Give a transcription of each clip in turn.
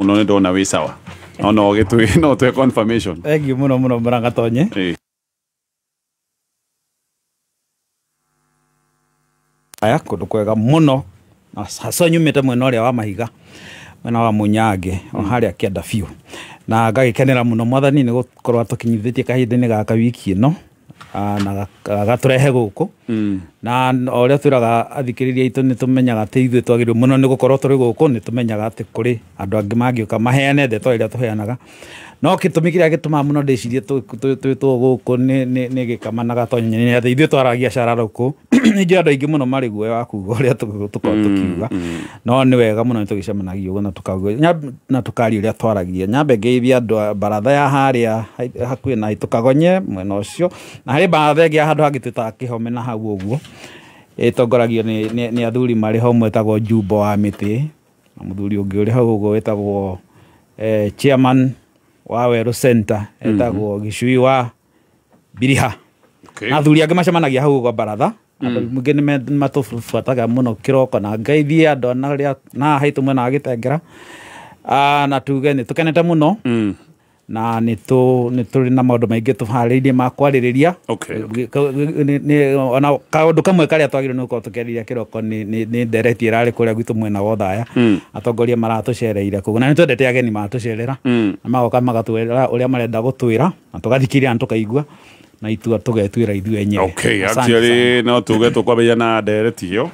Muno nĩ ndona wĩ sawa. No no gĩtwĩ no twe confirmation. Thank you muno muno Mũrangatonye. Aya kũndũ kwega mũno na hasa nyumĩte mwena ũrĩa wa mahiga, mwena wa Munyange, o harĩa kĩanda biũ, na ngagĩkenera mũno mwathani nĩ gũkorwo atũkinyithĩtie kahinda-inĩ gaka wiki ĩno, na agatũrehe gũkũ. Na o ũrĩa twĩraga athikĩrĩria aitũ, nĩ tũmenyaga atĩ ithuĩ twagĩrĩirwo mũno nĩ gũkorwo tũrĩ gũkũ, nĩ tũmenyaga atĩ kũrĩ andũ angĩ mangĩũka maheane ndeto ĩrĩa tũheanaga, no gĩtũmi kĩrĩa gĩtũmaga mũno ndĩcirie twĩtwo gũkũ nĩ gĩkama na Gatonye nĩ atĩ ithuĩ twaragia cara gũkũ. Nĩ njũĩ andũ aingĩ mũno marĩ guoya wa kuga ũrĩa tũkoragwo tũkiuga, no nĩ wega mũno nĩ tũgĩcemanagia ũguo na tũkauga na tũkaria ũrĩa twaragia. Nyambe ngeithie andũ a baratha ya harĩa hakuhĩ na Tũkagonye mwena ũcio, na harĩ baratha ĩngĩ ya handũ hangĩ twĩtaga Kĩhome na hau ũguo, ĩtongoragio nĩ athuri marĩ ho mwetagwo Jumbo wa Mĩtĩ, na mũthuri ũngĩ ũrĩ hau ũguo wĩtagwo chairman wa Werũ Center, etagwo Gĩcui wa Biriha. Na athuri angĩ macemanagia hau ũguo baratha. Andũ mũingĩ nĩ matũbuataga mũno kĩroko, na ngeithie andũ na arĩa na haitũ mwena wa Gĩtengera. Na tuge nĩ tũkenete mũno, na nĩ tũrĩ na maũndũ maingĩ tũharĩirie ma kwarĩrĩria. Ona kaũndũ kamwe karĩa twagĩrĩirwo nĩ gũkorwo tũkĩarĩria kĩroko nĩ ndereti ĩrarĩ kũrĩa gwitũ mwena wa Othaya. Atongoria maratũcereire kũu, na nĩ twendete ageni matũcerera, na magoka magatwĩra ũrĩa marenda gũtwĩra, na tũgathikĩrĩria na tũkaigua, na itua tũgetuĩra ithuĩ enyewe. Okay, Asante actually sana. No tuge tũkwambĩrĩria na ndereti ĩyo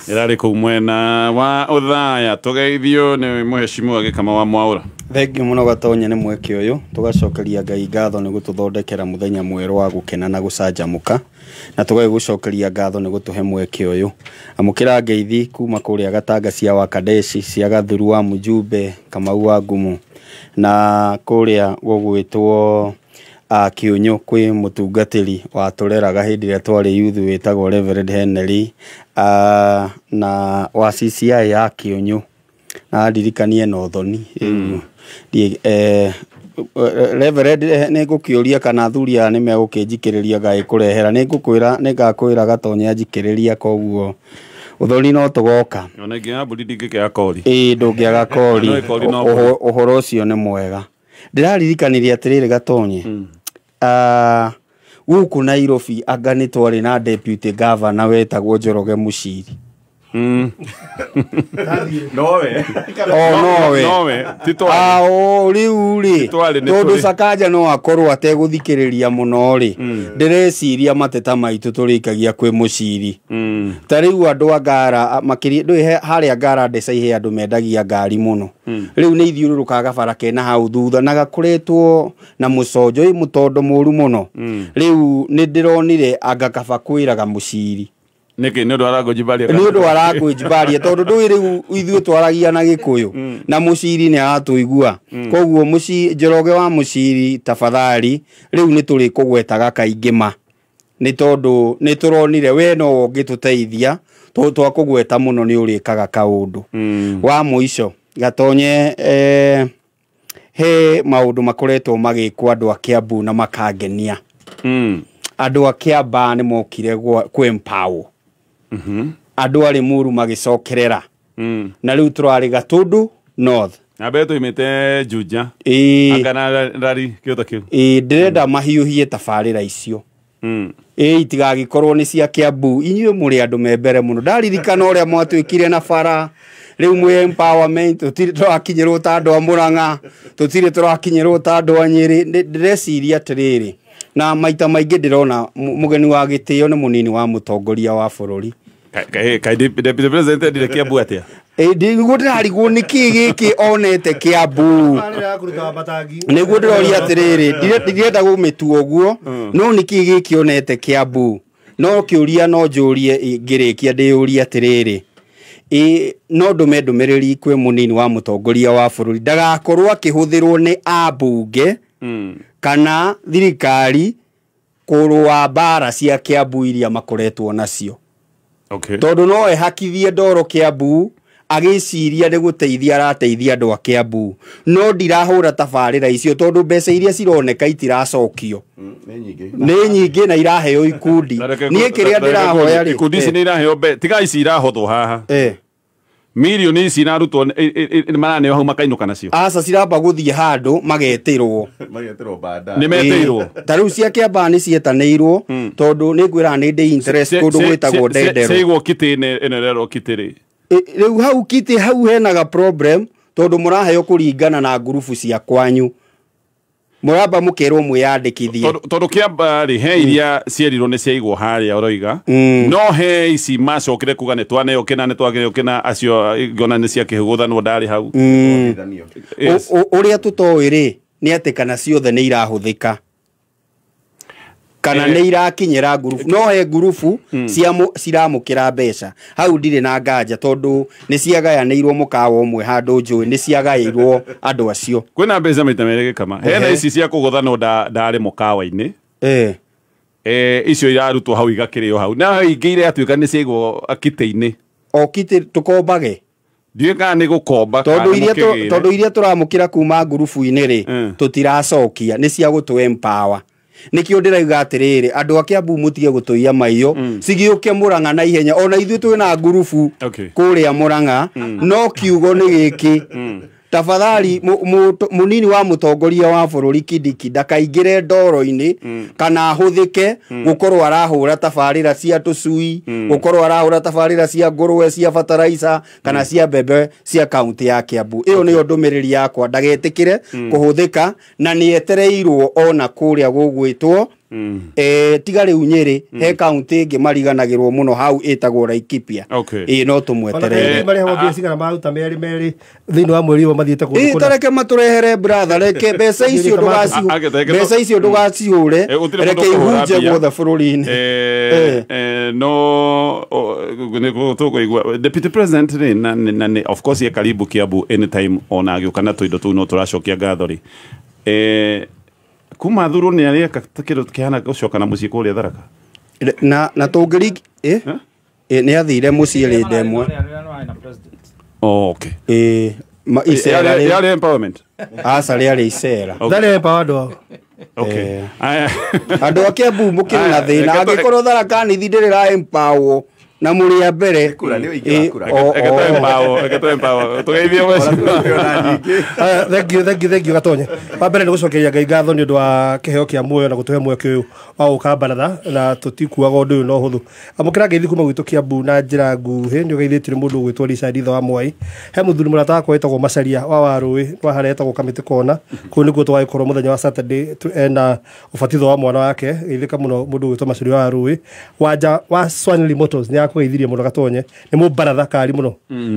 ĩrarĩ kũu mwena wa Othaya. Tũgeithio nĩ mũheshimiwa Gĩkama wa Mwaũra. Thengiũ mũno Gatonye nĩ mweke ũyũ. Tũgacokeria Ngai ngatho nĩ gũtũthondekera mũthenya mwerũ wa gũkena na gũcanjamũka, na tũgagĩgũcokeria ngatho nĩ gũtũhe mweke ũyũ. Amũkĩra ngeithi kuma kũrĩa Gatanga cia Wakadeshi, cia Gathuru wa Mũjumbe, Kamau wa Ngumu, na kũrĩa gũgwĩtwo Kĩũnyũ kwĩ mũtungatĩri watũreraga hĩndĩ ĩrĩa twarĩ youth wĩtagwo Reverend Henry, na wa CCI ya Kĩũnyũ, na ndirikanie na ũthoni. Reverend, nĩ ngũkĩũria kana athuri aya nĩ megũkĩnjikĩrĩria ngagĩkũrehera. Nĩ ngũkwĩra, nĩ ngakwĩra Gatonye anjikĩrĩria, koguo ũthoni no tũgoka. Ona ingĩaga mbũri ndingĩkĩaga kori. Ĩĩ, ndũngĩaga kori. No kori no Ũhoro ũcio nĩ mwega. Ndĩraririkanirie atĩrĩrĩ Gatonye, gũkũ Nairobi anga nĩ twarĩ na deputy governor wetagwo Njoroge Mũciri. Nowe. O nowe. Nowe ti twarĩ. Ao rĩu rĩ, Twarĩ nĩ tondũ tũrĩ. Sakaja no akorwo ategũthikĩrĩria mũno rĩ, ndĩreciria mateta maitũ tũrĩikagia kwĩ Mũciri. Ta rĩu andũ a Ngara makĩria, ndũĩ harĩa Ngara Ndecai he andũ mendagia ngari mũno. Rĩu nĩ ithiũrũrũkaga gabara kena hau thutha na gakoretwo na mũconjo ĩ mũtondo mũru mũno. Rĩu nĩ ndĩronire anga kaba kwĩraga Mũciri. Nĩkĩ? Nĩ ũndũ wa language barrier? Nĩ ũndũ wa language barrier, tondũ ndũĩ rĩu ithuĩ twaragia na Gĩkũyũ na Mũciri nĩ aratũigua. Koguo Njoroge wa Mũciri, tafadhali, rĩu nĩ tũrĩkũgwetaga kaingĩ ma, nĩ tondũ nĩ tũronire we no ũngĩtũteithia, tondũ twakũgweta mũno nĩ ũrĩkaga kaũndũ. Wa mũico Gatonye, he maũndũ makoretwo magĩkwo andũ a Kiambu na makangenia. Andũ a Kiambaa nĩ mokire kwĩ empower andũ a Limuru magĩcokerera, na rĩu tũrarĩ Gatundu North. Na mbere tũimĩte Juja. Ĩĩ. Anga na rari kĩo ta kĩu. Ĩĩ, ndĩrenda mahiũhie tabarĩra icio. Ĩĩ, itigagĩkorwo nĩ cia Kiambu. Inyuĩ mũrĩ andũ me mbere mũno. Ndaririkana ũrĩa mwatuĩkire na bara, rĩu mwĩ empowerment, tũtirĩ tũrakinyĩrwo ta andũ a Mũrang'a, tũtirĩ tũrakinyĩrwo ta andũ a Nyĩrĩ. Ndĩreciria atĩrĩrĩ, na maita maingĩ ndĩrona mũgeni wa gĩtĩo nĩ mũnini wa mũtongoria wa bũrũri. Kaĩ deputy president endire Kiambu atĩa? Ĩ, nĩguo ndĩrarigwo nĩkĩ gĩkĩ onete Kiambu. Nĩguo ndĩroria atĩrĩrĩ, ndirenda gũmĩtua ũguo, no nĩkĩ gĩkĩ onete Kiambu? No kĩũria no njũrie ngĩrĩkia ndĩyũrie atĩrĩrĩ, ĩ no ndũme ndũmĩrĩri kwĩ mũnini wa mũtongoria wa bũrũri ndagakorwo akĩhũthĩrwo nĩ ambunge kana thirikari kũrũa mbara cia Kiambu iria makoretwo nacio, tondũ no ehakithie ndoro Kiambu agĩciria nĩ gũteithia arateithia andũ a Kiambu, no ndirahũra tabarĩra icio tondũ mbeca iria cironeka itiracokio nĩ nyingĩ na iraheo ikundi. Na reke Niĩ kĩrĩa ndĩrahoya rĩ, ikundi ici nĩ iraheo tiga ici irahothwo haha. Milioni ici inarutwo maraneo hau makainũka nacio. Aca ciramba gũthiĩ handũ magetĩrwo. Magetĩrwo baadaye. Nĩ metĩirwo. Ta rĩu cia Kĩambaa nĩ cietanĩirwo tondũ nĩ ngwĩra nĩ ndĩ interest kũndũ gwĩtagwo Ndenderũ. Ciaigwo kitĩ-inĩ ĩno ĩrerwo kitĩ rĩ. Rĩu hau kitĩ hau henaga problem tondũ mũraheo kũringana na ngurubu cia kwanyu. Mũramba mũkerwo mwĩyandĩkithie. Tondũ Kĩambaa rĩ he iria cierirwo nĩ ciaigwo harĩa ũroiga. No he ici macokire kuga nĩ twaneo kĩna nĩ twaneo kĩna acio ngona nĩ ciakĩhũgũthanwo ndarĩ hau. Ũrĩa tũtoĩ rĩ nĩ atĩ kana ciothe nĩ irahũthĩka. Kana nĩ irakinyĩra ngurubu. No he ngurubu ciramũkĩra mbeca. Hau ndirĩ na nganja tondũ nĩ ciagayanĩirwo mũkawa ũmwe handũ njũĩ nĩ ciagaĩirwo andũ acio. Kwĩna mbeca maita merĩ Gĩkama. Hena ici cia kũgũthanwo ndarĩ mũkawa-inĩ. Icio irarutwo hau igakĩrĩo hau. Na ingĩ iratuĩka nĩ ciaigwo kitĩ-inĩ. O kitĩ tũkombage. Ndiũĩ kana nĩ gũkomba kana mũkĩgĩre. Tondũ iria tũramũkĩra kuma ngurubu-inĩ rĩ tũtiracokia nĩ cia gũtũ empower. Nikio ndĩrauga atĩrĩrĩ andũ a Kiambu mũtige gũtũiya maiyo cigĩũke Murang'a na ihenya ona ithuĩ twĩna ngurubu kũrĩa Murang'a no kiugo nĩ gĩkĩ tafadhali munini wa mũtongoria wa bũrũri Kindiki ndakaingĩre ndoro-inĩ kana ahũthĩke gũkorwo arahũra tabarĩra cia tũcui gũkorwo arahũra tabarĩra cia ngũrwe cia bataraica kana cia mbembe cia kaunti ya Kiambu. Ĩyo nĩyo ndũmĩrĩri yakwa ndagetĩkĩre kũhũthĩka na nĩetereirwo ona kũrĩa gũgwĩtwo tiga rĩu Nyĩrĩ he kaunti ĩngĩ mariganagĩrwo mũno hau ĩtagwo Laikipia. Ĩĩ no tũmweterere. Marehwo mbia cigana maruta merĩ merĩ thĩinĩ wa mweri ũyũ mathiĩte kũndũ kũna. Tareke matũrehere brother reke mbeca icio mbeca icio ndũgacihũre reke ihunje guothe bũrũri-inĩ. No tũkũigua Deputy President rĩ na of course ye karibu Kiambu anytime ona agĩũka na tũindo tũu no tũracokia ngatho rĩ. Kuma thurwo nĩ areka kĩndũ kĩhana gũcoka na mũciĩ kũrĩa Tharaka. Na tũngĩri nĩ athire mũciĩ rĩndĩ ĩmwe. Oh, okay. Icera rĩarĩ empowerment. Aca rĩarĩ icera. Ndarĩ empowered wao. Okay. Andũ a Kiambu mũkĩrĩ na thĩna angĩkorwo Tharaka Nithi ndĩrĩ ra empower na mũrĩ a mbere. Thank you Gatonye. Wa mbere nĩ gũcokeria Ngai ngatho nĩ ũndũ wa kĩheo kĩa muoyo na gũtũhe mweke ũyũ wa gũka baratha na tũtikuaga ũndũ ũyũ na ũhũthũ. Amũkĩra ngeithi kuma gwitũ Kiambu na njĩra nguhĩ nĩ ũgeithĩtio nĩ mũndũ ũgwĩtwo Richard Itho wa Mwai. He mũthuri mũrata wakwa wĩtagwo Macaria wa Warũĩ wa harĩa etagwo Kamĩtĩ Kona. Kũu nĩkuo tũgagĩkorwo mũthenya wa Saturday ena ũbatitho wa mwana wake. Geithĩka mũno mũndũ ũgwĩtwo Macaria wa Warũĩ. Wanja wa Swanley Motors nĩ akũgeithirie mũno Gatonye nĩ mũbaratha kari mũno.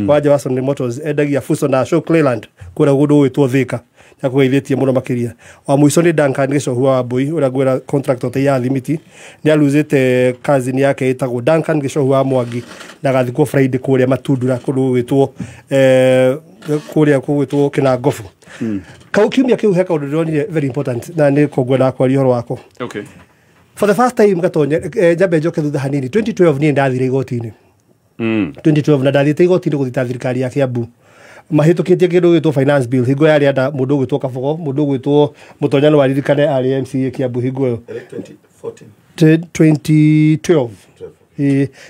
Wanja wa Swanley Motors endagia Fuso na Ashok Leyland kũrĩa kũndũ gwĩtwo Thika. Nĩakũgeithĩtie mũno makĩria. Wa mũico nĩ Duncan Gĩcohu wa Wambui ũrĩa ngwĩra contractor ya thimiti nĩ aluzĩte cousin yake ĩtagwo Duncan Gĩcohu wa Mwangi na agathikwo Friday kũrĩa Matundura kũndũ gwĩtwo kũrĩa kũgwĩtwo Kĩnangobu. Kau kiumia kĩu he kaũndũ ndĩronire very important na nĩ kũngwenda kwaria ũhoro wako. Okay. For the first time Gatonye njambe njoke thutha hanini 2012 niĩ ndathire igoti-inĩ. 2012 na ndathiĩte igoti-inĩ gũthita thirikari ya Kiambu mahĩtũkĩtie kĩndũ gĩtwo finance bill hingo yarĩ anda mũndũ ũgwĩtwo Kabogo mũndũ ũgwĩtwo Mũtonya no aririkane arĩ MCA Kiambu hingo ĩyo 2012.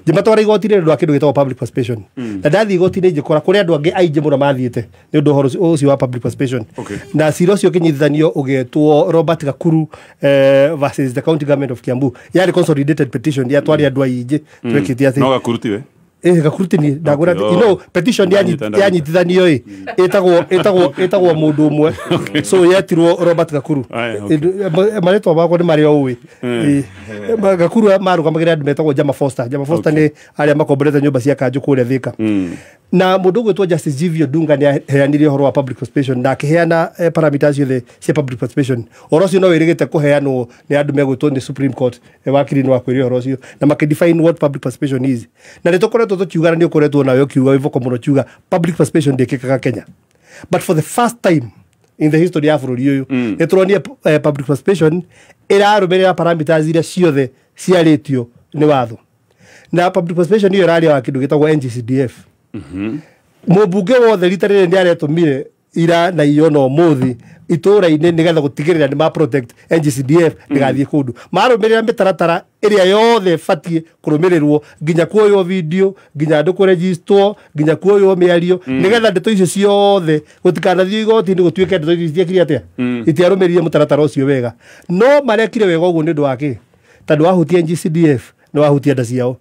Njĩmatwara igoti-inĩ nĩ ũndũ wa kĩndũ gĩtagwo public participation. Na ndathiĩ igoti-inĩ njĩkora kũrĩ andũ angĩ aingĩ mũno mathiĩte nĩ ũndũ ũhoro ũcio wa public participation. Na cira ũcio ũkĩnyitithanio ũgetwo Robert Gakuru versus the county government of Kiambu. Yarĩ consolidated petition yatwarĩ andũ aingĩ twekĩte atĩ No Gakuru tiwe? Gakuru ti niĩ ndagwĩra you know petition yanyitithanio ĩ ĩtagwo mũndũ ũmwe so yetirwo Robert Gakuru. Marĩtwa makwa nĩ marĩa ũĩ. Gakuru marũgamagĩrĩra andũ metagwo Jama Foster. Jama Foster nĩ arĩa makomborete nyũmba cia kanjũ kũrĩa Thika. Na mũndũ ũgwĩtwo Justice Givio Dunga nĩ aheanire ũhoro wa public participation na akĩheana parameters ciothe cia public participation. Ũhoro ũcio no wĩrĩgĩte kũheanwo nĩ andũ megwĩtwo nĩ Supreme Court wakiri nĩ wakwĩre ũhoro ũcio na makĩdefine what public participation is. Na nĩ tũkoretwo tũkiuga na nĩ ũkoretwo nawe ũkiuga wĩ vocal mũno kiuga public participation ndĩkĩkaga Kenya. But for the first time in the history ya bũrũri ũyũ nĩ tũronire public participation ĩrarũmĩrĩra parameters iria ciothe ciarĩtio nĩ watho. Na public participation ĩyo ĩraria wa kĩndũ gĩtagwo NGCDF. Mũmbunge wothe rita rĩrĩ nĩ aretũmire ira na iyo na ũmũthĩ itũra-inĩ nĩgetha gũtigĩrĩra nĩ ma protect NGCDF ndĩgathiĩ kũndũ. Marũmĩrĩra mĩtaratara ĩrĩa yothe ĩbatiĩ kũrũmĩrĩrwo, nginya kuoywo video, nginya andũ kũregistwo, nginya kuoywo mĩario, nĩgetha ndeto icio ciothe gũtikanathiĩ igoti-inĩ gũtuĩke ndeto icio itiekire atĩa, itiarũmĩrĩire mũtaratara ũcio wega. No marekire wega ũguo nĩ ũndũ wa kĩ? Tondũ wahutia NGCDF nĩ wahutia nda ciao.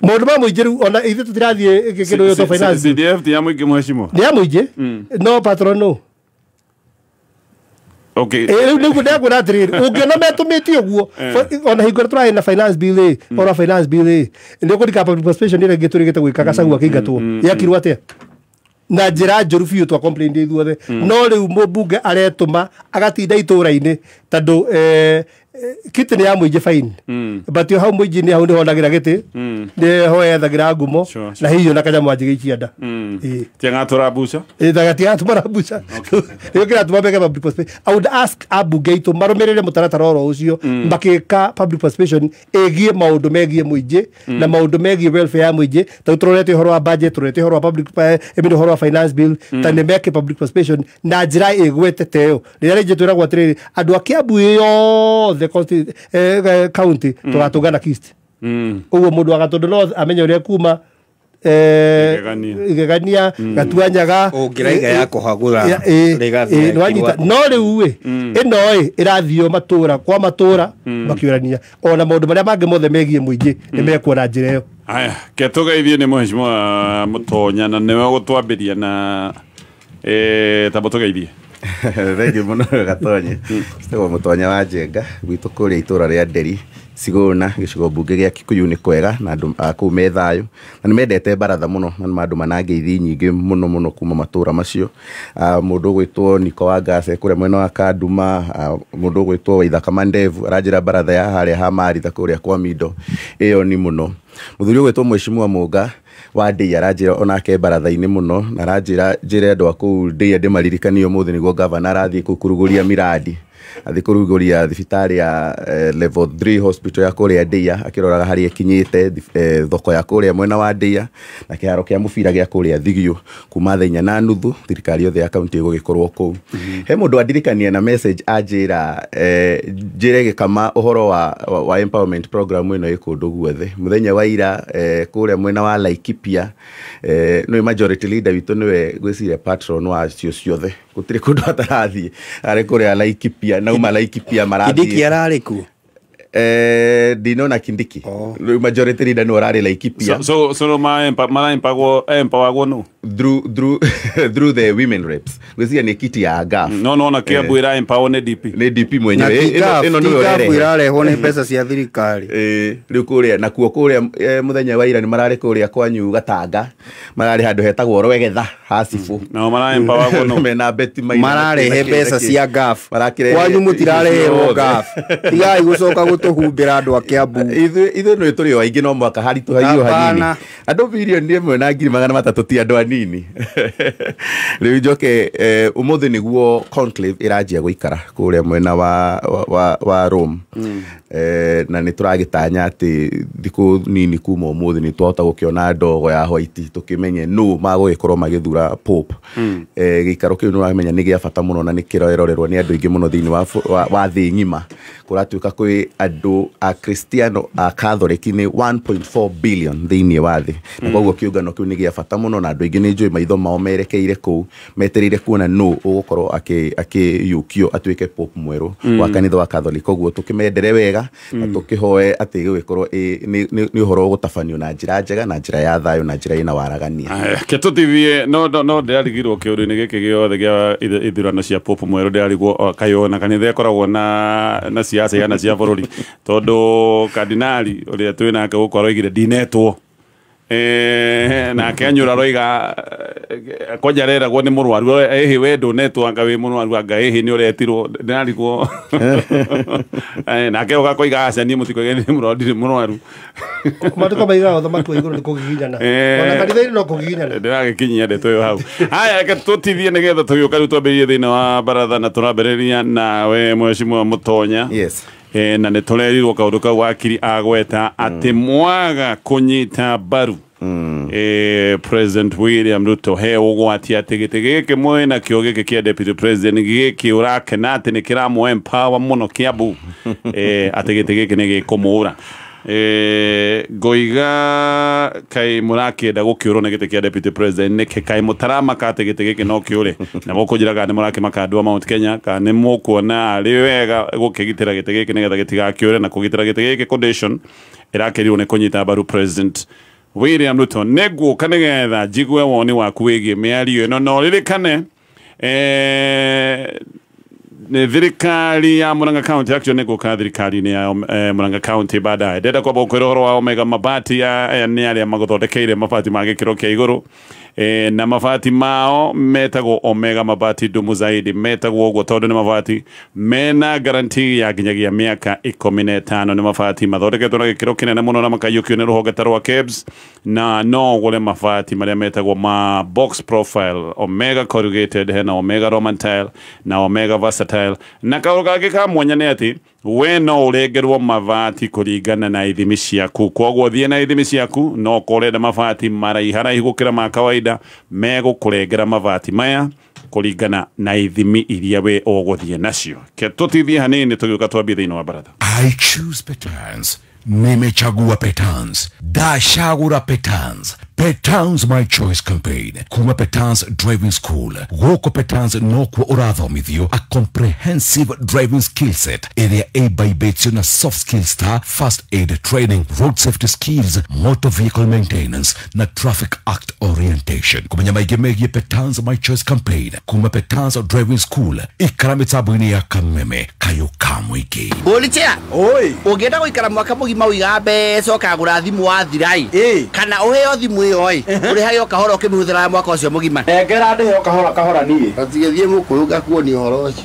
Maũndũ ma mũingĩ rĩu ona ithuĩ tũtirathiĩ kĩndũ gĩtwo finance. CDF ti ya mũingĩ mheshimiwa? Nĩ ya mũingĩ, no patron no. Okay. Rĩu nĩguo ndĩrakwĩra atĩrĩrĩ, ũngĩona metũmĩtie ũguo, ona hingo ĩrĩa tũrarĩ na finance bill ĩ, ona finance bill ĩ, nĩ ũkũrika public participation ĩrĩa ĩngĩ tũrĩgĩte gwĩka Gachagua akĩingatwo, yakirwo atĩa? Na njĩra njũru biũ twa complain ithuothe. No rĩu mũmbunge aretũma agatinda itũra-inĩ tondũ kiti nĩ ya mũingĩ fine, but hau mũingĩ-inĩ hau nĩho onagĩra gĩtĩ, nĩho ethagĩra ngumo, na hihi ona kanyamũ anjĩgĩikia nda. Tiagatũra mbuca? Tiagatũmara mbuca. Nĩkĩo kĩratũma meke public participation. I would ask ambunge aitũ marũmĩrĩre mũtaratara oro ũcio makĩka public participation ĩgiĩ maũndũ megiĩ mũingĩ na maũndũ megiĩ welfare ya mũingĩ. Tondũ tũrorete ũhoro wa budget, tũrorete ũhoro wa public, ũhoro wa finance bill, ta nĩ meke public participation na njĩra ĩgwete ta ĩyo. Rĩrĩa rĩngĩ twĩragwo atĩrĩrĩ, andũ a Kiambu yothe county tũgatũngana Kist. Ũguo mũndũ wa Gatũndũ no amenye ũrĩa kuma Igegania, Gatuanyaga, ũngĩraiga ya kũhagũra no rĩu ĩ ĩno ĩ ĩrathio matũra kwa matũra makĩũrania ona maũndũ marĩa mangĩ mothe megiĩ mũingĩ nĩ mekwo na njĩra ĩyo. Aya, ke tũgeithie nĩ mheshimiwa Mũtonya na nĩwe ũgũtwambĩria na tamba tũgeithie. Thengiũ mũno Gatonye. Citagwo Mũtonya wa Njenga gwitũ kũrĩa itũra rĩa Nderi Cigũna, gĩcigo mbunge gĩa Kikuyu nĩ kwega na andũ a kũu me thayũ na nĩ mendete baratha mũno na nĩ andũ mana ngeithi nyingĩ mũno mũno kuma matũra macio. Mũndũ ũgwĩtwo Niko wa Ngase kũrĩa mwena wa Kanduma, mũndũ ũgwĩtwo Waithaka Mandevu aranjĩra baratha ya harĩa ha Maritha kũrĩa kwa Mindo ĩyo ni mũno. Mũthuri ũgwĩtwo Mheshimiwa Mũnga wa Ndei aranjĩra onake baratha-inĩ mũno na aranjĩra njĩre andũ a kũu Ndei ndĩmaririkanie ũmũthĩ nĩguo gavana arathiĩ kũu kũrugũria miradi, athiĩ kũrugũria thibitarĩ ya level 3 hospital ya kũrĩa Ndeia akĩroraga harĩa ĩkinyĩte, thoko ya kũrĩa mwena wa Ndeia na kĩharo kĩa mũbira gĩa kũrĩa Thigio kuma thaa 4:30 thirikari yothe ya kaunti ĩgũgĩkorwo kũu. He mũndũ andirikania na message anjĩra njĩre gĩkama ũhoro wa empowerment program ĩno ĩ kũndũ guothe. Mũthenya wa ira kũrĩa mwena wa Laikipia nĩwe majority leader witũ nĩwe ngwĩciria patron wa cio ciothe, gũtirĩ kũndũ atarathiĩ, arĩ kũrĩa Laikipia na uma Laikipia marathiĩ. Kindiki ararĩ kuo? Ndinona Kindiki. Majority leader nĩwe ũrarĩ Laikipia. So maraempawagwo nũ? Through the women reps. Ngwĩciria nĩ kiti ya GAF. No na Kiambu ĩraempower nĩ DP. Nĩ DP mwenyewe. Ĩno nĩwe ũrerehe. Ĩrarehwo nĩ mbeca cia thirikari. Rĩu kũrĩa nakuo kũrĩa mũthenya wa ira nĩ mararĩ kũrĩa kwanyu Gatanga, mararĩ handũ hetagwo Rwegetha ha Cibũ. Nao maraempawagwo nũ? Mena Betty Maina. Mararehe mbeca cia GAF. Kwanyu mũtirareherwo GAF. Tigai gũcoka gũtũhumbĩra andũ a Kiambu. Ithuĩ nĩ tũrĩ o aingĩ no mwaka haritũhagio hanini. Andũ 1,300,000 ti andũ anini. Rĩu njoke ũmũthĩ nĩguo conclave ĩranjia gũikara kũrĩa mwena wa Rome. Na nĩ tũragĩtanya atĩ thikũ nini kuma ũmũthĩ nĩ twahota gũkĩona ndogo ya white tũkĩmenye nũ magũgĩkorwo magĩthura Pope. Gĩikaro kĩu nĩ ũramenya nĩ gĩa bata mũno na nĩ kĩrerorerwo nĩ andũ aingĩ mũno thĩinĩ wa thĩ ng'ima. Kũratuĩka kwĩ andũ a Kristiano a Catholic nĩ 1.4 billion thĩinĩ wa thĩ, na koguo kĩũngano kĩu nĩ gĩa bata mũno na andũ aingĩ nĩ njũĩ maitho mao merekeire kũu metereire kuona nũ ũgũkorwo akĩyũkio atuĩke Pope mwerũ wa kanitha wa Catholic. Koguo tũkĩmendere wega na tũkĩhoe atĩ gĩgũkorwo nĩ ũhoro ũgũtabanio na njĩra njega na njĩra ya thayũ na njĩra ĩna waragania. Ke tũtithie no ndĩrarigirwo kĩũndũ-inĩ gĩkĩ gĩothe gĩa ithurano cia Pope mwerũ, ndĩrarigwo kaĩ ona kanitha ĩkoragwo na siasa igana cia bũrũri, tondũ kardinali ũrĩa twĩ nake gũkũ aroigire ndinetwo, nake anyũra aroiga kwanja areragwo nĩ mũrwaru, ĩhĩ we ndũnetwo anga wĩ mũrwaru anga ĩhĩ nĩ ũretirwo, ndĩrarigwo. Nake ũgakoiga aca niĩ mũtikoige nĩ mũrwaru, ndirĩ mũrwaru. Maandĩko maigaga ũthamaki wa igũrũ nĩ kũgiginyana. Ona kanitha-inĩ no kũgiginyana. Ndĩragĩkinyia ndeto ĩyo hau. Haya, reke tũtithie nĩgetha tũgĩũka rĩu twambĩrĩrie thĩinĩ wa baratha na tũrambĩrĩria nawe Mheshimiwa Mũtonya. Yes. Na nĩ tũrerirwo kaũndũ kau wakiri agweta atĩ mwaga kũnyita mbaru President William Ruto he ũgwati atĩ gĩtĩ gĩkĩ mwĩ nakĩo gĩkĩ kĩa deputy president gĩkĩ ũrakena atĩ nĩ kĩramũ empower mũno Kiambu, atĩ gĩtĩ gĩkĩ nĩ gĩkũmũra. Ngoiga kaĩ mũrakĩenda gũkĩũrwo nĩ gĩtĩ kĩa deputy president nĩkĩ? Kaĩ mũtaramaka atĩ gĩtĩ gĩkĩ no kĩũre? Na mũkũnjĩra kana nĩ mũrakĩmaka andũ a Mount Kenya, kana nĩ mũkuona arĩ wega gũkĩgitĩra gĩtĩ gĩkĩ nĩgetha gĩtigakĩũre, na kũgitĩra gĩtĩ gĩkĩ condition ĩrakĩrirwo nĩ kũnyita mbaru President William Ruto. Nĩguũka nĩgetha njigue woni waku wĩgiĩ mĩario ĩno, no ririkane nĩ thirikari ya Murang'a County, actually nĩ ngũka thirikari-inĩ ya Murang'a County baadaye. Ndĩrenda kwamba gũkwĩra ũhoro wa Omega Mabati. Aya nĩ arĩa magũthondekeire mabati ma gĩkĩro kĩa igũrũ, na mabati mao metagwo Omega Mabati Dumu Zaidi. Metagwo ũguo tondũ nĩ mabati mena guarantee ya nginyagia mĩaka 15. Nĩ mabati mathondeketwo na gĩkĩro kĩnene mũno na makaiyũkio nĩ rũhonge ta rwa KEBS, na no ũgũre mabati marĩa metagwo ma box profile, Omega corrugated, hena Omega Roman tile na Omega versatile. Na kaũndũ kangĩ ka mwanya nĩ atĩ we no ũrengerwo mabati kũringana na ithimi ciaku. Koguo thiĩ na ithimi ciaku, no ũkorwo ũrenda mabati maraiharaihu gũkĩra ma kawaida, megũkũrengera mabati maya kũringana na ithimi iria we ũgũthiĩ nacio. Ke tũtithie hanini tũgĩũka twambie thĩinĩ wa baratha. I choose Petans. Nimechagua Petans. Dashagura Petans. Petans My Choice Campaign. Kuma Petans Driving School. Gũkũ Petans nokuo ũrathomithio a comprehensive driving skill set ĩrĩa ĩmbaibĩtio na soft skills ta first aid training, road safety skills, motor vehicle maintenance na traffic act orientation. Kũmenya maingĩ megiĩ Petans My Choice Campaign kuma Petans Driving School, ikara mĩtambo-inĩ ya Kameme kayũ ka mũingĩ. Bolichea. Oi. Ũngĩenda gũikara mwaka mũgima ũiga mbeca ũkagũra thimũ wathirai, kana ũheo thimũ ĩyo ĩ, ũrĩhage o kahora ũkĩmĩhũthĩra mwaka ũcio mũgima. Nengera ndĩheo kahora kahora niĩ. Gatigĩthiĩ mũkũyũ ngakuonia ũhoro ũcio.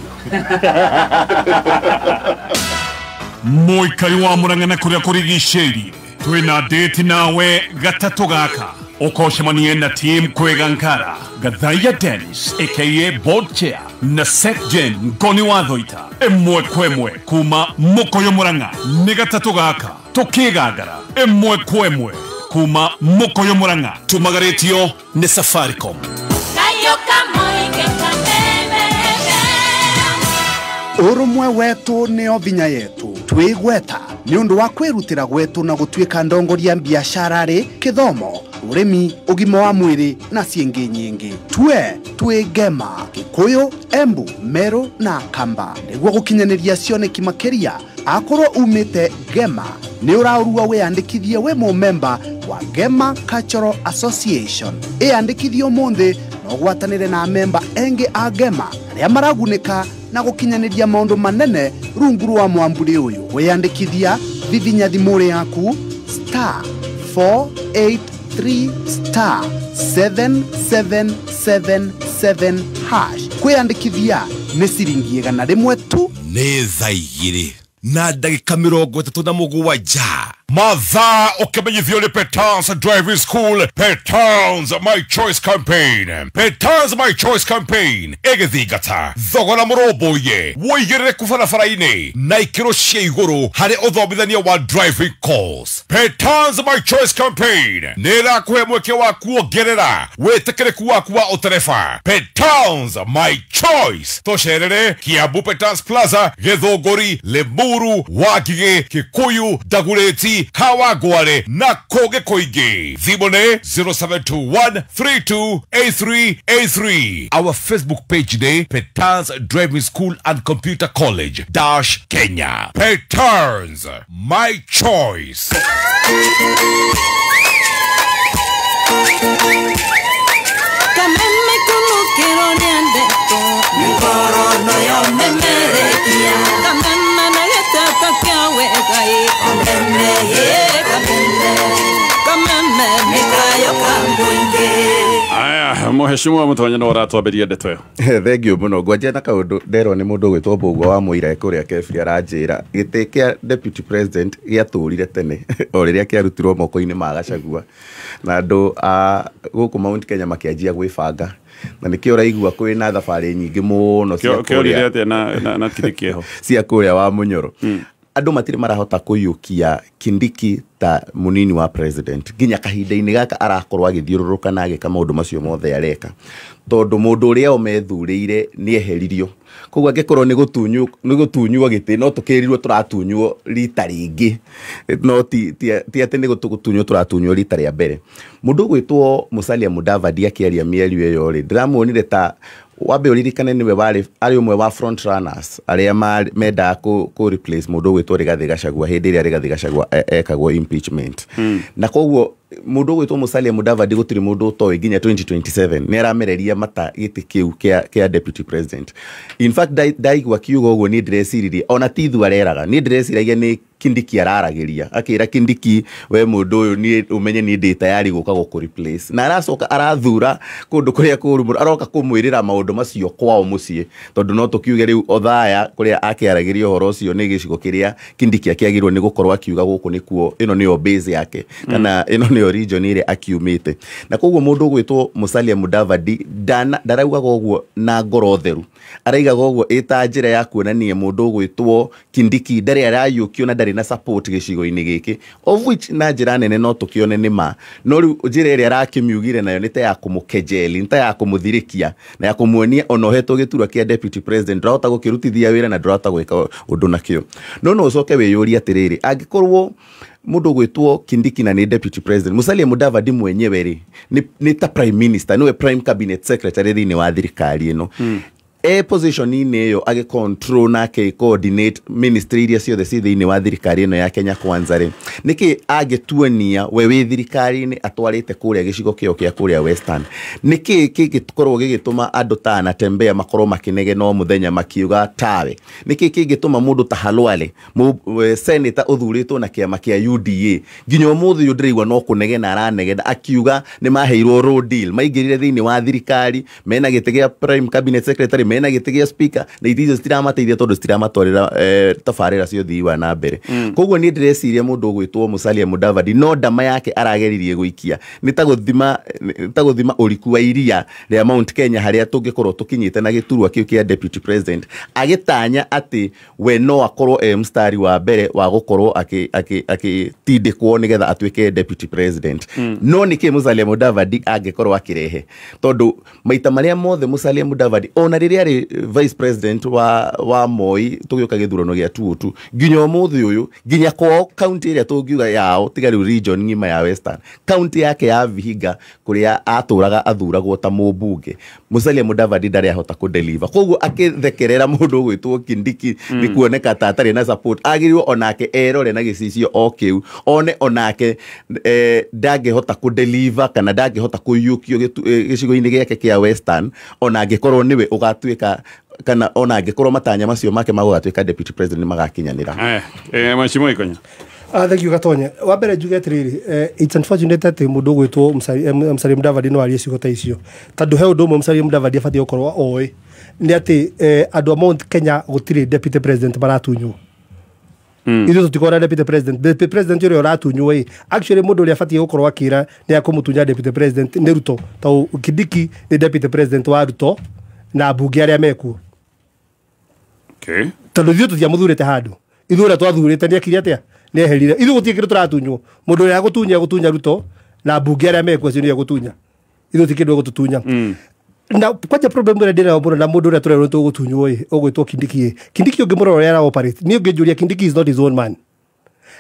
Mũikari wa Murang'a na kũrĩa kũrigicĩirie, twĩna date nawe gatatũ gaka ũkocemanie na team Kwega Nkara, Gathaiya Dennis aka board chair na Sekjen Ngoni wa Thoita, ĩmwe kwa ĩmwe kuma Mũkũyũ Murang'a. Nĩ gatatũ gaka tũkĩgangara ĩmwe kwa ĩmwe kuma Mũkũyũ Murang'a. Tumagarĩtio nĩ Safaricom. Ũrũmwe wetu nĩo vinya yetu twĩgweta nĩ ũndũ wa kwĩrutĩra gwetu na gũtuĩka ndongoria biacara rĩ kĩthomo, ũrĩmi, ũgima wa mwĩrĩ na ciĩngĩ nyingĩ. Twe twĩ Ngema, Gĩkũyũ, Embu, Meru na Kamba. Nĩguo gũkinyanĩria cioneki makĩria, akorwo umĩte Ngema nĩ ũraũrua wĩyandĩkithie wĩ mũmemba wa Ngema Cultural Association. Ĩyandĩkithie ũmũthĩ na ũgwatanĩre na memba engĩ a Ngema arĩa maragunĩka na gũkinyanĩria maũndũ manene rungu rwa mwamburi ũyũ. Wĩyandĩkithia vivinya thimũ yaku star 483 star 7777 hash. Kwĩyandĩkithia nĩ ciringi 100 tu. Nĩ thaa 2 na ndagĩka 37. Mathaa ũkĩmenyithio nĩ Petans Driving School, Petans My Choice Campaign. Petans My Choice Campaign ĩgĩthingata thogora mũrũmbũiye, wũigĩrĩrĩku barabara-inĩ na ikĩro cia igũrũ harĩ ũthomithania wa driving course. Petans My Choice Campaign nĩ ĩrakũhe mweke wa kuongerera wĩtĩkĩrĩku waku wa ũtereba. Petans My Choice, tũcerere Kiambu Petans Plaza, Gĩthũngũri, Limuru, Wangigĩ, Kikuyu, Dagoretti, Kawangware na kũngĩ kũingĩ. Thimũ nĩ 0721 328383. Our Facebook page nĩ Petans Driving School and Computer College dash Kenya. Petans My Choice. Kameme kumukiro niandeko Mikorono yomemerekia Kameme nagetaka kiawegai Kameme ye kameme Kameme mikayo kamwingi. Aya, mũheshimiwa Mũtonye no ũratwambĩria ndeto ĩyo. Thank you mũno. Ngwanjia na kaũndũ nderwo nĩ mũndũ ũgwĩtwo Mbũgua wa Mũira kũrĩa Kebri aranjĩra gĩtĩ kĩa deputy president gĩatũrire tene o rĩrĩa kĩarutirwo moko-inĩ ma Gachagua, na andũ a gũkũ Mount Kenya makĩanjia gwĩbanga, na nĩkĩo ũraigua kwĩna thabarĩ nyingĩ mũno cia Kĩorire atĩa na kĩrĩ kĩeho cia kũrĩa wa Mũnyoro. Andũ matirĩ marahota kũiyũkia Kindiki ta munini wa president nginya kahinda-inĩ gaka arakorwo agĩthiũrũrũka na agĩka maũndũ macio mothe areka, tondũ mũndũ ũrĩa o methurĩire nĩ eheririo. Koguo angĩkorwo nĩ gũtunywo gĩtĩ, no tũkĩrirwo tũratunywo rita rĩngĩ, no ti atĩ nĩ gũtunywo tũratunywo rita rĩa mbere. Mũndũ ũgwĩtwo Musalia Mudavadi akĩaria mĩario ĩyo rĩ, ndĩramuonire ta wambe ũririkane nĩwe warĩ arĩ ũmwe wa front runners arĩa mendaga kũ replace mũndũ ũgwĩtwo Rigathĩ Gachagua hĩndĩ ĩrĩa Rigathĩ Gachagua ekagwo impeachment. Na koguo mũndũ ũgwĩtwo Musalia Mudavadi gũtirĩ mũndũ ũtoĩ nginya 2027 nĩ aramereria mata gĩtĩ kĩu kĩa deputy president. In fact, ndaigua kiugo ũguo niĩ ndĩreciririe ona ti ithuĩ areraga, niĩ ndĩreciragia nĩ Kindiki araragĩria, akĩra Kindiki we mũndũ ũyũ niĩ ũmenye niĩ ndĩ tayari gũka gũkũ replace, na aracoka arathura kũndũ kũrĩa kũru mũno, aroka kũmwĩrĩra maũndũ macio kwao mũciĩ, tondũ no tũkiuge rĩu Othaya kũrĩa akĩaragĩria ũhoro ũcio nĩ gĩcigo kĩrĩa Kindiki akĩagĩrĩirwo nĩ gũkorwo akiuga gũkũ nĩkuo ĩno nĩyo base yake kana ĩno nĩyo region ĩrĩa akiumĩte. Na koguo mũndũ ũgwĩtwo Musalia Mudavadi ndaraugaga ũguo na ngoro theru, araigaga ũguo ĩta njĩra ya kuonania mũndũ ũgwĩtwo Kindiki ndarĩ arayũkio na ndarĩ na support gĩcigo-inĩ gĩkĩ, of which na njĩra nene no tũkĩone nĩ ma, no rĩu njĩra ĩrĩa arakĩmiugire nayo nĩ ta ya kũmũkejeli, nĩ ta ya kũmũthirĩkia na ya kũmuonia ona ũhetwo gĩturwa kĩa deputy president ndũrahota gũkĩrutithia wĩra na ndũrahota gwĩka ũndũ nakĩo. No no ũcoke wĩyũrie atĩrĩrĩ, angĩkorwo mũndũ ũgwĩtwo Kindiki na nĩ deputy president, Musalia Mudavadi mwenyewe rĩ nĩ ta prime minister, nĩwe prime cabinet secretary thĩinĩ wa thirikari ĩno, e position-inĩ ĩyo agĩ control na akĩ coordinate ministry iria ciothe ci thĩinĩ wa thirikari ĩno ya Kenya Kwanza rĩ, nĩkĩ angĩtuonia we wĩ thirikari-inĩ atwarĩte kũrĩa gĩcigo kĩo kĩa kũrĩa Western, nĩkĩ kĩngĩkorwo gĩgĩtũma andũ ta Anatembea makorwo makĩnegena o mũthenya makiuga tawe, nĩkĩ kĩngĩtũma mũndũ ta Halwale senator ũthurĩtwo na kĩama kĩa UDA nginya ũmũthĩ ũyũ ndĩraigua no kũnegena aranegena akiuga nĩ maheirwo raw deal, maingĩrire thĩinĩ wa thirikari mena gĩtĩ gĩa prime cabinet secretary, mena gĩtĩ gĩa speaker, na itĩ icio citiramateithia tondũ citiramatwarĩra tabarĩra cia ũthii wa na mbere. Koguo niĩ ndĩreciria mũndũ ũgwĩtwo Musalia Mudavadi no ndama yake arageririe gũikia nĩ ta gũthima ũriku wa iria rĩa Mount Kenya harĩa tũngĩkorwo tũkinyĩte na gĩturwa kĩu kĩa deputy president, agĩtanya atĩ we no akorwo e mstari wa mbere wa gũkorwo akĩtindĩkwo nĩgetha atuĩke deputy president. No nĩkĩ Musalia Mudavadi angĩkorwo akĩrehe, tondũ maita marĩa mothe Musalia Mudavadi ona rĩrĩa arĩ vice president wa Moi tũgĩũka gĩthurano gĩa 2002 nginya ũmũthĩ ũyũ, nginya kwao county ĩrĩa tũngiuga yao tiga rĩu region ng'ima ya Western, county yake ya Vihiga kũrĩa atũraga athuragwo ta mũmbunge, Musalia Mudavadi ndarĩ ahota kũ deliver. Koguo akĩthekerera mũndũ ũgwĩtwo Kindiki nĩ kuoneka ta atarĩ na support, agĩrĩirwo onake erore na gĩcicio o kĩu, one onake ndangĩhota kũ deliver kana ndangĩhota kũiyũkio gĩcigo-inĩ gĩake kĩa Western ona angĩkorwo nĩwe ũgatuĩka kana ona angĩkorwo matanya macio make magũgatuĩka deputy president nĩ magakinyanĩra. Mheshimiwa Ikonya. Thank you Gatonye. Wa mbere njuge atĩrĩrĩ, it's unfortunate atĩ mũndũ ũgwĩtwo Musalia Mudavadi no arie ciugo ta icio, tondũ he ũndũ ũmwe Musalia Mudavadi abatiĩ gũkorwo oĩ nĩ atĩ andũ a Mount Kenya gũtirĩ deputy president maratunywo. Ithuĩ tũtikoragwo na deputy president. Deputy president ũrĩa ũratunywo ĩ, actually mũndũ ũrĩa abatiĩ gũkorwo akĩra nĩ akũmũtunya deputy president nĩ Ruto, tondũ Kindiki nĩ deputy president wa Ruto na ambunge arĩa mekuo. Tondũ ithuĩ tũtiamũthurĩte handũ, ithuĩ ũrĩa twathurĩte nĩ ekire atĩa, nĩ eherire. Ithuĩ gũtirĩ kĩndũ tũratunywo, mũndũ ũrĩa agũtunya agũtunya Ruto na ambunge arĩa mekuo acio nĩo egũtunya, ithuĩ ti kĩndũ egũtũtunya. Na kwanja problem ĩrĩa ndĩnayo mũno na mũndũ ũrĩa tũrerwo tũgũtunywo ĩ, ũgwĩtwo Kindiki ĩ, Kindiki ũngĩmũrora ũrĩa ara operate, niĩ ũngĩnjũria Kindiki is not his own man.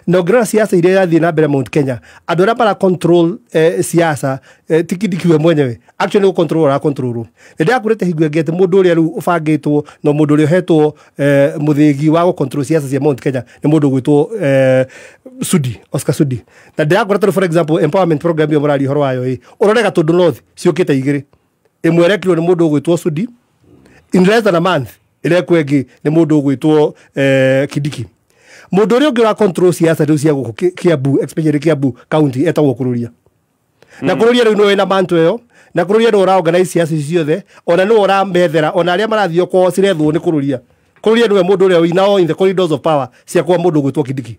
Na ũngĩrora siasa iria irathiĩ na mbere Mount Kenya, andũ arĩa mara control siasa ti Kindiki we mwenyewe, actually nĩ gũ-control ara control. Nĩ ndĩrakwĩrĩte hingo ĩngĩ atĩ mũndũ ũrĩa rĩu ũbangĩtwo na mũndũ ũrĩa ũhetwo mũthĩgi wa gũ-control siasa cia Mount Kenya nĩ mũndũ ũgwĩtwo Sudi, Oscar Sudi. Na ndĩrakwĩra tondũ for example empowerment program ĩyo mũraria ũhoro wayo ĩ, ũrore Gatũndũ North ciũkĩte igĩrĩ, ĩmwe ĩrekirwo nĩ mũndũ ũgwĩtwo Sudi in less than a month, ĩrekwo ĩngĩ nĩ mũndũ ũgwĩtwo Kindiki. Mũndũ ũrĩa ũngĩ ũra control siasa rĩu cia gũkũ Kiambu, especially Kiambu county, etagwo Kũrũria. Na Kũrũria rĩu nĩwe wĩna manto ĩyo, na Kũrũria nĩwe ũra organize siasa ici ciothe, ona nĩwe ũramethera, ona arĩa marathiĩ kwao cirethwo nĩ Kũrũria. Kũrũria nĩwe mũndũ ũrĩa wĩ nao in the corridors of power cia kwa mũndũ ũgwĩtwo Kindiki.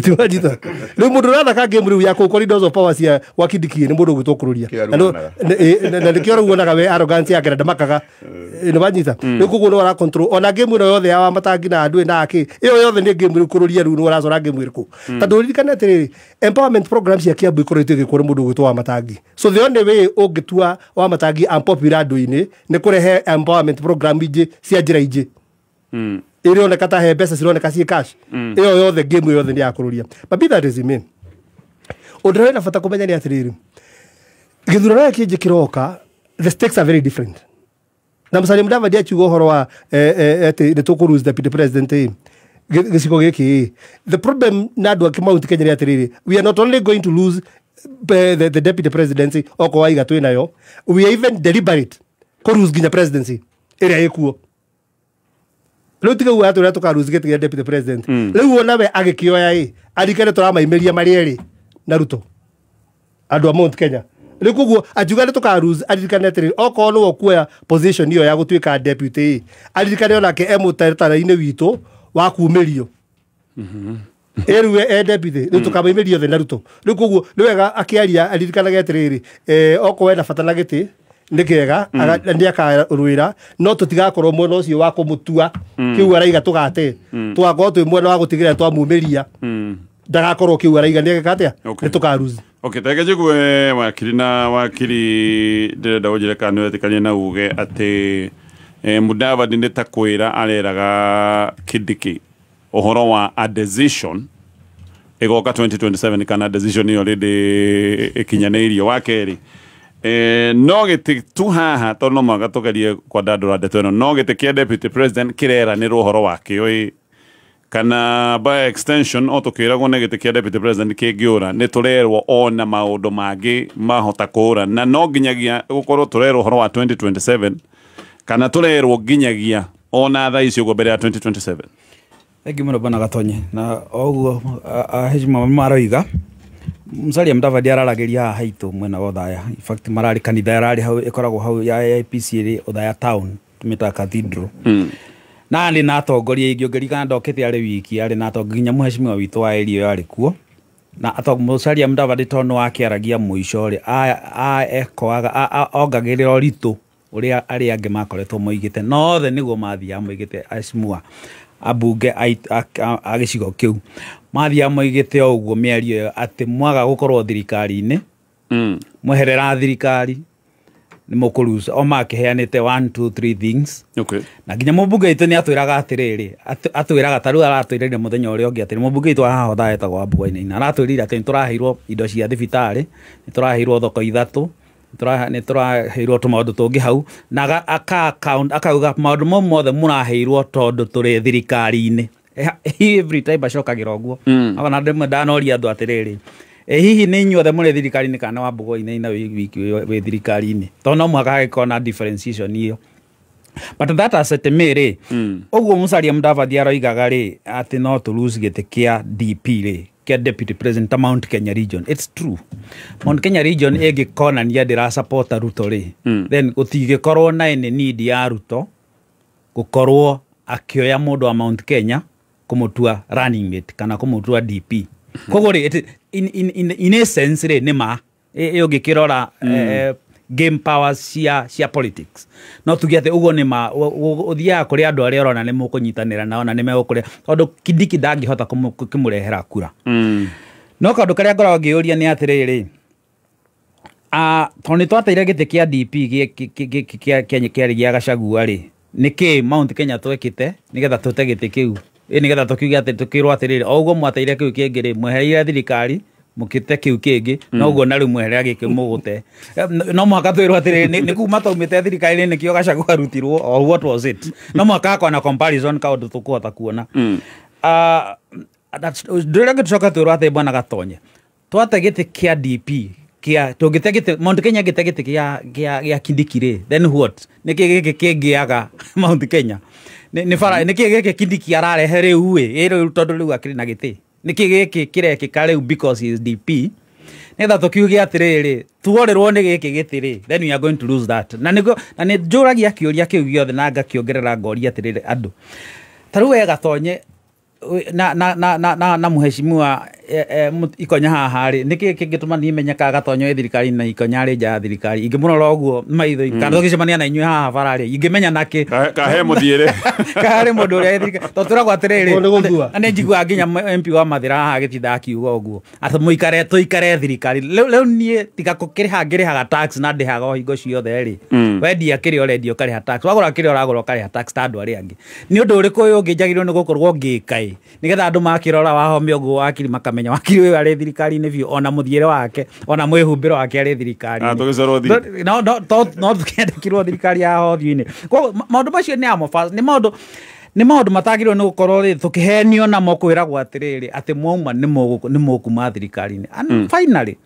Tiwanyita rĩu mũndũ ũrathaka game rĩu ya kũu corridors of power cia gwa Kindiki nĩ mũndũ ũgwĩtwo Kururia. Na nĩkĩo rĩu wonaga we arrogance yake na ndamakaga, nĩ wanyita? Rĩu koguo nĩ ara control ona game ĩno yothe ya Wamatangi na andũ na akĩ ĩyo yothe nĩ game rĩu. Kururia rĩu nĩ ũracora game ĩrĩkũ? Tondũ ririkane atĩrĩrĩ, empowerment program cia Kiambu ikoretwo igĩkwo nĩ mũndũ ũgwĩtwo Wamatangi. So the only way ũngĩtua Wamatangi unpopular andũ-inĩ nĩ kũrehe empowerment program ingĩ cia njĩra ingĩ ironeka ta he mbeca cironeka ciĩ cash. Ĩyo yothe, game ĩyo yothe nĩ ya Kururia. But be that as it may, ũndũ ũrĩa wĩna bata kũmenya nĩ atĩrĩrĩ, gĩthurano gĩkĩ kĩngĩ kĩroka, the stakes are very different. Na Musalia Mudavadi akiuga ũhoro wa atĩ nĩ tũkũ lose deputy president ĩ gĩcigo gĩkĩ ĩ, the problem na andũ a Mount Kenya nĩ atĩrĩrĩ, we are not only going to lose the deputy presidency okorwo waiga twĩ nayo, we are even deliberate kũ lose nginya presidency ĩrĩa ĩkuo rĩu. Tiga uga atĩ ũrĩa tũka lose gĩtĩ gĩa deputy president rĩu, ona we agĩkĩoya ĩ arikane tũramaimĩria marĩ erĩ na Ruto andũ a Mount Kenya. Rĩu koguo akiuga nĩ tũka lose, aririkane atĩrĩrĩ, okorwo nĩwe ũkuoya position ĩyo ya gũtuĩka deputy ĩ, aririkane onake e mũtaratara-inĩ witũ wa kumĩrio ĩrĩu e deputy. Rĩu tũkamaimĩria othe na Ruto. Rĩu koguo nĩ wega akĩaria aririkanage atĩrĩrĩ, okorwo ena bata na gĩtĩ nĩ kĩega nĩ akarũĩra, no tũtigakorwo mwena ũcio wa kũmũtua kĩu araiga tũgate. Tũgakorwo twĩ mwena wa gũtigĩrĩra twamumĩria ndagakorwo kĩu araiga nĩ ageka atĩa nĩ tũka lose. Okay, teke njigue wakiri. Na wakiri, ndĩrenda ũnjĩre kana nĩwetĩkania na uge atĩ Mudavadi nĩ ta kwĩra areraga Kindiki ũhoro wa a decision ĩgoka 2027 kana decision ĩyo rĩndĩ ĩkinyanĩirio. Wa kerĩ, no gĩtĩ tu haha tondũ no mũhaka tũgerie kwandandũra ndeto ĩno, no gĩtĩ kĩa deputy president kĩreranĩrwo ũhoro wakĩo ĩ kana by extension o tũkĩragwo nĩ gĩtĩ kĩa deputy president kĩngĩũra nĩ tũrerwo ona maũndũ mangĩ mahota kũũra, na no nginyagia gũkorwo tũrerwo ũhoro wa 2027 kana tũrerwo nginyagia ona thaa ici ũguo mbere ya 2027? Thengi mũno, bwana Gatonye. Na o ũguo aheshima maroiga, Musalia Mudavadi araragĩria haha haitũ mwena wa Othaya. In fact, mararĩ kanitha yararĩ hau, ĩkoragwo hau ya AIPC ĩrĩ Othaya town, tũmĩtaga cathedral. Na arĩ na atongoria aingĩ, ũngĩririkana ndokĩte arĩ wiki, arĩ na atongoria nginya mũheshimiwa witũ wa area ĩyo arĩ kuo. Na Musalia Mudavadi tondũ nĩ wakĩaragia mũico rĩ, ekoaga ongagĩrĩra ũritũ ũrĩa arĩa angĩ makoretwo moigĩte, na othe nĩguo mathiaga moigĩte. Aheshimiwa ambunge a gĩcigo kĩu mathiaga moigĩte o ũguo mĩario ĩyo atĩ mwaga gũkorwo thirikari-inĩ, mweherera thirikari nĩ mũkũruca o makĩheanĩte one two three things. Na nginya mũmbunge witũ nĩ atwĩraga atĩrĩrĩ, atwĩraga ta rĩu aratwĩrire mũthenya ũrĩa ũngĩ atĩrĩ, mũmbunge witũ haha Othaya etagwo Wambũgũ Wainaina, aratwĩrire atĩ nĩ tũraheirwo indo cia thibitarĩ, nĩ tũraheirwo thoko ithatũ, nĩ tũraheirwo tũmaũndũ tũngĩ hau, na akauga maũndũ mau mothe mũraheirwo tondũ tũrĩ thirikari-inĩ. Every time acokagĩra ũguo. Ona rĩmwe ndanoria andũ atĩrĩrĩ, ĩ hihi nĩ inyuothe mũrĩ thirikari-inĩ kana Wambũgũ Wainaina wĩ wiki wĩ thirikari-inĩ? Tondũ no mũhaka hagĩkorwo na differentiation ĩyo. But that asset me rĩ, ũguo Musalia Mudavadi aroigaga rĩ atĩ no tũ lose gĩtĩ kĩa DP rĩ, kĩa deputy president ta Mount Kenya region, it's true. Mount Kenya region ĩngĩkonania ndĩra support Ruto rĩ, then gũtingĩkorwo na any need ya Ruto gũkorwo akĩoya mũndũ wa Mount Kenya kũmũtua running mate kana kũmũtua DP. Koguo rĩ, in essence rĩ, nĩ ma ĩ ũngĩkĩrora game powers cia politics, no tuge atĩ ũguo nĩ ma ũthiaga kũrĩ andũ arĩa ũrona nĩ mũkũnyitanĩra nao na nĩ megũkũrĩa, tondũ Kindiki ndangĩhota kũmũrehera kura. No kaũndũ karĩa ngoragwo ngĩũria nĩ atĩrĩrĩ, tondũ nĩ twateire gĩtĩ kĩa DP kĩarĩ gĩa Gachagua rĩ, nĩkĩ Mount Kenya twekĩte nĩgetha tũte gĩtĩ kĩu? Ĩ nĩgetha tũkiuge atĩ tũkĩrwo atĩrĩrĩ, o ũguo mwateire kĩu kĩngĩ rĩ, mwehereire thirikari mũkĩte kĩu kĩngĩ, no ũguo na rĩu mweherera gĩkĩ mũgũte. No mũhaka twĩrwo atĩrĩrĩ, nĩ kuma twaumĩte thirikari-inĩ nĩkĩo Gachagua arutirwo, or what was it? No mũhaka hakorwo na comparison, kaũndũ tũkũhota kuona. Ndĩrĩa tũcoka twĩrwo atĩ bwana Gatonye, twate gĩtĩ kĩa DP kĩa tũngĩte gĩtĩ Mount Kenya gĩte gĩtĩ kĩa Kindiki rĩ, then what? Nĩkĩ gĩkĩ kĩngĩaga Mount Kenya? Nĩ bara nĩkĩ gĩkĩ Kindiki ararehe rĩu ĩ rĩu, tondũ rĩu akĩrĩ na gĩtĩ? Nĩkĩ gĩkĩ kĩrekĩka rĩu because he is DP, nĩgetha tũkiuge atĩrĩrĩ, tuorĩrwo nĩ gĩkĩ gĩtĩ rĩ, then we are going to lose that? Na nĩguo na nĩ njũragia kĩũria kĩu gĩothe na ngakĩongerera ngoria atĩrĩrĩ, andũ ta rĩu we Gatonye na muheshimiwa Ikonya haha rĩ, nĩkĩ kĩngĩtũma niĩ menye kana Gatonyo ĩ thirikari na Ikonya arĩ nja ya thirikari? Ingĩmũrora ũguo maitho kana tũgĩcemania na inyuĩ haha bara rĩ, ingĩmenya nakĩ kahe mũthiĩre kaharĩ mũndũ ũrĩa ĩ thirikari, tondũ tũragwo atĩrĩrĩ, na nĩ njiguaga nginya MP wa Mathĩra haha agĩtinda akiuga ũguo atĩ mũikare tũikare thirikari. Rĩu niĩ tiga kũkĩrĩha ngĩrĩhaga tax na ndĩhaga o hingo ciothe rĩ, wendia kĩrĩa ũrendia ũkarĩha tax, wagũra kĩrĩa ũragũra ũkarĩha tax ta andũ arĩa angĩ. Nĩ ũndũ ũrĩkũ ũyũ ũngĩ njagĩrĩirwo nĩ gũkorwo ngĩka ĩ, nĩgetha andũ makĩrora Wahome ũguo wakiri makamenya wakiri ũyũ arĩ thirikari-inĩ biũ, ona mũthiĩre wake ona mwĩhumbĩro wake arĩ thirikari-inĩ. No tũkĩandĩkirwo thirikari ya ũthiũ-inĩ. Koguo maũndũ macio nĩ amo nĩ maũndũ matagĩrĩirwo nĩ gũkorwo rĩ tũkĩhenio namo kwĩragwo atĩrĩrĩ atĩ mwauma nĩ mũkuma thirikari-inĩ. And finally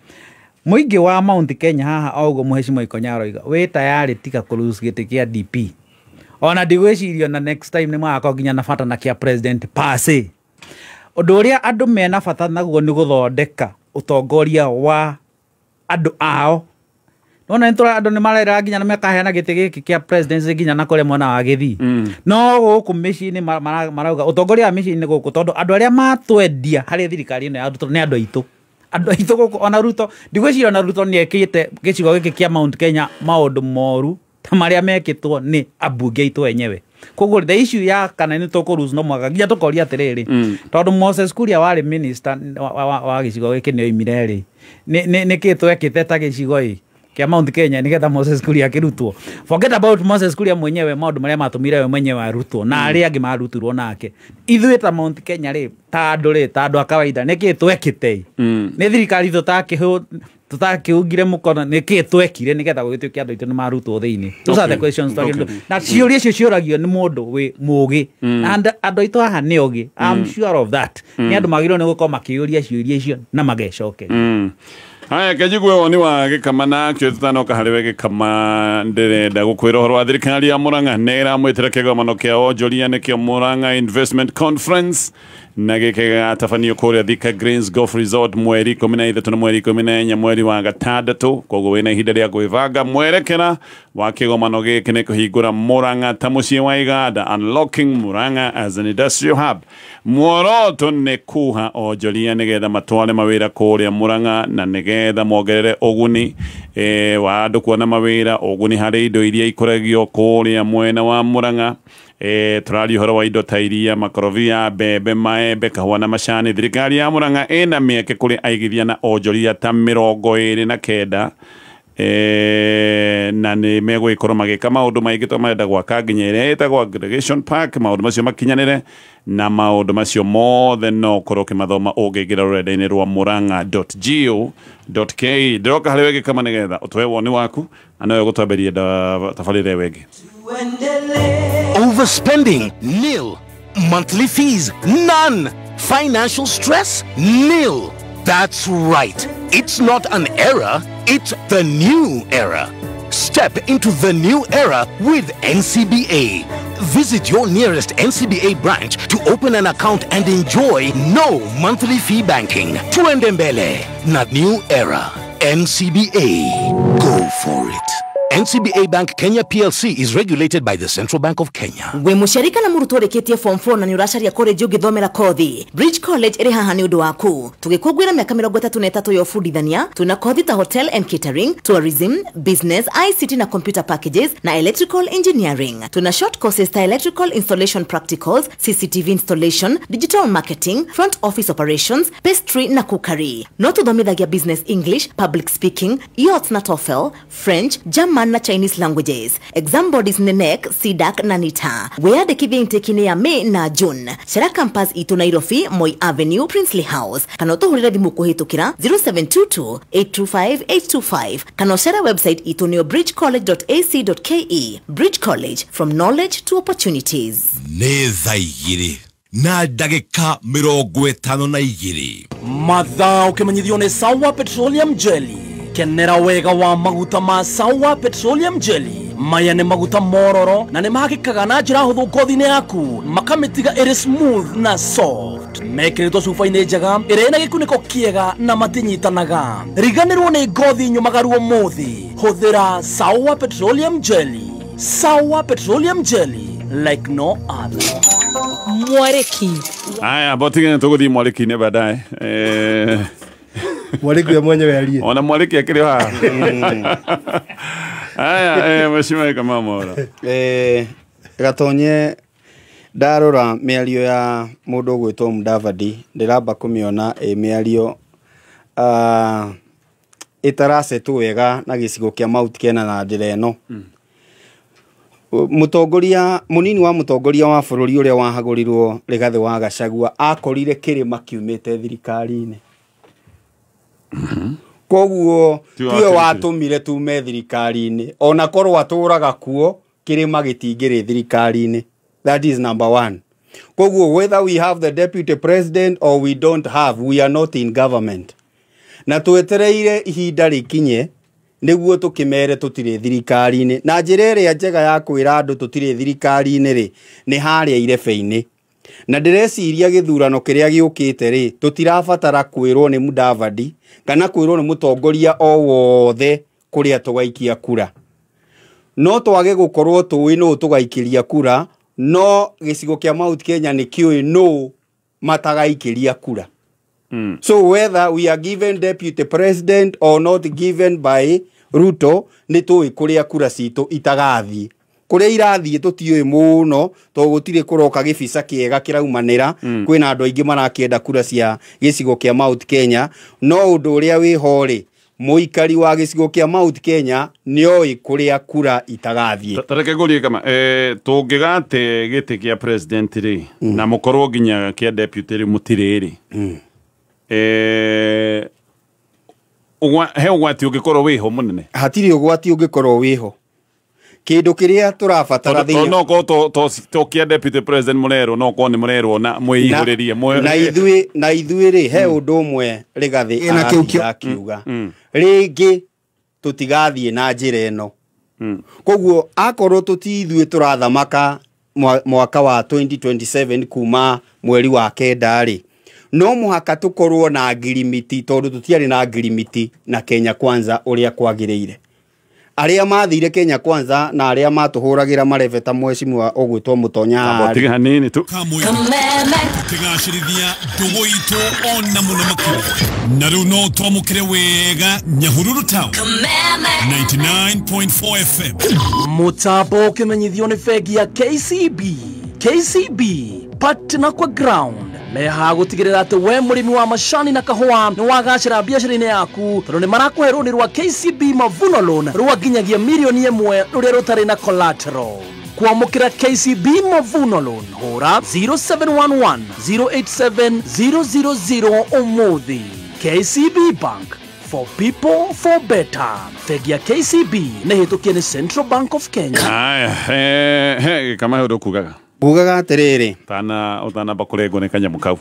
mũingĩ wa Mount Kenya haha o ũguo mũheshimiwa Ikonya aroiga wĩ tayarĩ tiga kũlose gĩtĩ kĩa DP, ona ndigwĩciria na next time nĩ magakorwo nginya na bata na kĩa president pase. Ũndũ ũrĩa andũ mena bata naguo nĩ gũthondeka ũtongoria wa andũ ao. Nona nĩ andũ nĩ marera nginya na makaheana gĩtĩ gĩkĩ kĩa presidency nginya na kũrĩa mwena wa Gĩthii. No gũkũ mĩciĩ-inĩ marauga ũtongoria wa mĩciĩ-inĩ gũkũ, tondũ andũ arĩa matwendia harĩ thirikari ĩno ya Ruto nĩ andũ aitũ. Andũ aitũ gũkũ ona Ruto ndigwĩciria ona Ruto nĩ ekĩte gĩcigo gĩkĩ kĩa Mount Kenya maũndũ moru ta marĩa mekĩtwo nĩ ambunge aitũ enyewe. Koguo the issue ya kana nĩ tũkũlose no mwaka nginya tũkoria atĩrĩrĩ, tondũ Moses Kuria warĩ minister wa gĩcigo gĩkĩ nĩ oimire rĩ, nĩ kĩ twekĩte ta gĩcigo ĩ kĩa Mount Kenya nĩgetha Moses Kuria akĩrutwo? Forget about Moses Kuria mwenyewe, maũndũ marĩa matũmire we mwenyewe arutwo na arĩa angĩ marutirwo nake. Ithuĩ ta Mount Kenya rĩ, ta andũ rĩ, ta andũ a kawaida, nĩkĩ twekĩte? Nĩ thirikari tũtakĩungire mũkono, nĩkĩ twekire nĩgetha gũgĩtuĩke andũ aitũ nĩ marutwo thĩinĩ? Those are the questions twagĩrĩirwo, na ciũria icio ciũragio nĩ mũndũ wĩ mũgĩ, na andũ aitũ haha nĩ ogĩ, I'm sure of that. Nĩ andũ magĩrĩirwo nĩ gũkorwo makĩũria ciũria icio na magecokeria. Haya, kenjigue woni wa Gĩkama nakĩo tũtanoka harĩ we Gĩkama, ndĩrenda gũkwĩra ũhoro wa thirikari ya Murang'a nĩ ĩramwĩtĩra kĩgomano kĩa onjoria nĩkĩo Murang'a Investment Conference, na gĩkĩ gĩgatabanio kũrĩa Thika Greens Golf Resort mweri 13 na mweri 14 mweri wa gatandatũ. Koguo wĩna ihinda rĩa gwĩbanga. Mwerekera wa kĩgomano gĩkĩ nĩ kũhingũra Murang'a ta mũciĩ wa iganda, unlocking Murang'a as an industrial hub. Muoroto nĩ kuha onjoria nĩgetha matware mawĩra kũrĩa Murang'a na nĩgetha mongerere ũguni wa andũ kuona mawĩra, ũguni harĩ indo iria ikũragio kũrĩa mwena wa Murang'a. Tũraria ũhoro wa indo ta iria, makorobia, mbembe, maembe, kahũa na macani. Thirikari ya Murang'a ĩna mĩeke kũrĩ aigithia na onjoria ta 29, na nĩ megũgĩkorwo magĩka maũndũ maingĩ tondũ marenda gwaka nginya ĩrĩa ĩtagwo aggregation park. Maũndũ macio makinyanĩre na maũndũ macio mothe no ũkorwo ũkĩmathoma ũngĩingĩra rũrenda-inĩ rwa murang'a.go.ke. Ndĩroka harĩ we Gĩkama nĩgetha ũtũhe woni waku na nowe ũgũtwambĩria tabarĩra ĩyo ĩngĩ. Overspending, nil. Monthly fees, none. Financial stress, nil. That's right. It's not an era, it's the new era. Step into the new era with NCBA. Visit your nearest NCBA branch to open an account and enjoy no monthly fee banking. Tuende mbele, not new era. NCBA. Go for it. NCBA Bank Kenya PLC is regulated by the Central Bank of Kenya. We mũciari kana mũrutwo ũrĩkĩtie form 4 na nĩ ũracaria college ũngĩthomera kothi, Bridge College ĩrĩ haha nĩ ũndũ waku. Tũgĩkũngũĩra mĩaka 33 ya ũbundithania, twĩna kothi ta hotel and catering, tourism, business, ICT na computer packages na electrical engineering. Tuna short courses ta electrical installation practicals, CCTV installation, digital marketing, front office operations, pastry na cookery. No tũthomithagia business English, public speaking, IELTS na TOEFL, French, German na Chinese languages. Exam bodies ni NEC, CDAC na NITA. Wĩyandĩkithie intake-inĩ ya May na June. Cera campus itũ Nairobi, Moi Avenue, Princely House. Kana ũtũhũrĩre thimũ kũhĩtũkĩra 0722 825 825. Kana ũcere website itũ nĩyo bridgecollege.ac.ke. Bridge College, from knowledge to opportunities. Nĩ thaa 2:52. Mathaa ũkĩmenyithio nĩ Sawa Petroleum Jelly. Kenera wega wa maguta ma Sawa Petroleum Jelly. Maya nĩ maguta mororo na nĩ mahakĩkaga na njĩra hũthũ ngothi-inĩ yaku, makamĩtiga ĩrĩ smooth na soft. Mekĩrĩtwo cuba-inĩ njega ĩrĩa ĩna gĩkunĩko kĩega na matinyitanaga. Riganĩrwo nĩ ngothi nyũmagaru ũmũthĩ. Hũthĩra Sawa Petroleum Jelly. Sawa Petroleum Jelly, like no other. Mwareki Aya botige tũgũthiĩ mwarĩki-inĩ baadaye. Mwarĩki we mwenyewe arie. Ona mwarĩki akĩrĩ haha. Aya mheshimiwa Kamau Mwaura. Gatonye ndarora mĩario ya mũndũ ũgwĩtwo Mudavadi ndĩramba kũmĩona ĩ mĩario ĩtarasetwo wega na gĩcigo kĩa Mount Kenya na njĩra ĩno. Mũtongoria mũnini wa mũtongoria wa bũrũri ũrĩa wahagũrirwo Rigathĩ wa Gachagua akorire kĩrĩma kiumĩte thirikari-inĩ. Koguo tiwe watũmire tume thirikari-inĩ ona korwo atũraga kuo kĩrĩma gĩtingĩrĩ thirikari-inĩ. That is number one. Koguo whether we have the deputy president or we don't have, we are not in government. Na twetereire ihinda rĩkinye nĩguo tũkĩmere tũtirĩ thirikari-inĩ. Na njĩra ĩrĩa njega ya kwĩra andũ tũtirĩ thirikari-inĩ rĩ nĩ harĩa irebe-inĩ. Na ndĩreciria gĩthurano kĩrĩa gĩũkĩte rĩ tũtirabatara kwĩrwo nĩ Mudavadi kana kwĩrwo nĩ mũtongoria o wothe kũrĩa tũgaikia kura. No twage gũkorwo tũĩ nũ tũgaikĩria kura, no gĩcigo kĩa Mount Kenya nĩ kĩũĩ nũ matagaikĩria kura. So whether we are given deputy president or not given by Ruto, nĩ tũĩ kũrĩa kura citũ itagathiĩ. Kũrĩa irathiĩ tũtiũĩ mũno tondũ gũtirĩ kũroka gĩbica kĩega kĩraumanĩra. Kwĩna andũ aingĩ marakĩenda kura cia gĩcigo kĩa Mount Kenya, no ũndũ ũrĩa wĩho rĩ mũikari wa gĩcigo kĩa Mount Kenya nĩoĩ kũrĩa kura itagathiĩ. Tareke ngũrie kama tũngĩgate gĩtĩ kĩa president rĩ na mũkorwo nginya kĩa deputy rĩ mũtirĩ rĩ he ũgwati ũngĩkorwo wĩho mũnene? Hatirĩ ũgwati ũngĩkorwo wĩho. Kĩndũ kĩrĩa tũrabatara thĩinĩ no ko to kĩa deputy president mũrerwo no ko nĩ mũrerwo na mwĩihũrĩrie na ithuĩ rĩ he ũndũ ũmwe Rigathĩ akiuga rĩngĩ tũtigathiĩ na njĩra ĩno. Koguo akorwo tũti ithuĩ tũrathamaka mwaka wa 2027 kuma mweri wa 9 rĩ no mũhaka tũkorwo na ngirimiti tondũ tũtiarĩ na ngirimiti na Kenya Kwanza ũrĩa kwagĩrĩire. Arĩa mathire Kenya Kwanza na arĩa matũhũragĩra marebe ta mheshimiwa ũgwĩtwo Mũtonya tiga hanini tu kĩgacĩrithia ndũgũ itũ ona mũno makĩria na rĩu no twamũkĩre wega Nyahururu Town 99.4 FM. Mũtambo ũkĩmenyithio nĩ bengi ya KCB. KCB partner kwa ground meha gũtigĩrĩra atĩ we mũrĩmi wa macani na kahũa nĩ wagacĩra biacara-inĩ yaku tondũ nĩ marakũhe rũni rwa KCB Mavuno Loan rwa nginyagia mirioni 1 rũrĩa rũtarĩ na collateral. Kwamũkĩra KCB Mavuno Loan hũra 0711 087 000 ũmũthĩ. KCB Bank, for people for better. Bengi ya KCB nĩ hĩtũkie nĩ Central Bank of Kenya. Aya, kama ũndũ kugaga Ngugaga atĩrĩrĩ tana ũtanamba kũrengwo nĩ kanyamũ kau.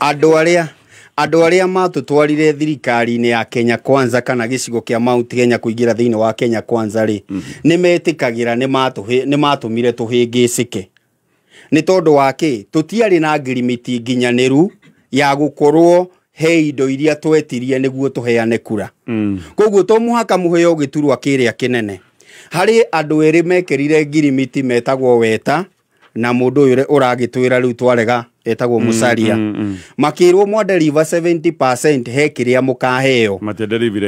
Andũ arĩa matũtwarire thirikari-inĩ ya Kenya Kwanza kana gĩcigo kĩa Mount Kenya kũingĩra thĩinĩ wa Kenya Kwanza rĩ nĩ metĩkagĩra nĩ matũmire tũhĩngĩcĩke. Nĩ tondũ wa kĩ tũtiarĩ na ngirimiti nginyanĩru ya gũkorwo he indo iria twetirie nĩguo tũheane kura. Koguo to mũhaka mũheo gĩturwa kĩrĩa kĩnene. Harĩ andũ erĩ mekĩrire ngirimiti metagwo Weta na mũndũ ũyũ ũragĩtwĩra rĩu twarega etagwo Musalia. Makĩrwo mwadeliver 70% he kĩrĩa mũkaheo.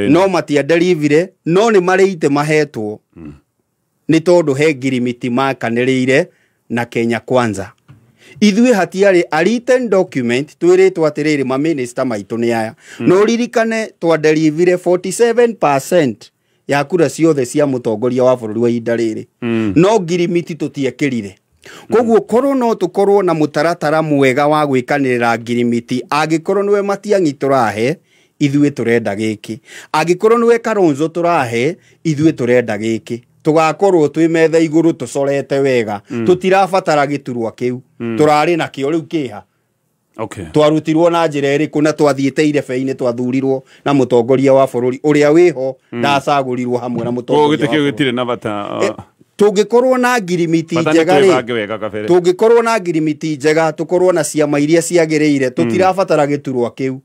No matiadelivire no nĩ marĩite mahetwo. Nĩ tondũ he ngirimiti makanĩrĩire na Kenya Kwanza. Ithuĩ hatiarĩ a written document twĩrĩtwo atĩrĩrĩ ma minister maitũ nĩ aya. No ririkane twadelivire 47% ya kura ciothe cia mũtongoria wa bũrũri wa ihinda rĩrĩ. No ngirimiti tũtiekĩrire. Koguo korwo no tũkorwo na mũtaratara mwega wa gwĩkanĩrĩra ngirimiti angĩkorwo nĩwe Matiang'i tũrahe ithuĩ tũrenda gĩkĩ, angĩkorwo nĩwe Kalonzo tũrahe ithuĩ tũrenda gĩkĩ, tũgakorwo twĩ metha igũrũ tũcorete wega. Tũtirabatara gĩturwa kĩu tũrarĩ nakĩo rĩu kĩha. Twarutirwo na njĩra ĩrĩkũ na twathiĩte irebe-inĩ twathurirwo na mũtongoria wa bũrũri ũrĩa wĩho ndacagũrirwo hamwe na mũtongoria gĩtĩ kĩu gĩtirĩ na bata. Tũngĩkorwo na ngirimiti njega rĩ tũngĩkorwo na ngirimiti njega tũkorwo na ciama iria ciagĩrĩire tũtirabatara gĩturwa kĩu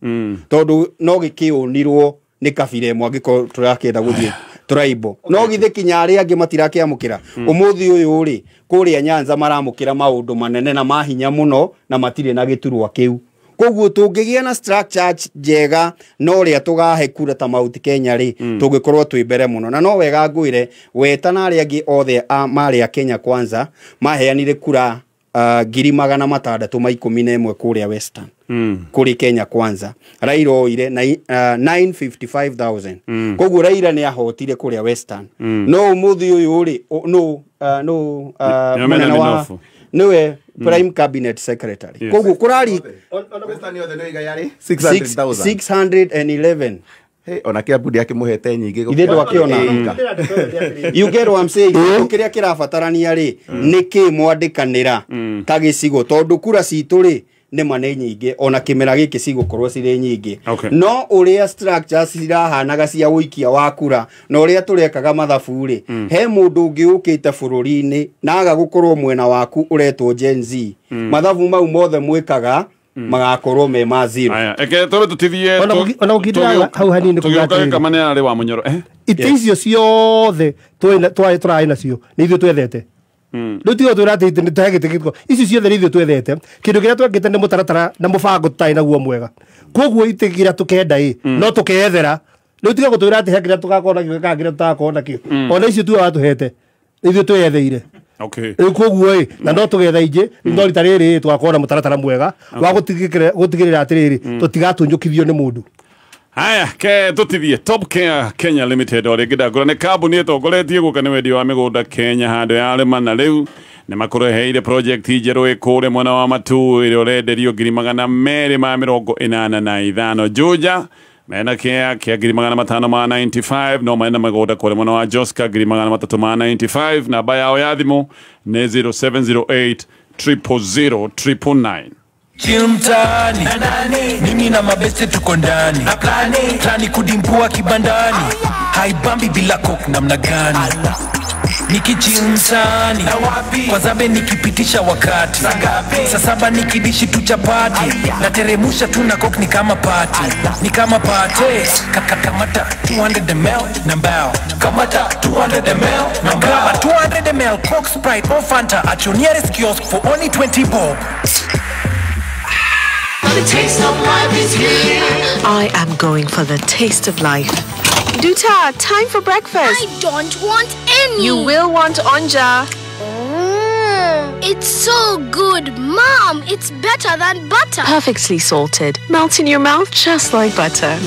tondũ no gĩkĩũnirwo nĩ kabira ĩmwe angĩkorwo tũrakĩenda gũthiĩ tribal. No githĩ kinya arĩa angĩ matirakĩamũkĩra. Ũmũthĩ ũyũ rĩ kũrĩa Nyanza maramũkĩra maũndũ manene na mahinya mũno na matirĩ na gĩturwa kĩu. Koguo tũngĩgĩa na structure njega na ũrĩa tũgahe kura ta Mount Kenya rĩ, tũngĩkorwo twĩ mbere mũno. Na no wega ngwĩre weta na arĩa angĩ othe marĩ a Kenya Kwanza maheanire kura 611 kũrĩa Western kũrĩ Kenya Kwanza. Raila oire 955,000. Koguo Raila nĩ ahotire kũrĩa Western. No ũmũthĩ ũyũ rĩ, no no Nyomena mũnene wa Minofu. nĩwe Prime Cabinet Secretary. Koguo kũrari Western yothe nĩ igai yarĩ 600,000. 611. Hey, ona Kiambu ndiakĩmũhete nyingĩ. Ithe ndwakĩona. You get what I'm saying? Kĩndũ kĩrĩa kĩrabatarania rĩ, nĩ kĩ mwandĩkanĩra ta gĩcigo, tondũ kura citũ rĩ nĩma nĩ nyingĩ, ona kĩmera gĩkĩ cigũkorwo cirĩ nyingĩ. No ũrĩa structures cirahanaga cia ũikia wa kura na ũrĩa tũrekaga mathabu rĩ, he mũndũ ũngĩ ũkĩte bũrũri-inĩ na aga gũkorwo mwena waku ũretwo Gen Z, mathabu mau mothe mwĩkaga magakorwo me ma zero. Aya, eke tũbe tũtithie. Ona gũkindĩra hau hanini kuga tũgĩũka atĩrĩrĩ. gĩkamane arĩ wa Mũnyoro Itĩ icio ciothe tũrarĩ nacio nĩ ithuĩ twethete. Rĩu tiga twĩra atĩ nĩ tũhe gĩtĩ gĩko, ici ciothe nĩ ithuĩ twethete. Kĩndũ kĩrĩa twekĩte nĩ mũtaratara na mũbango tũtarĩ naguo mwega. Koguo itĩ kĩrĩa tũkenda ĩ, no tũkeyethera. Rĩu tiga gũtwĩra atĩ he kĩrĩa tũgakorwo nakĩo kana kĩrĩa tũtagakorwo nakĩo. Ona icio tuwe watũhete nĩ ithuĩ twĩyetheire. Rĩu koguo ĩ, na no tũgetha ingĩ, no rita rĩrĩ tũgakorwo na mũtaratara mwega wa gũtigĩrĩra atĩrĩrĩ, tũtigatunyũkithio nĩ mũndũ. Haya, ke tũtithie Top Care Kenya Limited o rĩngĩ ndangũra nĩ kambuni ĩtongoretie gũka nĩ wendia wa mĩgũnda Kenya handũ ya rĩma, na rĩu nĩ makũreheire project njerũ ĩ kũrĩa mwena wa Matu ĩrĩa ũrenderio 285,000. Juja mena kĩa kĩa 595,000, no mena mĩgũnda kũrĩa mwena wa Joska 395,000. Namba yao ya thimũ nĩ 0708 000 999. Chill mtaani, mimi na mabeste tuko ndani, plani kudimbua kibandani, haibambi bila coke namna gani? Nikichill mtaani, kwa zabe nikipitisha wakati, saa saba nikidishi tu chapati, nateremusha tu na coke ni kama party, ni kama party. Kamata 200 ml na mbao, kamata 200 ml na mbao, 200 ml Coke, Sprite or Fanta at your nearest kiosk for only 20 bob. The taste of life is here. I am going for the taste of life. Duta, time for breakfast. I don't want any. You will want onja. It's so good, Mom. It's better than butter. Perfectly salted. Melts in your mouth just like butter.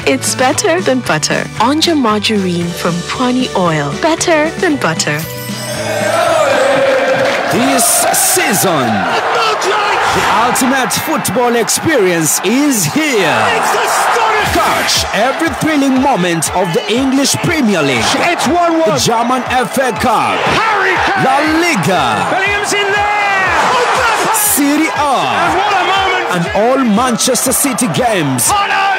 It's better than butter. Onja margarine from Pwani Oil. Better than butter. This season, the ultimate football experience is here. Catch every thrilling moment of the English Premier League. It's 1-1. The German FA Cup. Harry Kane. La Liga. Bellingham's in there. Serie A. And what a moment. And all Manchester City games.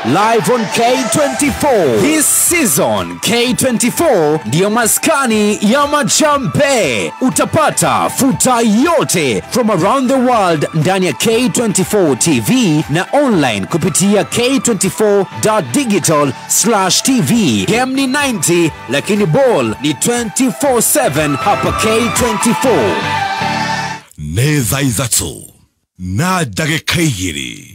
Live on K24. This season, K24 ndiyo maskani ya majambe. Utapata futa yote from around the world ndani ya K24 TV na online kupitia k24.digital/tv. Game ni 90 lakini ball ni 24/7 hapa K24. Nĩ thaa ithatũ na ndagĩka igĩrĩ.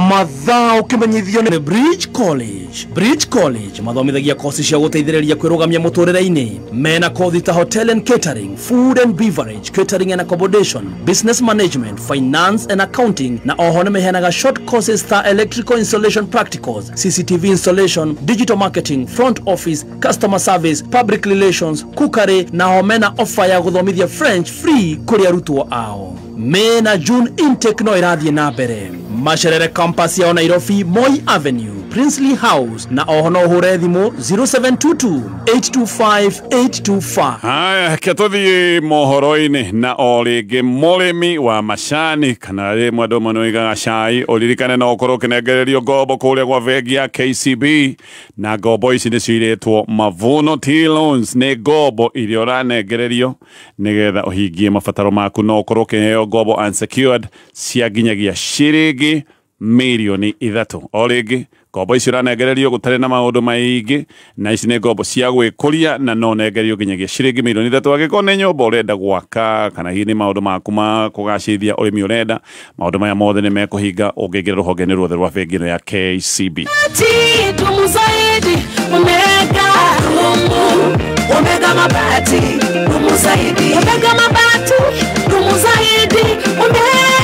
Mathaa ũkĩmenyithio nĩ Bridge College. Bridge College mathomithagia kosi cia gũteithĩrĩria kwĩrũgamia mũtũrĩre-inĩ. Mena kothi ta hotel and catering, food and beverage, catering and accommodation, business management, finance and accounting, na oho nĩ meheanaga short courses ta electrical installation practicals, CCTV installation, digital marketing, front office, customer service, public relations, cookery, na ho mena offer ya gũthomithia French free kũrĩ arutwo ao. May na June intake no ĩrathiĩ na mbere. Macerere campus yao Nairobi, Moi Avenue, Princely House, na oho no ũhũre thimũ 0722 825 825. Haya, ke tũthiĩ mohoro-inĩ na o rĩngĩ mũrĩmi wa macani kana rĩmwe andũ manoigaga cai, ũririkane no ũkorwo ũkĩnengererio ngombo kũrĩa gwa bengi ya KCB, na ngombo ici nĩcio iretwo Mavuno Tea Loans. Nĩ ngombo iria ũranengererio nĩgetha ũhingie mabataro maku. No ũkorwo ũkĩheo ngombo unsecured cia nginyagia ciringi 3 milioni. O rĩngĩ Ngombo icio ũranengererio gũtarĩ na maũndũ maingĩ, na ici nĩ ngombo cia gwĩkũria na no nengerio nginyagia ciringi mirioni 3. Angĩkorwo nĩ nyũmba ũrenda gwaka kana hihi nĩ maũndũ maku ma kũgacĩrithia ũrĩmi ũrenda, maũndũ maya mothe nĩ mekũhinga ũngĩingĩra rũhonge-inĩ ruothe rwa bengi ĩno ya KCB. Dumu zaidi, Omega dumu, Omega mabati, dumu zaidi, Omega mabati, dumu zaidi, Omega.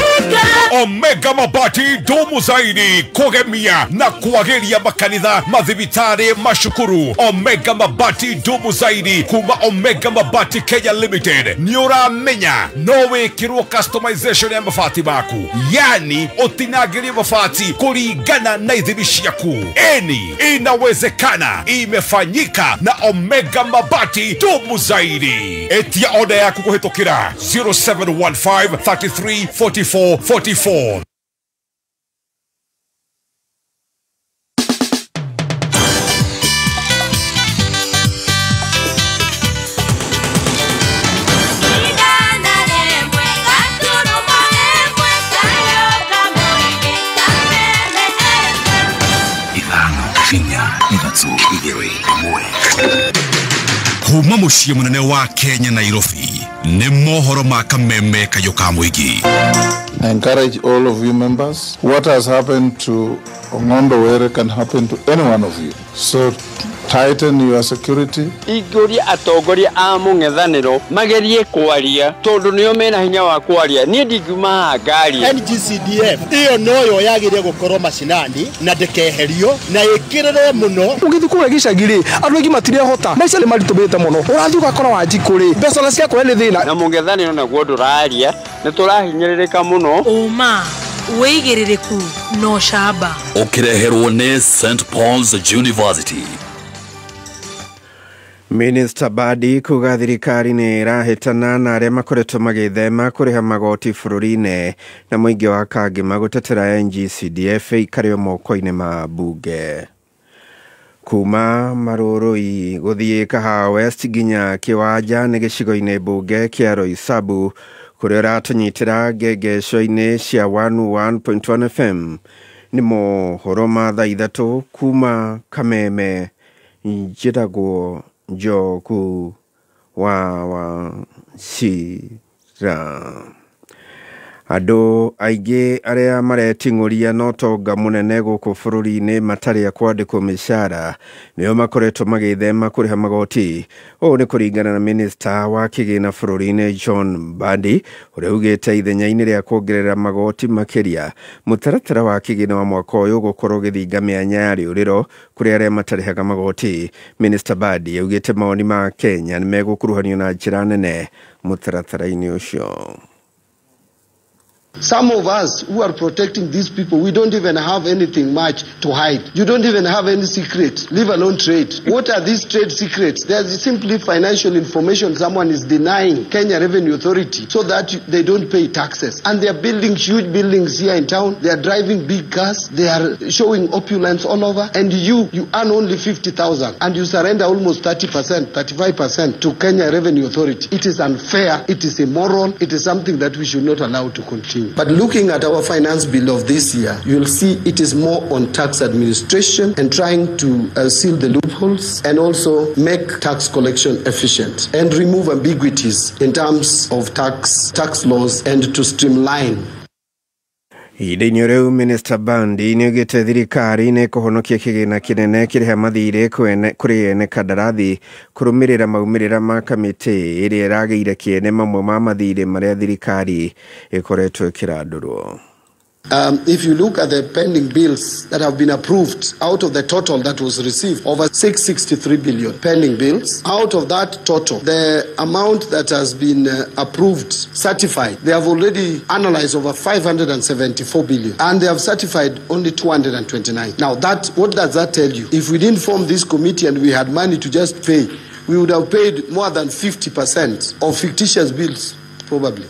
Omega mabati dumu zaidi kugemia na kuagiria makanitha mathibitari mashukuru. Omega mabati dumu zaidi kuma Omega Mabati Kenya Limited. Ni uramenya no wikirwo customization ya mabati maku, yani utinagirie mabati kulingana na ithimi ciaku. Eni inawezekana, imefanyika na Omega Mabati dumu zaidi. Etia oda yaku kuhitukira 0715 33 44 44. Kuma muciĩ mũnene wa Kenya Nairobi nĩ mohoro ma kameme kayũ ka mũingĩ. I encourage all of you members, what has happened to Ong'ondo Were can happen to any one of you. So tighten your security. Ingũria atongoria a mũng'ethanĩro magerie kwaria tondũ nĩo mena hinya wa kwaria. Niĩ ndingiuma haha ngaria. NGCDF ĩyo noyo yagĩrĩire gũkorwo macinani na ndĩkeherio na ĩkĩrĩre mũno. Ũgĩthiĩ kũrĩa gĩcagi rĩ, andũ aingĩ matirehota, maica nĩ maritũhĩte mũno. Ũrathiĩ ũgakora Wanjikũ rĩ, mbeca ona cia kũrĩa nĩ thĩna. Na mũng'ethanĩro naguo ndũraria, nĩ tũrahinyĩrĩrĩka mũno. Ũma wĩigĩrĩrĩku na ũcamba. Ũkĩreherwo nĩ St Paul's University. Minister Badi kuga thirikari nĩ ĩrahĩtana na arĩa makoretwo magĩthema kũrĩha magoti bũrũri-inĩ na mũingĩ wa Kangema gũtetera NGCDF ĩikario moko-inĩ ma mbunge. Kuma Marũrũi gũthiĩ Kahawa West nginya Kĩwanja nĩ gĩcigo-inĩ mbunge kĩa Roysambu kũrĩa ũratũnyitĩra ngengeco-inĩ cia 101.1 FM. Nĩ mohoro ma thaa 3 kuma Kameme. Njĩtagwo Njoku wa Wachira. Andũ aingĩ arĩa mareting'ũria na ũtonga mũnene gũkũ bũrũri-inĩ matarĩ a kwandĩkwo mĩcara nĩo makoretwo magĩthema kũrĩha magoti. Ũũ nĩ kũringana na minista wa kĩgĩna bũrũri-inĩ John Mbadi ũrĩa ugĩte ithenya-inĩ rĩa kuongerera magoti makĩria mũtaratara wa kĩgĩna wa mwaka ũyũ ũgũkorwo ũgĩthinga mĩanya ya rĩũrĩro kũrĩ arĩa matarĩhaga magoti. Minista Mbadi augĩte mawoni ma Kenya nĩ megũkuruhanio na njĩra nene mũtaratara-inĩ ũcio. Some of us who are protecting these people, we don't even have anything much to hide. You don't even have any secret, leave alone trade. What are these trade secrets? There's simply financial information someone is denying Kenya Revenue Authority so that they don't pay taxes. And they are building huge buildings here in town. They are driving big cars. They are showing opulence all over. And you earn only 50,000 and you surrender almost 30%, 35% to Kenya Revenue Authority. It is unfair. It is immoral. It is something that we should not allow to continue. But looking at our finance bill of this year, you'll see it is more on tax administration and trying to seal the loopholes and also make tax collection efficient and remove ambiguities in terms of tax laws and to streamline. Ihinda-inĩ rĩu Minister Bandi nĩaugĩte thirikari nĩ ĩkũhonokia kĩgĩna kĩnene kĩrĩha mathirĩ kũrĩ ene kandarathi kũrũmĩrĩra maumĩrĩra ma kamĩtĩ ĩrĩa ĩragĩire kĩene mamwe ma mathirĩ marĩa thirikari ĩkoretwo ĩkĩrandũrwo. If you look at the pending bills that have been approved, out of the total that was received, over 663 billion pending bills, out of that total, the amount that has been approved, certified, they have already analyzed over 574 billion, and they have certified only 229. Now, what does that tell you? If we didn't form this committee and we had money to just pay, we would have paid more than 50% of fictitious bills, probably.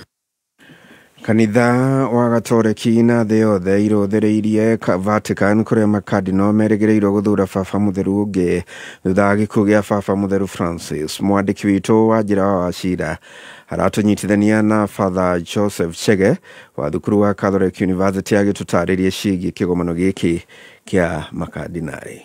Kanitha wa Gatoreki na thĩ yothe irũthĩrĩirie Vatican kũrĩa makadino merĩgĩrĩirwo gũthura baba mũtheru ũngĩ thutha wa gĩkuũ gĩa baba mũtheru Francis. Mwandĩki witũ wa njĩra wa Wachira Aratũnyitithania na Father Joseph Chege wa thukuru wa Catholic University agĩtũtarĩria ciĩgiĩ kĩgomano gĩkĩ kĩa makardinarĩ.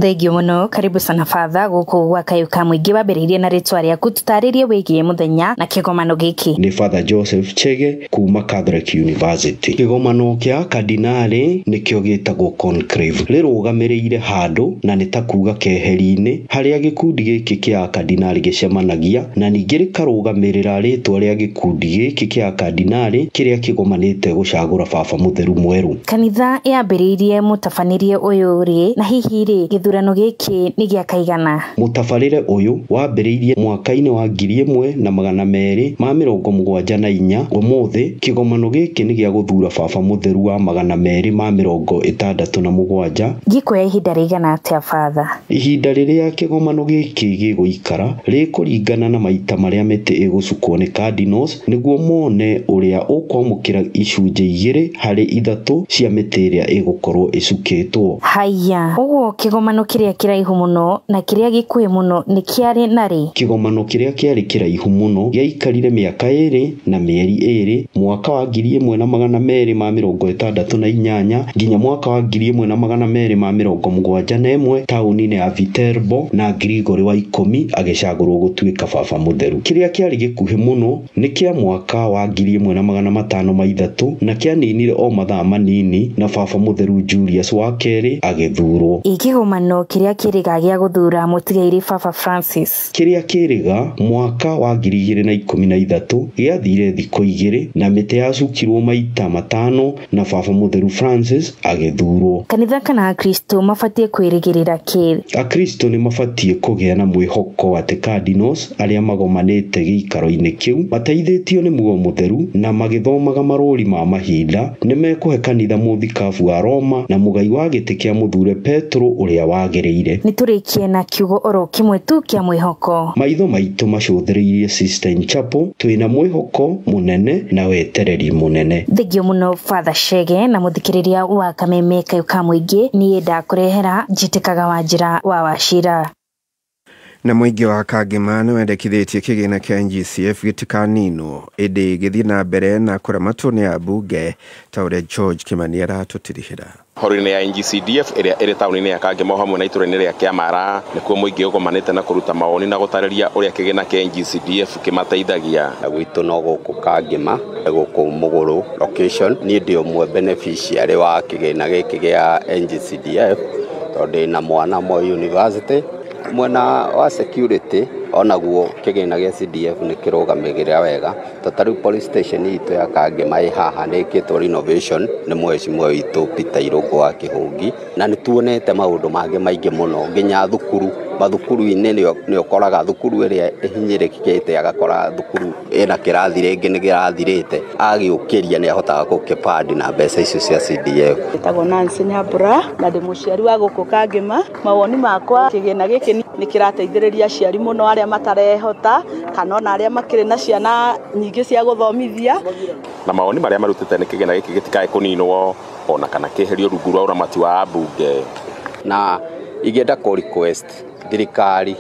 Thengio muno, karibu sana Father guku gwa Kayũ ka Mũingĩ. Wambĩrĩirie na rĩtwa rĩaku, tũtarĩrie wĩgiĩ mũthenya na kĩgomano gĩkĩ. Nĩ Father Joseph Chege kuma Catholic University. Kĩgomano kĩa kardinarĩ nĩkĩo gĩtagwo conclave, rĩrũgamĩrĩire handũ na nĩ ta kuga keheri-inĩ harĩa gĩkundi gĩkĩ kĩa kardinarĩ gĩcemanagia, na ningĩ rĩkarũgamĩrĩra rĩtwa rĩa gĩkundi gĩkĩ kĩa kardinarĩ kĩrĩa kĩgomanĩte gũcagũra baba mũtheru mwerũ. Kanitha yambĩrĩirie mũtabanĩrie ũyũ rĩ, na hihi rĩ gĩthurano gĩkĩ nĩ gĩa kaigana? Mũtabarĩre ũyũ wambĩrĩirie mwaka-inĩ wa 1274. Ũmũthĩ kĩgomano gĩkĩ nĩ gĩa gũthura baba mũtheru wa 267. Gĩkuoya ihinda rĩigana atĩa Father? Ihinda rĩrĩa kĩgomano gĩkĩ gĩgũikara rĩkũringana na maita marĩa mĩtĩ ĩgũcukwo nĩ cardinals nĩguo mone ũrĩa ũkwamũkĩra icunjĩ 2 harĩ 3 cia mĩtĩ ĩrĩa ĩgũkorwo ĩcukĩtwo. Haya, ũguo kĩgomano kĩrĩa kĩraihu mũno na kĩrĩa gĩkuhĩ mũno nĩ kĩarĩ na rĩ? Kĩgomano kĩrĩa kĩarĩ kĩraihu mũno gĩaikarire mĩaka 2 na mĩeri 2, mwaka wa 1268 nginya mwaka wa 1271 taũni-inĩ ya Viterbo, na Gregory wa 10 agĩcagũrwo gũtuĩka baba mũtheru. Kĩrĩa kĩarĩ gĩkuhĩ mũno nĩ kĩa mwaka wa 1503 na kĩaninire o mathaa manini na baba mũtheru Julius wa kerĩ agĩthurwo. Kĩgomano kĩrĩa kĩrĩga gĩa gũthura mũtigairĩ Baba Francis? Kĩrĩa kĩrĩga mwaka wa 2013 gĩathire thikũ 2 na mĩtĩ yacukirwo maita 5 na baba mũtheru Francis agĩthurwo. Kanitha kana Akristo mabatiĩ kwĩrĩgĩrĩra kĩ? Akristo nĩ mabatiĩ kũgĩa na mwĩhoko atĩ cardinals arĩa magomanĩte gĩikaro-inĩ kĩu mateithĩtio nĩ muoyo mũtheru na magĩthomaga marũri ma mahinda nĩ mekũhe kanitha mũthikabu wa Roma na mũgai wa gĩtĩ kĩa mũthure Petro ũrĩa wagĩrĩire. Nĩ tũrĩkie na kiugo oro kĩmwe tu kĩa mwĩhoko. Maitho maitũ macũthĩrĩirie Sistine Chapel, twĩna mwĩhoko mũnene na wetereri mũnene. Thengio mũno Father Chege na mũthikĩrĩria wa Kameme Kayũ ka Mũingĩ. Niĩ ndakũrehera njĩtĩkaga wa njĩra wa Wachira. Na mũingĩ wa Kangema nĩ wendekithĩtie kĩgĩna kĩa NGCF gĩtikaninwo ĩndĩ gĩthiĩ na mbere na kũramatwo nĩ ambunge ta ũrĩa George Kimani aratũtirihĩra. Horo-inĩ ya NGCDF ĩrĩa ĩrĩ taũni-inĩ ya Kangema hamwe na itũũra-inĩ rĩa Kĩamara nĩkuo mũingĩ ũgomanĩte na kũruta mawoni na gũtarĩria ũrĩa kĩgĩna kĩa NGCDF kĩmateithagia. Gwitũ no gũkũ Kangema, gũkũ Mũgũrũ location, niĩ ndĩ ũmwe beneficiary wa kĩgĩna gĩkĩ gĩa NGCDF tondũ ndĩna mwana Moi University. Mwena wa security onaguo kĩgĩna gĩa CDF nĩ kĩrũgamĩrĩra wega, ta rĩu police station itũ ya Kangema ĩ haha nĩ ĩkĩtwo renovation nĩ mheshimiwa witũ Peter Irũngũ wa Kĩhũngi, na nĩ tuonete maũndũ mangĩ maingĩ mũno nginya thukuru mathukuru-inĩ nĩ ũkoraga thukuru ĩrĩa ĩhinyĩrĩkĩte agakora thukuru ĩna kĩrathi rĩngĩ nĩ kĩrathirĩte, agĩũkĩria nĩ ahotaga gũkĩbandi na mbeca icio cia CDF. Ĩtagwo Nancy Nyambura na ndĩ mũciari wa gũkũ Kangema. Mawoni makwa kĩgĩna gĩkĩ nĩ kĩrateithĩrĩria aciari mũno arĩa matarehota kana ona arĩa makĩrĩ na ciana nyingĩ cia gũthomithia. Na mawoni marĩa marutĩte nĩ kĩgĩna gĩkĩ gĩtikae kũninwo ona kana kĩeherio rungu rwa ũramati wa ambunge. Na ingĩenda kũ request thirikari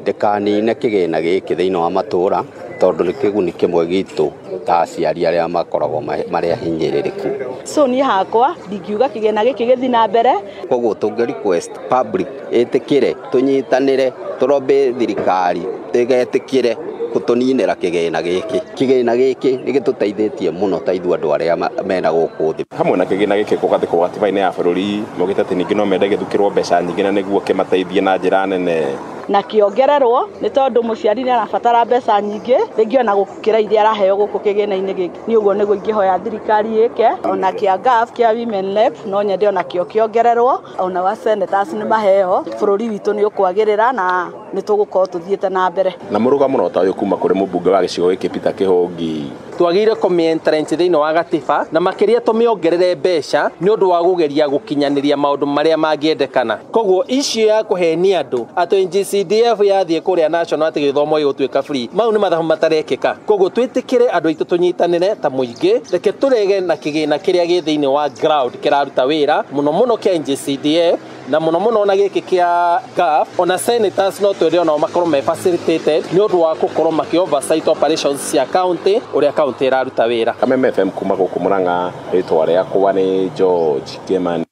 ndĩkanine kĩgĩna gĩkĩ thĩinĩ wa matũũra tondũ nĩ kĩguni kĩmwe gitũ ta aciari arĩa makoragwo marĩ ahinyĩrĩrĩku. So niĩ hakwa ndingiuga kĩgĩna gĩkĩ gĩthiĩ na mbere. Koguo tũngĩ request public ĩtĩkĩre tũnyitanĩre tũrombe thirikari ĩgetĩkĩre gũtũninĩra kĩgĩna gĩkĩ. Kĩgĩna gĩkĩ nĩ gĩtũteithĩtie mũno ta ithuĩ andũ arĩa mena gũkũ thĩ. Hamwe na kĩgĩna gĩkĩ kũgathĩkwo gatiba-inĩ ya bũrũri maugĩte atĩ ningĩ no mende gĩthukĩrwo mbeca nyingĩ na nĩguo kĩmateithie na njĩra nene. Na kĩongererwo nĩ tondũ mũciari nĩ arabatara mbeca nyingĩ rĩngĩ ona gũkĩra iria araheo gũkũ kĩgĩna-inĩ gĩkĩ. Nĩ ũguo nĩguo ingĩhoya thirikari ĩke. Ona kĩa GAF kĩa Women Rep no nyende ona kĩo kĩongererwo, ona wa senators nĩ maheo. Bũrũri witũ nĩ ũkwagĩrĩra na nĩ tũgũkorwo tũthiĩte na mbere. Na mũrũgamo ta ũyũ kuma kũrĩ mũmbunge wa gĩcigo gĩkĩ Peter Kĩhũngi. Twagĩrĩire kũmĩ-entrench thĩinĩ wa gatiba na makĩria tũmĩongerere mbeca nĩ ũndũ wa kũgeria gũkinyanĩria maũndũ marĩa mangĩendekana. Koguo issue ya kũhenia andũ atĩ NGCDF NGCDF yathiĩ kũrĩa national atĩ gĩthomo gĩgũtuĩka free. Mau nĩ mathabu matarekĩka. Koguo twĩtĩkĩre andũ aitũ tũnyitanĩre ta mũingĩ, reke tũrege na kĩgĩna kĩrĩa gĩ thĩinĩ wa ground kĩraruta wĩra mũno mũno kĩa NGCDF na mũno mũno ona gĩkĩ kĩa GAF. Ona senators no twende onao makorwo me facilitated nĩ ũndũ wa gũkorwo makĩ oversight operations cia county, ũrĩa county ĩraruta wĩra. Kameme FM kuma gũkũ Murang'a, rĩtwa rĩakwa nĩ George Kimani.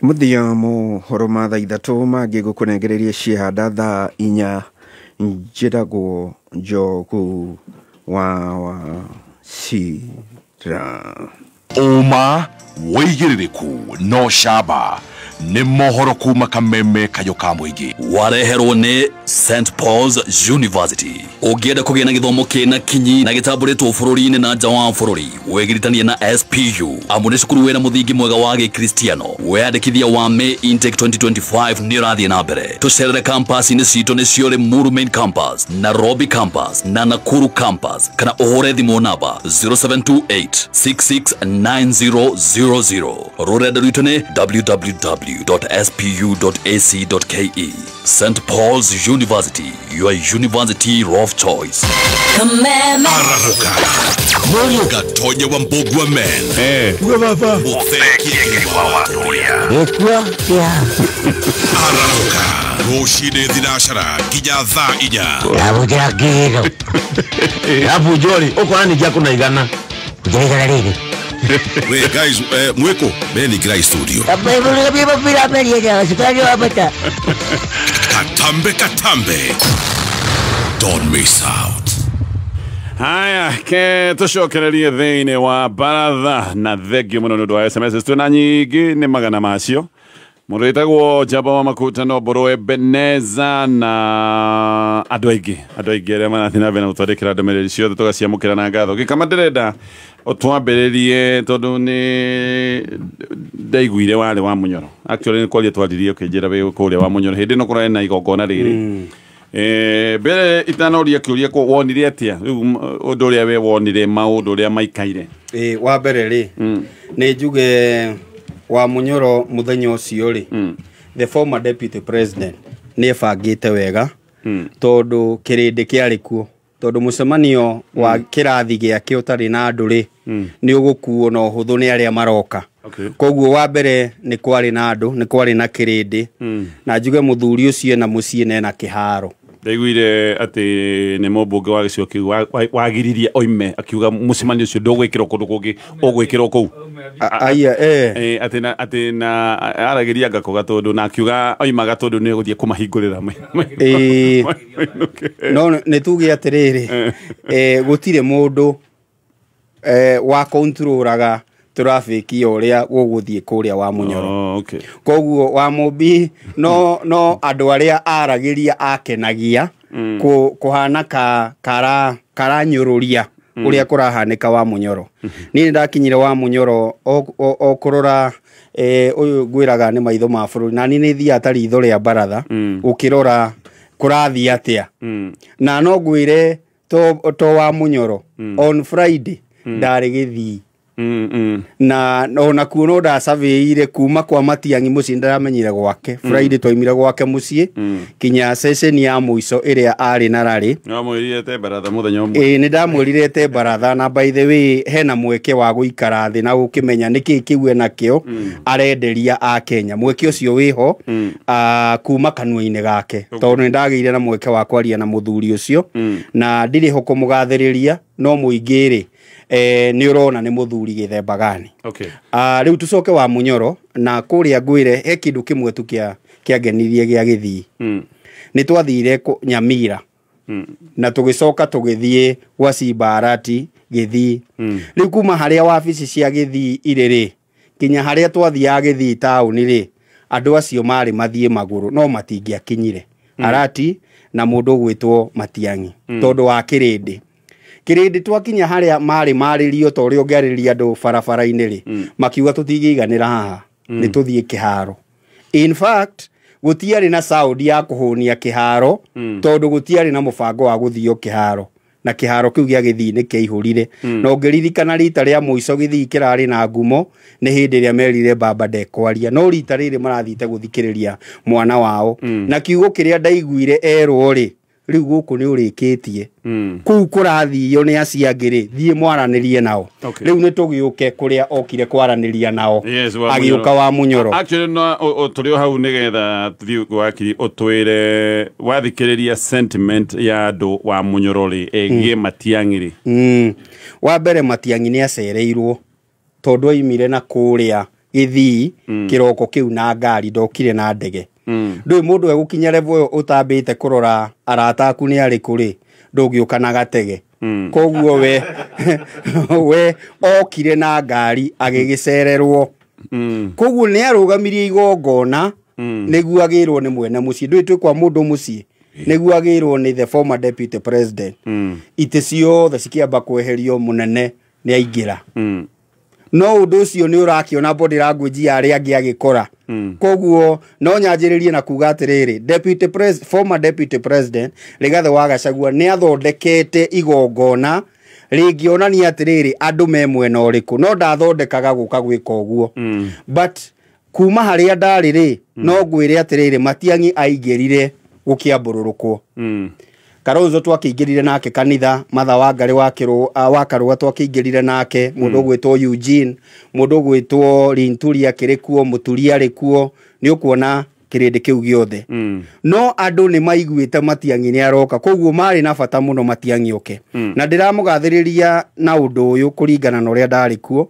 Mũthia mohoro ma thaa 3 mangĩ gũkũnengereria ciehanda thaa 4. Njĩragwo Njogu wa Wachira. Ũma wĩigĩrĩrĩku no camba nĩ mohoro kuma Kameme kayũ ka mũingĩ. Wareherwo nĩ St Paul's University. Ũngĩenda kũgĩa na gĩthomo kĩna kinyi na gĩtambũrĩtwo bũrũri-inĩ na nja wa bũrũri, wĩgiritanie na SPU amu nĩ cukuru wĩna mũthingi mwega wa gĩkristiano. Wĩyandĩkithia wa May intake 2025 nĩ ũrathiĩ na mbere. Tũcerere campus-inĩ citũ nĩcio Limuru Main Campus, Nairobi Campus na Nakuru Campus, kana ũhũre thimũ namba 0728 669000. Rũrenda rwitũ nĩ www.spu.ac.ke. St. Paul's University, your university of choice. Araruka Gatonya wa Mbogwa men Araruka rũcinĩ thinacara nginya thaa 4. Abu Jori ũkora ningĩ akũna igana. Igana rĩrĩ. Wait guys, mweko beni gra studio. Katambe katambe. Don't miss out. Haya, ke tũcokererie thĩinĩ wa baratha na thengio mũno nĩ ũndũ wa SMS twĩna nyingĩ nĩ magana macio. Mũndũ wĩtagwo Njamba wa Makutano Mbũrũ Ebeneza na andũ aingĩ arĩa marathiĩ na mbere na gũtwandĩkĩra ndũmĩrĩri ciothe tũgaciamũkĩra na ngatho. Gĩkama ndĩrenda ũtwambĩrĩrie tondũ nĩ ndaiguire warĩ wa Mũnyoro. Actually nĩ kwaria twaririe ũkĩnjĩra wĩ kũrĩa wa Mũnyoro hĩndĩ ĩno kũrarĩ na igongona rĩrĩ. Mbere itanoria kĩũria wonire atĩa rĩu ũndũ ũrĩa we wonire maũndũ ũrĩa maikaire? Wa mbere rĩ, nĩ njuge wa Mũnyoro mũthenya ũcio rĩ, the former deputy president nĩ ebangĩte wega tondũ kĩrĩndĩ kĩarĩ kuo, tondũ mũcemanio wa kĩrathi gĩake ũtarĩ na andũ rĩ, nĩ ũgũkuo na ũhũthũ nĩ arĩa maroka. Koguo wa mbere nĩ kwarĩ na andũ, nĩ kwarĩ na kĩrĩndĩ, na njuge mũthuri ũcio na mũciĩ nena kĩharo. Ndaiguire atĩ nĩ mũmbunge wa gĩcigo kĩu wagiririe oime akiuga mũcemanio ũcio ndũgwĩkĩrwo kũndũ kũngĩ, ũgwĩkĩrwo kũu. Aya atĩ na aragĩria ngakũga tondũ na akiuga oimaga tondũ nĩ gũthiĩ kũmahingũrĩra. No nĩ tuge atĩrĩrĩ, gũtirĩ mũndũ wa controlaga traffic ya ũrĩa gũgũthiĩ kũrĩa wa Mũnyoro. Koguo wa Mũmbi no andũ arĩa aragĩria akenagia kũhana karanyũrũria ũrĩa kũrahanĩka wa Mũnyoro. Niĩ nĩndakinyire wa Mũnyoro o kũrora ũyũ ngwĩraga nĩ maitho ma bũrũri, na niĩ nĩ thiaga ta ritho rĩa baratha ũkĩrora kũrathiĩ atĩa. Na no ngwĩre to wa Mũnyoro on Friday ndarĩ Gĩthii. Na ona kuo no ndacabĩire kuma kwa Matiang'i mũciĩ, ndaramenyire gwake Friday twaimire gwake mũciĩ kinya session ya mũico ĩrĩa arĩ na rarĩ. Nĩwamwĩrire te baratha mũthenya ũmwe? Nĩ ndamwĩrire te baratha, na by the way hena mweke wa gũikara thĩ na gũkĩmenya nĩkĩĩ kĩu enakĩo arenderia a Kenya. Mweke ũcio wĩho kuma kanua-inĩ gake, tondũ nĩ ndagĩire na mweke wa kwaria na mũthuri ũcio, na ndirĩ ho kũmũgathĩrĩria, no mũingĩ rĩ nĩ ũrona nĩ mũthuri gĩthemba gani. Rĩu tũcoke wa Mũnyoro na kũrĩa ngwĩre he kĩndũ kĩmwe tu kĩangenirie gĩa Gĩthii. Nĩ twathire Nyamira na tũgĩcoka tũgĩthiĩ gwa Simba Arati Gĩthii. Rĩu kuma harĩa wabici cia Gĩthii irĩ rĩ, kinya harĩa twathiaga Gĩthii taũni rĩ, andũ acio marĩ mathiĩ magũrũ no matingĩakinyire. Arati na mũndũ ũgwĩtwo Matiang'i tondũ wa kĩrĩndĩ. Kĩrĩndĩ twakinya harĩa marĩ marĩrio ta ũrĩa ũngĩarĩria andũ barabara-inĩ rĩ, makiuga tũtingĩiganĩra haha, nĩ tũthiĩ kĩharo. In fact gũtiarĩ na sound ya kũhũnia kĩharo, tondũ gũtiarĩ na mũbango wa gũthio kĩharo. Na kĩharo kĩu gĩa Gĩthii nĩ kĩaihũrire. Na ũngĩririkana rita rĩa mũico Gĩthii kĩrarĩ na ngumo nĩ hĩndĩ ĩrĩa merire baba ndekwaria, no rita rĩrĩ marathiĩte gũthikĩrĩria mwana wao. Na kiugo kĩrĩa ndaiguire erwo rĩ, rĩu gũkũ nĩ ũrĩkĩtie, kũu kũrathio nĩ acio angĩ rĩ, thiĩ mwaranĩrie nao. Rĩu nĩ tũgĩũke kũrĩa okire kwaranĩria nao. Yes, wa agĩũka Munyoro. Wa Munyoro. Actually no tũrĩ o hau nĩgetha tũthiĩ wakiri ũtwĩre wathikĩrĩria sentiment ya andũ wa Munyoro rĩ ĩgiĩ Matiang'i rĩ. Wa mbere Matiang'i nĩ acereirwo tondũ aimire na kũrĩa Gĩthii kĩroko kĩu na ngari, ndokire na ndege. Ndũĩ mũndũ egũkinya level ĩyo ũtambĩte kũrora arata aku nĩ arĩkũ rĩ, ndũngĩũka na gatege. Koguo we okire na ngari agĩgĩcererwo. Koguo nĩ arũgamirie igongona nĩguo agĩrwo nĩ mwene mũciĩ. Ndũĩ twĩ kwa mũndũ mũciĩ, nĩguo agĩrwo nĩ the former deputy president. Itĩ ciothe cikĩamba kweherio, mũnene nĩ aingĩra. No ũndũ ũcio nĩ ũrakĩona body language ya arĩa angĩ agĩkora. Koguo no nyanjĩrĩrie na kuga atĩrĩrĩ, former deputy president Rigathĩ wa Gachagua nĩ athondekete igongona rĩngĩonania atĩrĩrĩ andũ me mwena ũrĩkũ, no ndathondekaga gũka gwĩka ũguo. But kuma harĩa ndarĩ rĩ, no ngwĩre atĩrĩrĩ, Matiang'i aingĩrire gũkĩambũrũrũkwo. Kalonzo twakĩingĩrire nake kanitha, Martha Wangari wa Karũa twakĩingĩrire nake, mũndũ ũgwĩtwo Eugene, mũndũ ũgwĩtwo Linturi akĩrĩ kuo, Mũturi arĩ kuo, nĩ ũkuona kĩrĩndĩ kĩu gĩothe. No andũ nĩ maiguĩte Matiang'i nĩ aroka, koguo marĩ na bata mũno Matiang'i oke. Na ndĩramũgathĩrĩria na ũndũ ũyũ kũringana na ũrĩa ndarĩ kuo,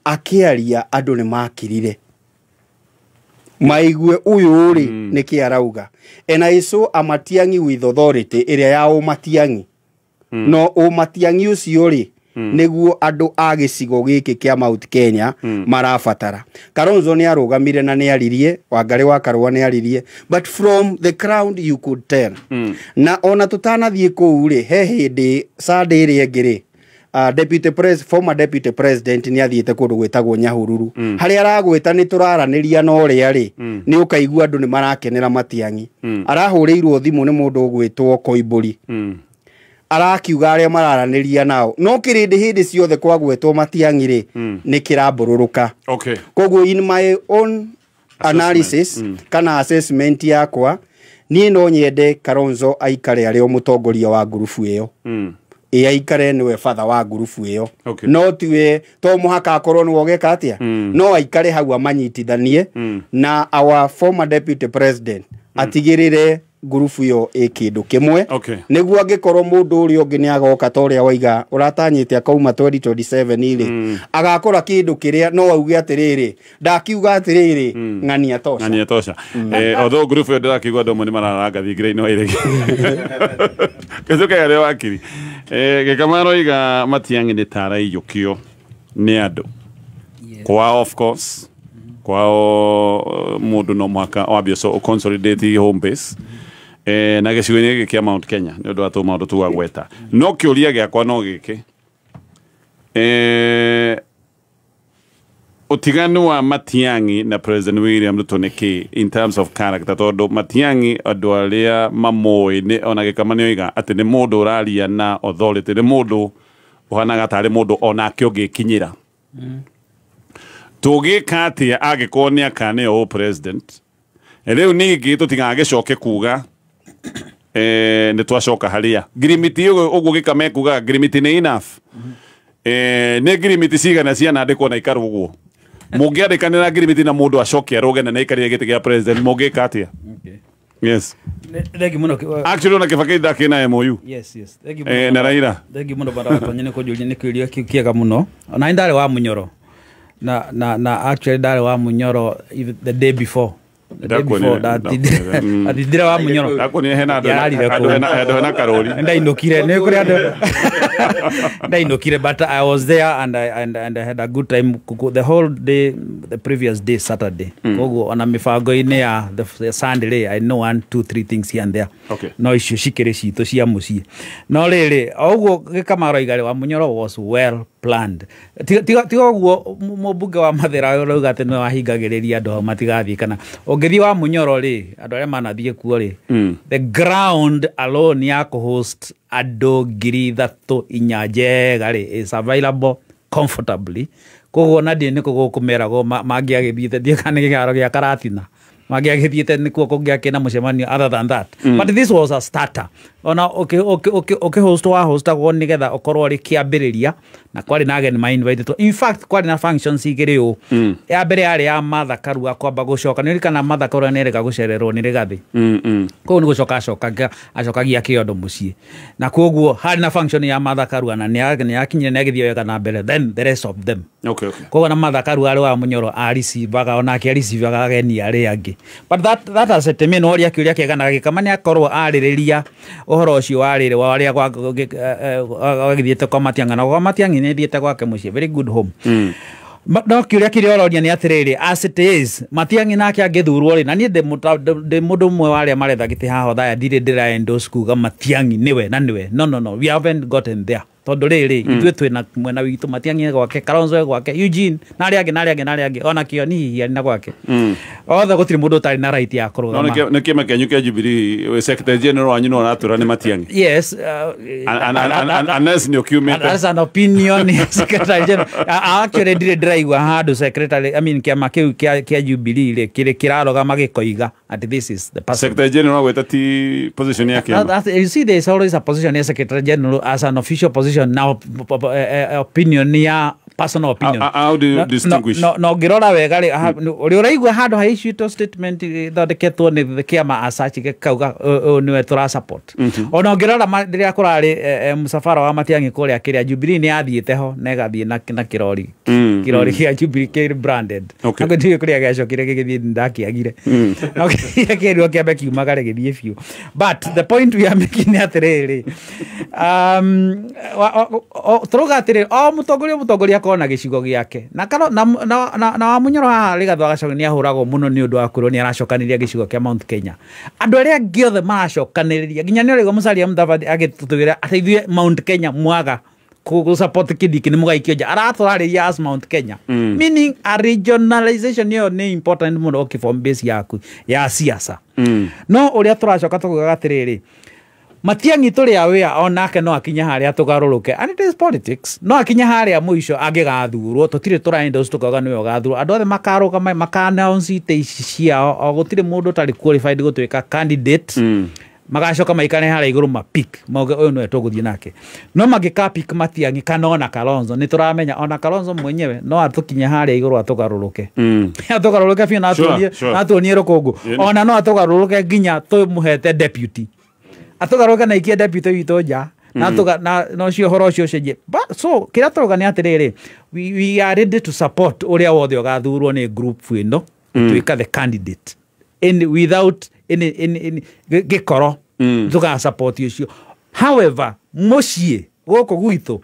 akĩaria andũ nĩ makirire maigue ũyũ rĩ nĩkĩ arauga. And I saw a Matiang'i with authority ĩrĩa ya ũmatiang'i. No ũmatiang'i ũcio rĩ, nĩguo andũ a gĩcigo gĩkĩ kĩa Mount Kenya marabatara. Kalonzo nĩ arũgamire na nĩ aririe, Wangari wa Karũa nĩ aririe, but from the crowd you could tell. Na ona tũtanathiĩ kũu rĩ, he hĩndĩ Sunday ĩrĩa ĩngĩ rĩ, former deputy president nĩ athiĩte kũndũ gwĩtagwo Nyahururu. Harĩa aragwĩta nĩ tũraranĩria na ũrĩa rĩ, nĩ ũkaigua andũ nĩ marakenera Matiang'i. Arahũrĩirwo thimũ nĩ mũndũ ũgwĩtwo Koimbũri. Arakiuga arĩa mararanĩria nao, no kĩrĩndĩ hĩndĩ ciothe kwagwetwo Matiang'i rĩ, nĩ kĩrambũrũrũka. Koguo in my own analysis kana assessment yakwa, niĩ no nyende Kalonzo aikare arĩ o mũtongoria wa ngurubu ĩyo. Ĩ aikare nĩwe batha wa ngurubu ĩyo. No tiwe to mũhaka akorwo nĩwe ũgeka atĩa, no aikare hau amanyitithanie na our former deputy president atigĩrĩre ngurubu ĩyo ĩ kĩndũ kĩmwe, nĩguo angĩkorwo mũndũ ũrĩa ũngĩ nĩ agoka ta ũrĩa waiga ũratanyĩte akauma 2027 rĩ, agakora kĩndũ kĩrĩa no auge atĩrĩrĩ, ndakiuga atĩrĩrĩ, ng'ania tosha. Ng'ania tosha. Although group ĩyo ndĩrakĩigua andũ amwe nĩ mararanga thingira-inĩ wa iregi. Gĩcoke harĩ wakiri. Gĩkama aroiga Matiang'i nĩ ta araiyũkio nĩ andũ. Kwao of course, kwao mũndũ no mũhaka wambie consolidate home base. Na gĩcigo-inĩ gĩkĩ kĩa Mount Kenya nĩ ũndũ wa tũ maũndũ tũgagweta. No kĩũria gĩakwa no gĩkĩ, ũtiganu wa Matiang'i na President William Ruto nĩ kĩ in terms of character? Tondũ Matiang'i andũ arĩa mamũĩ nĩ ona Gĩkama nĩ oiga atĩ nĩ mũndũ ũraria na authority, nĩ mũndũ ũhanaga tarĩ mũndũ onake ũngĩkinyĩra. Tũngĩka atĩa angĩkorwo nĩ akaneo president rĩu ningĩ tũtigagĩcoke kuga nĩ twacoka harĩa ngirimiti ũguo Gĩkama ekugaga ngirimiti nĩ enough. Nĩ ngirimiti cigana cianandĩkwo na ikarwo ũguo? Mũngĩandĩkanĩra ngirimiti na mũndũ acoke arũge na nĩaikarĩre gĩtĩ gĩa president, mũngĩka atĩa? Yes. Thank you mũno. Actually ona Kibaki ndakĩna MOU. Yes. Thank you Na Raila. Thank you mũno bwana Watonyi nĩ kũnjũria nĩ kĩũria kĩu kĩega mũno. Ona nĩ ndarĩ wa Munyoro. Na actually ndarĩ wa Munyoro even the day before. The day before ndatindire wa Munyoro. Ndakuonire hena andũ Yararire andũ kũu. hena andũ hena karũri. Ndainũkire nĩ kũrĩ andũ ndainũkire, but I was there and I had a good time the whole day, the previous day, Saturday. Koguo ona mĩbango-inĩ ya the Sunday rĩ, I know 1 2 3 things here and there. No icio cikĩrĩ citũ cia mũciĩ. No rĩrĩ, o ũguo Gĩkama aroiga rĩ, wa Munyoro was well planned. Tiga ũguo mũmbunge wa Mathĩra ũrauga atĩ nĩwe wahingagĩrĩria andũ hau matigathiĩ, kana ũngĩthiĩ wa Munyoro rĩ, andũ arĩa manathiĩ kuo rĩ, the ground alone ya kũhost andũ 3,000 inya njega rĩ is available comfortably. Koguo na ndiĩ nĩkũ gũkũ meragwo mangĩagĩthiĩte ndiĩ kana nĩ kĩharo gĩa Karatina mangĩagĩthiĩte nĩkuo kũngĩakĩ na mũcemanio other than that. But this was a starter. Ona ũkĩhost wa hostagwo nĩgetha ũkorwo ũrĩ kĩambĩrĩria, na kwarĩ na ageni ma invited. In fact kwarĩ na functions igĩrĩ ũũ. Ya mbere yarĩ ya Martha Karua kwamba gũcoka, nĩ ũririkana Martha Karua nĩerĩga gũcererwo nĩ Rigathĩ. Koguo nĩ gũcoka acokagia kĩondo mũciĩ, na koguo harĩ na function ya Martha Karua na nĩyakinyire nĩagĩthiĩ wega na mbere, then the rest of them. Koguo na Martha Karua arĩ wa Mũnyoro aricivaga onake aricivaga ageni arĩa angĩ. But that has a mean ũrĩa kĩũria kĩega na gĩkama nĩ akorwo arĩrĩria ũhoro ũcio warĩrĩ wa arĩa gwagĩthiĩte kwa Matiang'i, na kwa Matiang'i nĩ thiĩte gwake mũciĩ, very good home. No kĩũria kĩrĩa ũroria nĩ atĩrĩrĩ, as it is Matiang'i nake angĩthurwo rĩ, na niĩ ndĩ mũndũ ũmwe wa arĩa maretha gĩtĩ haha Othaya, ndirĩ ndĩra endorse kuga Matiang'i nĩwe na nĩwe, no we haven't gotten there, tondũ rĩrĩ ithuĩ twĩna mwena witũ, Matiang'i gwake, Kalonzo gwake, Eugene na arĩa angĩ na arĩa angĩ na arĩa angĩ, ona Kĩoni hihi arĩ na gwake, othe gũtirĩ mũndũ ũtarĩ na right ya kũrũgama. No nĩ kĩama kĩanyu kĩa Jubilee, secretary general wanyu no aratwĩra nĩ Matiang'i. Yes, unless nĩ ũkiumĩte. That's an opinion. Secretary general actually ndirĩ ndĩraigua handũ secretary, I mean kĩama kĩu kĩa Jubilee rĩ kĩrĩ kĩrarũgama gĩkoiga at this is the person. Secretary general agwĩta ti position ya kĩama. You see, there is always a position ya secretary general as an official position. Now opinion ya personal opinion. How do you distinguish? No ngĩrora wega rĩ, ũrĩa ũraigua handũ ha issue statement ithondeketwo nĩ kĩama as such gĩkauga ũyũ nĩwe tũra support. Ona ũngĩrora rĩrĩa kũrarĩ mũcabara wa Matiang'i kũrĩa kĩrĩa Jubilee nĩ yathiĩte ho na ĩgathiĩ na kĩrori kĩrori kĩa Jubilee kĩ branded. Na ndiũĩ kũrĩa gĩacokire gĩgĩthiĩ, ndakĩagire. No kĩrĩa kĩerirwo kĩambe kiumagare gĩthiĩ biũ. But the point we are making nĩ atĩrĩrĩ, tũrauga atĩrĩrĩ, o mũtongoria akorwo na gĩcigo gĩake, na wa Mũnyoro haha Rigathĩ wa Gachagua nĩ ahũragwo mũno nĩ ũndũ wa kwĩrwo nĩ aracokanĩrĩria gĩcigo kĩa Mount Kenya. Andũ arĩa angĩ othe maracokanĩrĩria, nginya nĩ ũraigua Musalia Mudavadi agĩtũtwĩra atĩ ithuĩ Mount Kenya mwaga gũ support Kindiki nĩ mũgaikio nja, aratũrarĩria as Mount Kenya. Meaning a regionalization ĩyo nĩ important mũno ũkĩform base yaku ya siasa. No ũrĩa tũracoka tũkugaga atĩrĩrĩ, Matiang'i tũrĩ aware onake no akinye harĩa tũgarũrũke, and it is politics, no akinye harĩa mũico angĩgathurwo, tũtirĩ tũra endorse tũkauga nĩwe ũgathurwo, andũ othe makarũgama maka announce itĩ ici ciao, o gũtirĩ mũndũ ũtarĩ qualified gũtuĩka candidate. Magacoka maikare harĩa igũrũ ma pick mauge ũyũ nĩwe tũgũthiĩ nake. No mangĩka pick Matiang'i kana ona Kalonzo, nĩ tũramenya ona Kalonzo mwenyewe no atũkinye harĩa igũrũ atũgarũrũke, atũgarũrũke biũ na atuonie rũkũngũ, ona no atũgarũrũke nginya tũmũhete deputy, atũgarũrũke na ikie deputy witũ nja, na na ũcio ũhoro ũcio ũcenjie. So kĩrĩa tũrauga nĩ atĩrĩrĩ, we are ready to support ũrĩa wothe ũgathurwo nĩ group ĩno gũtuĩka the candidate in without any gĩkoro, tũga support ũcio. However, mũciĩ gũkũ gwitũ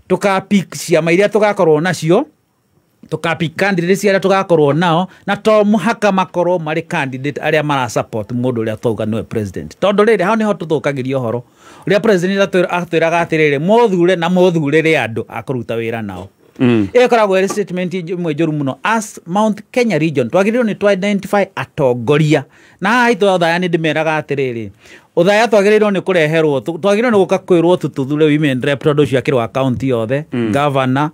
tũka pick ciama iria tũgakorwo nacio, tũka pick candidates arĩa tũgakorwo nao, na to mũhaka makorwo marĩ candidate arĩa mara support mũndũ ũrĩa twauga nĩwe president, tondũ rĩrĩ hau nĩho tũthũkagĩria ũhoro ũrĩa president atwĩraga atĩrĩrĩ, mũthure na mũthurĩre andũ a kũruta wĩra nao. Ĩyo ĩkoragwo ĩrĩ statement ĩmwe njũru mũno. As Mount Kenya region twagĩrĩirwo nĩ tũ identify atongoria, na haha itũ Othaya nĩ ndĩmeraga atĩrĩrĩ, Othaya twagĩrĩirwo nĩ kũreherwo, twagĩrĩirwo nĩ gũka kwĩrwo tũthure women rep, tondũ ũcio akĩrĩ wa county yothe, governor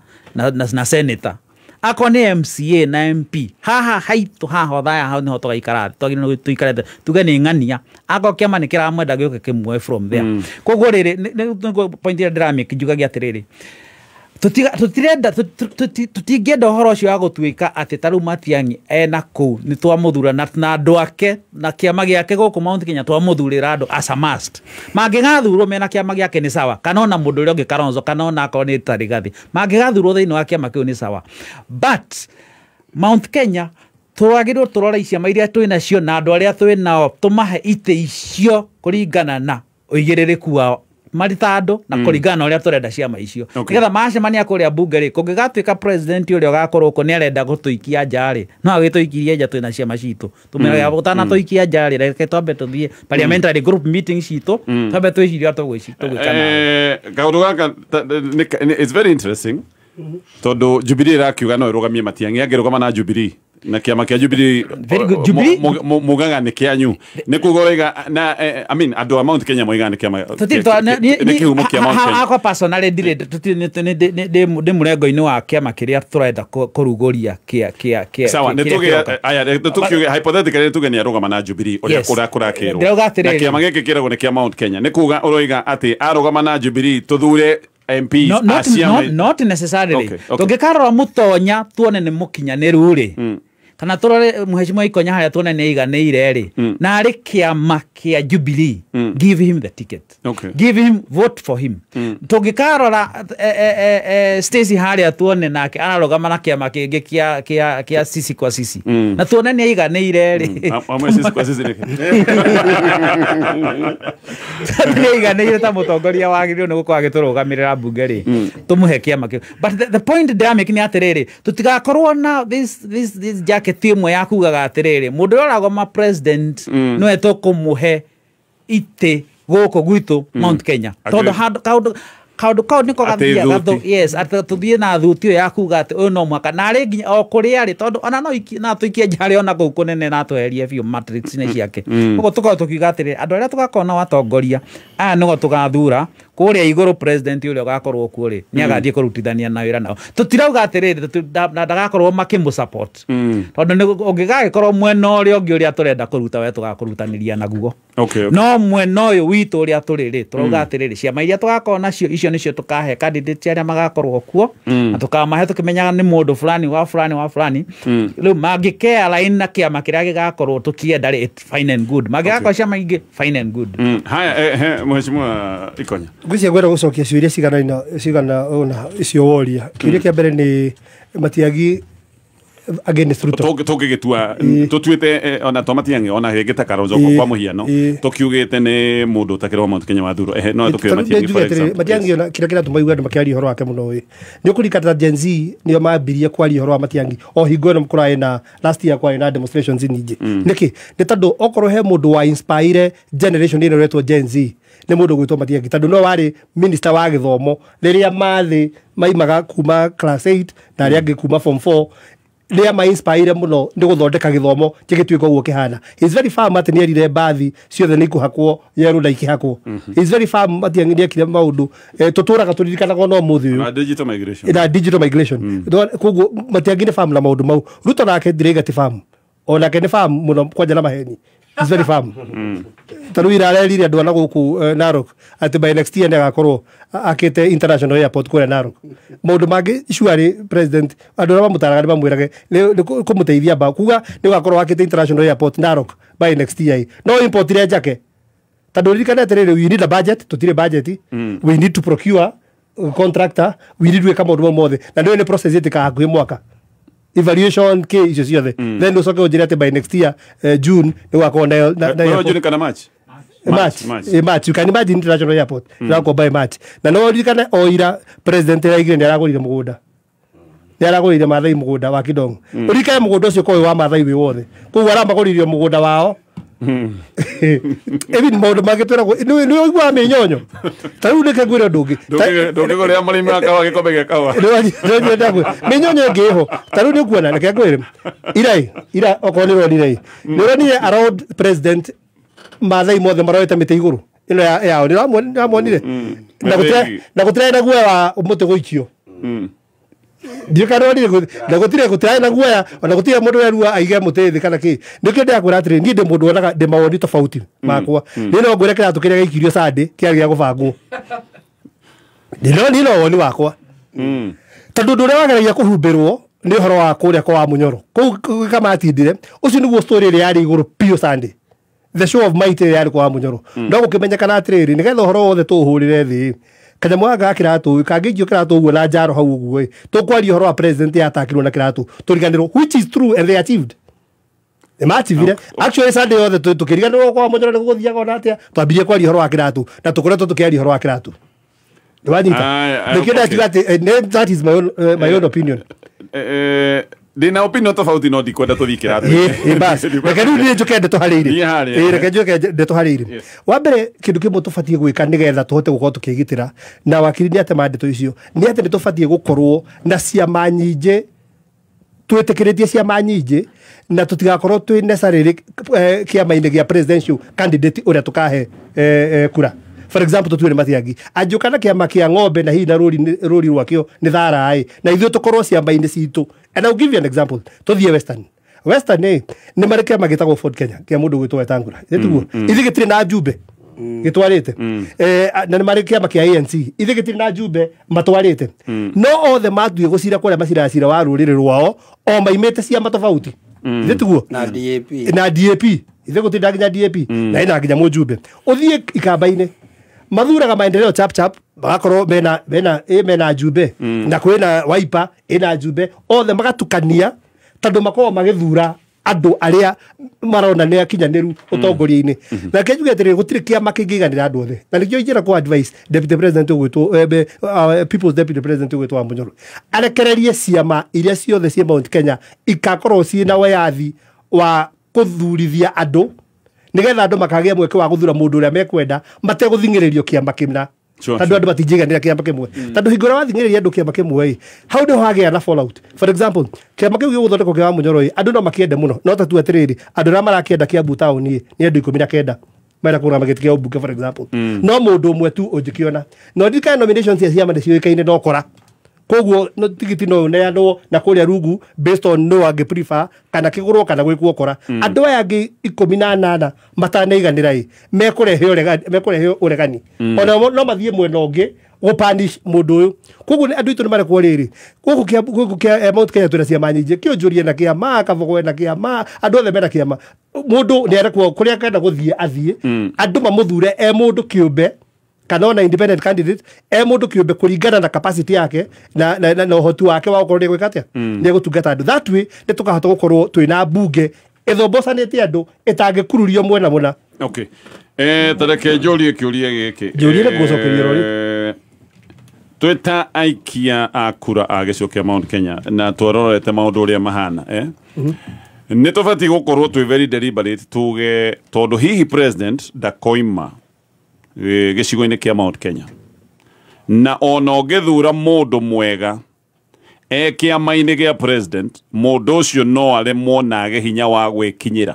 na senator, akorwo nĩ MCA na MP haha haitũ haha Othaya, hau nĩho tũgaikara thĩ, twagĩrĩirwo nĩ tũikare thĩ tuge nĩ ng'ania, akorwo kĩama nĩ kĩramwenda gĩũke kĩmuoe from there. Koguo rĩrĩ nĩguo point ĩrĩa ndĩramake, njugagia atĩrĩrĩ, tũtirenda tũtingĩenda ũhoro ũcio wa gũtuĩka atĩ ta rĩu Matiang'i ena kũu nĩ twamũthura na andũ ake na kĩama gĩake gũkũ Mount Kenya twamũthurĩra andũ as a must. Mangĩgathurwo mena kĩama gĩake nĩ sawa, kana ona mũndũ ũrĩa ũngĩ Kalonzo, kana ona akorwo nĩ ta Rigathĩ, mangĩgathurwo thĩinĩ wa kĩama kĩu nĩ sawa. But Mount Kenya twagĩrĩirwo tũrore ciama iria twĩ nacio na andũ arĩa twĩ nao, tũmahe itĩ icio kũringana na ũigĩrĩrĩku wao marĩ ta andũ na kũringana na ũrĩa tũrenda ciama icio, nĩgetha macemania kũrĩa bunge rĩ, kũngĩgatuĩka president ũrĩa ũgakorwo kuo nĩ arenda gũtũikia nja rĩ, no agĩtũikirie nja twĩna ciama citũ, tũmeraga ũtanatũikia nja rĩ, reke twambe tũthiĩ parliamentary group meeting citũ, twambe twĩcirie ũrĩa tũgwĩka nao. Kaũndũ gaka it's very interesting, tondũ Jubilee ĩrakiuga no ĩrũgamie Matiang'i, angĩrũgama na Jubilee Na kiama kia Jubilee. Very good. Jubilee? Mugaga nĩ kĩanyu nĩ kuga ũraiga na I mean andũ a Mount Kenya moigaga nĩ kĩama nĩ kĩhumo kĩa Mount Kenya. Hakwa personally ndirĩ ndĩ mũrengo-inĩ wa kĩama kĩrĩa tũrenda kũrugũria kĩa Sawa, nĩ tuge aya tũkiuge hypothetically tuge nĩ arũgama na Jubilee ũrĩa kũrĩa kũrakĩrwo. Ndĩrauga atĩrĩrĩ. Na kĩama gĩkĩ kĩragwo nĩ kĩa Mount Kenya nĩ kuga ũroiga atĩ arũgama na Jubilee tũthure MPs. No, not necessarily. Tũngĩkarora Mũtonya tuone nĩ mũkinyanĩru rĩ, kana tũrore Mheshimiwa Ikonya harĩa tuone nĩ aiganĩire rĩ, na arĩ kĩama kĩa Jubilee, give him the ticket. Give him, vote for him. Tũngĩkarora Stacy harĩa tuone nake ararũgama na kĩama kĩngĩ kĩa sisi kwa sisi, na tuone nĩ aiganĩire rĩ. Amwe sisi kwa sisi nĩkĩ? Nĩ aiganĩire ta mũtongoria wagĩrĩirwo nĩ gũkorwo agĩtũrũgamĩrĩra mbunge rĩ, tũmũhe kĩama kĩu. But the point ndĩramake nĩ atĩrĩrĩ, tũtigakorwo na this jacket ĩmwe ya kugaga atĩrĩrĩ mũndũ ũrĩa ũragoma president nĩwe tũkũmũhe itĩ gũkũ gwitũ Mount Kenya, tondũ kaũndũ kau nĩko gathiaga. Yes, atĩ tũthiĩ na thuti ĩyo ya kuga atĩ ũyũ no mũhaka na arĩ nginya o kũrĩa arĩ, tondũ ona no tũikie njarĩ ona kũu kũnene na tweherie biũ matrix-inĩ ciake. Koguo tũkorwo tũkiuga atĩrĩrĩ andũ arĩa tũgakorwo nao atongoria aya nĩgo tũgathura kũrĩa igũrũ, president ũrĩa ũgakorwo kuo rĩ nĩ agathiĩ kũrutithania na wĩra nao. Tũtirauga atĩrĩrĩ ndagakorwo makĩmũ support, tondũ ũngĩgagĩkorwo mwena ũrĩa ũngĩ ũrĩa tũrenda kũruta we tũgakũrutanĩria naguo. No mwena ũyũ witũ ũrĩa tũrĩ rĩ, tũrauga atĩrĩrĩ ciama iria tũgakorwo nacio icio nĩcio tũkahe candidate arĩa magakorwo kuo, na tũkamahe tũkĩmenyaga nĩ mũndũ fulani wa fulani wa fulani. Rĩu mangĩkea line na kĩama kĩrĩa gĩgakorwo tũkĩenda rĩ, it's fine and good. Mangĩgakorwo ciama ingĩ, fine and good. Haya, Mheshimiwa Ikonya, ngwĩciria ngwenda gũcokia ciũria cigana ũna icio woria. Kĩũria kĩa mbere nĩ Matiang'i against Ruto. Tũngĩgĩtua tũtuĩte ona to Matiang'i ona rĩngĩ ta Kalonzo kwa mũhiano tũkiugĩte nĩ mũndũ ũtakĩrĩ wa Mount Kenya wa thuro, no tũkiuge Matiang'i for example. Matiang'i ona kĩrĩa kĩratũma igue andũ makĩaria ũhoro wake mũno ĩ nĩ ũkũririkana Gen Z nĩo mambirie kwaria ũhoro wa Matiang'i o hingo ĩno kũrarĩ na last year kwarĩ na demonstrations nyingĩ. Nĩkĩ? Nĩ tondũ okorwo he mũndũ wa inspire generation ĩno ĩretwo Gen Z nĩ mũndũ gwĩtwo Matiang'i, tondũ no warĩ minister wa gĩthomo rĩrĩa mathĩ maimaga kuma class 8 na arĩa angĩ kuma form 4, rĩrĩa ma-inspire mũno nĩ gũthondeka gĩthomo gĩgĩtuĩka ũguo kĩhana. He's very firm atĩ nĩerire mbathi ciothe nĩ ikũhakwo yerũ na ikĩhakwo. He's very firm Matiang'i nĩekire maũndũ tũtũraga tũririkanaga no ũmũthĩ ũyũ. Na digital migration. Na digital migration. Koguo Matiang'i nĩ firm na maũndũ mau. Ruto nake ndiraiga ti firm. Onake nĩ firm mũno kwanja na maheni. He's very firm. Ta rĩu ira arerire andũ a na gũkũ Narok atĩ by next year nĩagakorwo akĩte international airport kũrĩa Narok. Maũndũ mangĩ surely president andũ arĩa mamũtaraga nĩ mamwĩrage nĩ kũmũteithia mba kuga nĩ ũgakorwo akĩte international airport Narok by next year. No importire njake tondũ ririkane atĩrĩrĩ, we need a budget, tũtirĩ budget, we need to procure contractor, we need gwĩka maũndũ mau mothe, na nĩyo nĩ process ĩtĩkaga hakuhĩ mwaka evaluation ke icio ciothe. Then ucoke ũnjĩre atĩ by next year June nĩ gũgakorwo na June kana March? March. You can imagine international airport ĩgakorwo by March. Na no ũririkane o ira president ĩraigire nĩ aragũrire mũgũnda, nĩ aragũrire Maathai mũgũnda wa Kidong. Ũririkane mũgũnda ũcio ũkorwo wĩ wa Maathai wĩ wothe, koguo aramagũrĩire mũgũnda wao. Even maũndũ mangĩ twĩragwo nĩ ũiguaga mĩnyonyo ta rĩu reke ngwĩre ũndũ ũngĩ. Ndũngĩgũrĩra mũrĩmi wa kahũa gĩkombe gĩa kahũa. Mĩnyonyo ĩngĩ ĩho ta rĩu nĩ ũkuona, reke ngwĩre ira okorwo nĩ ũronire nĩ ũronire around president Maathai mothe maroete mĩtĩ igũrũ ĩno yao, nĩ ũramuonire na gũtirarĩ na guoya wa mũtĩ gũikio. Ndiũkanonire na gũtirarĩ na guoya ona gũtirĩ mũndũ werua aige mũtĩ thĩ kana kĩ. Nĩkĩo ndĩrakwĩra atĩrĩ, niĩ ndĩ mũndũ wonaga ndĩ mawoni tofauti makwa. Niĩ no ngwĩre kĩratũ kĩrĩa gĩaikirio Sunday kĩarĩ gĩa gũbangwo. Niĩ no woni wakwa, tondũ ũndũ ũrĩa wageragia kũhumbĩrwo nĩ ũhoro wa kũrĩa kwa Wamunyoro kũu kamatindire, ũcio nĩguo story ĩrĩa yarĩ igũrũ biũ Sunday, the show of might ĩrĩa yarĩ kwa Wamunyoro. No gũkĩmenyekana atĩrĩrĩ, nĩgetha ũhoro wothe tũũhũrĩre thĩ, kanyamũ gaka ga kĩratũ kangĩikio kĩratũ ũguo na njaro hau ũguo ĩ, tũkwaria ũhoro wa president yatakirwo na kĩratũ tũriganĩrwo, which is true and they achieved. Nĩ machivire actually Sunday yothe tũkĩriganĩrwo kwa Wamunyoro nĩ gũgũthiaga ona atĩa, twambirie kwaria ũhoro wa kĩratũ na tũkoretwo tũkĩaria ũhoro wa kĩratũ. Nĩ wanyita? Nĩkĩo ndakiuga atĩ that is my own opinion. Ndĩna opinion tofauti no ndikwenda tũthiĩ kĩratũ. Reke rĩu niĩ njũke ndĩtũharĩirie. Reke njoke ndĩtũharĩirie. Wa mbere kĩndũ kĩmwe tũbatiĩ gwĩka nĩgetha tũhote gũkorwo tũkĩgitĩra na wakiri nĩ atema ndeto icio nĩ atĩ nĩ tũbatiĩ gũkorwo na ciama nyingĩ Twĩtĩkĩrĩtie ciama nyingĩ na tũtigakorwo twĩ necessarily kĩama-inĩ gĩa presidential candidate ũrĩa tũkahe kura. For example, tũtue nĩ Matiang'i anjũka na kĩama kĩa ng'ombe na hihi na rũri rwakĩo nĩ thara-ĩ, na ithuĩ tũkorwo ciama-inĩ citũ. And I'll give you an example. Tũthiĩ Western ĩ nĩ marĩ kĩama gĩtagwo Ford Kenya kĩa mũndũ ũgwĩtwo Wetangula, tiguo? Ithuĩ gĩtirĩ na njumbe gĩtwarĩte, na nĩ marĩ kĩama kĩa ANC, ithuĩ gĩtirĩ na njumbe matwarĩte, no othe mathuĩ gũcira kũrĩa maciraga cira wa rũrĩrĩ rwao o maimĩte ciama tofauti, ithuĩ tiguo? Na DAP. Na DAP, ithuĩ gũtirĩ nginya DAP na ĩna nginya mũjumbe. Ũthiĩ ikamba-inĩ mathuraga maendeleo chap chap, magakorwo mena njumbe, na kwĩna Wiper ĩna njumbe, othe magatukania tondũ makoragwo magĩthura andũ arĩa marona nĩ akinyanĩru ũtongoria-inĩ. Na reke njuge atĩrĩrĩ, gũtirĩ kĩama kĩngĩiganĩra andũ othe, na nĩkĩo ingĩenda kũ advise deputy president ũgwĩtwo people's deputy president ũgwĩtwo Wamunyoro arekererie ciama iria ciothe ciĩ Mount Kenya ikakorwo ciĩ na wĩyathi wa kũthurithia andũ, nĩgetha andũ makagĩa mweke wa gũthura mũndũ ũrĩa mekwenda mategũthing'ĩrĩrio kĩama kĩna, tondũ andũ matingĩiganĩra kĩama kĩmwe, tondũ hingo ĩrĩa wathing'ĩrĩria andũ kĩama kĩmwe ĩ, hau nĩho hagĩa na fallout. For example, kĩama kĩu gĩgũthondekwo kĩa Wamunyoro ĩ, andũ no makĩende mũno, no ta tu atĩrĩrĩ, andũ arĩa marakĩenda Kiambu town ĩ nĩ andũ 19 marenda kũrũgama gĩtĩ kĩa ũmbunge, for example, no mũndũ ũmwe tu ũngĩkĩona. No ndirikane nominations cia ciama nĩciũĩkaine no kora, koguo no tigiti no ũneanwo na kũrĩa rungu based on no angĩ prefer kana kĩgũrwo kana gwĩkwo kora. Andũ aya angĩ 18 matanaiganĩra ĩ mekũrehe ũregani, ona no mathiĩ mwena ũngĩ gũpanish mũndũ ũyũ. Koguo andũ aitũ nĩ marekwo rĩrĩ gũkũ kĩa Mount Kenya twĩna ciama nyingĩ, kĩonjũrie na kĩama, Kabogo na kĩama, andũ othe mena kĩama. Mũndũ nĩ arekwo kũrĩa akenda gũthiĩ athiĩ, andũ mamũthure e mũndũ kĩũmbe kana ona independent candidate e mũndũ kĩũmbe kũringana na capacity yake na ũhoti wake wa gũkorwo nĩ egwĩka atĩa, nĩ egũtungata andũ. That way nĩ tũkahota gũkorwo twĩna mbunge ĩthombocanĩte andũ ĩtangĩkururio mwena mũna. Okay. Tareke njũrie kĩũria gĩkĩ. Njũrie na ngũcokeria rori. Twĩta aikia a kura a gĩcigo kĩa Mount Kenya na twarorete maũndũ ũrĩa mahana, nĩ tũbatiĩ gũkorwo twĩ very deliberate tuge tondũ hihi president ndakoima gĩcigo-inĩ kĩa Mount Kenya, na ona ũngĩthura mũndũ mwega e kĩama-inĩ gĩa president, mũndũ ũcio no aremwo na age hinya wa gwĩkinyĩra,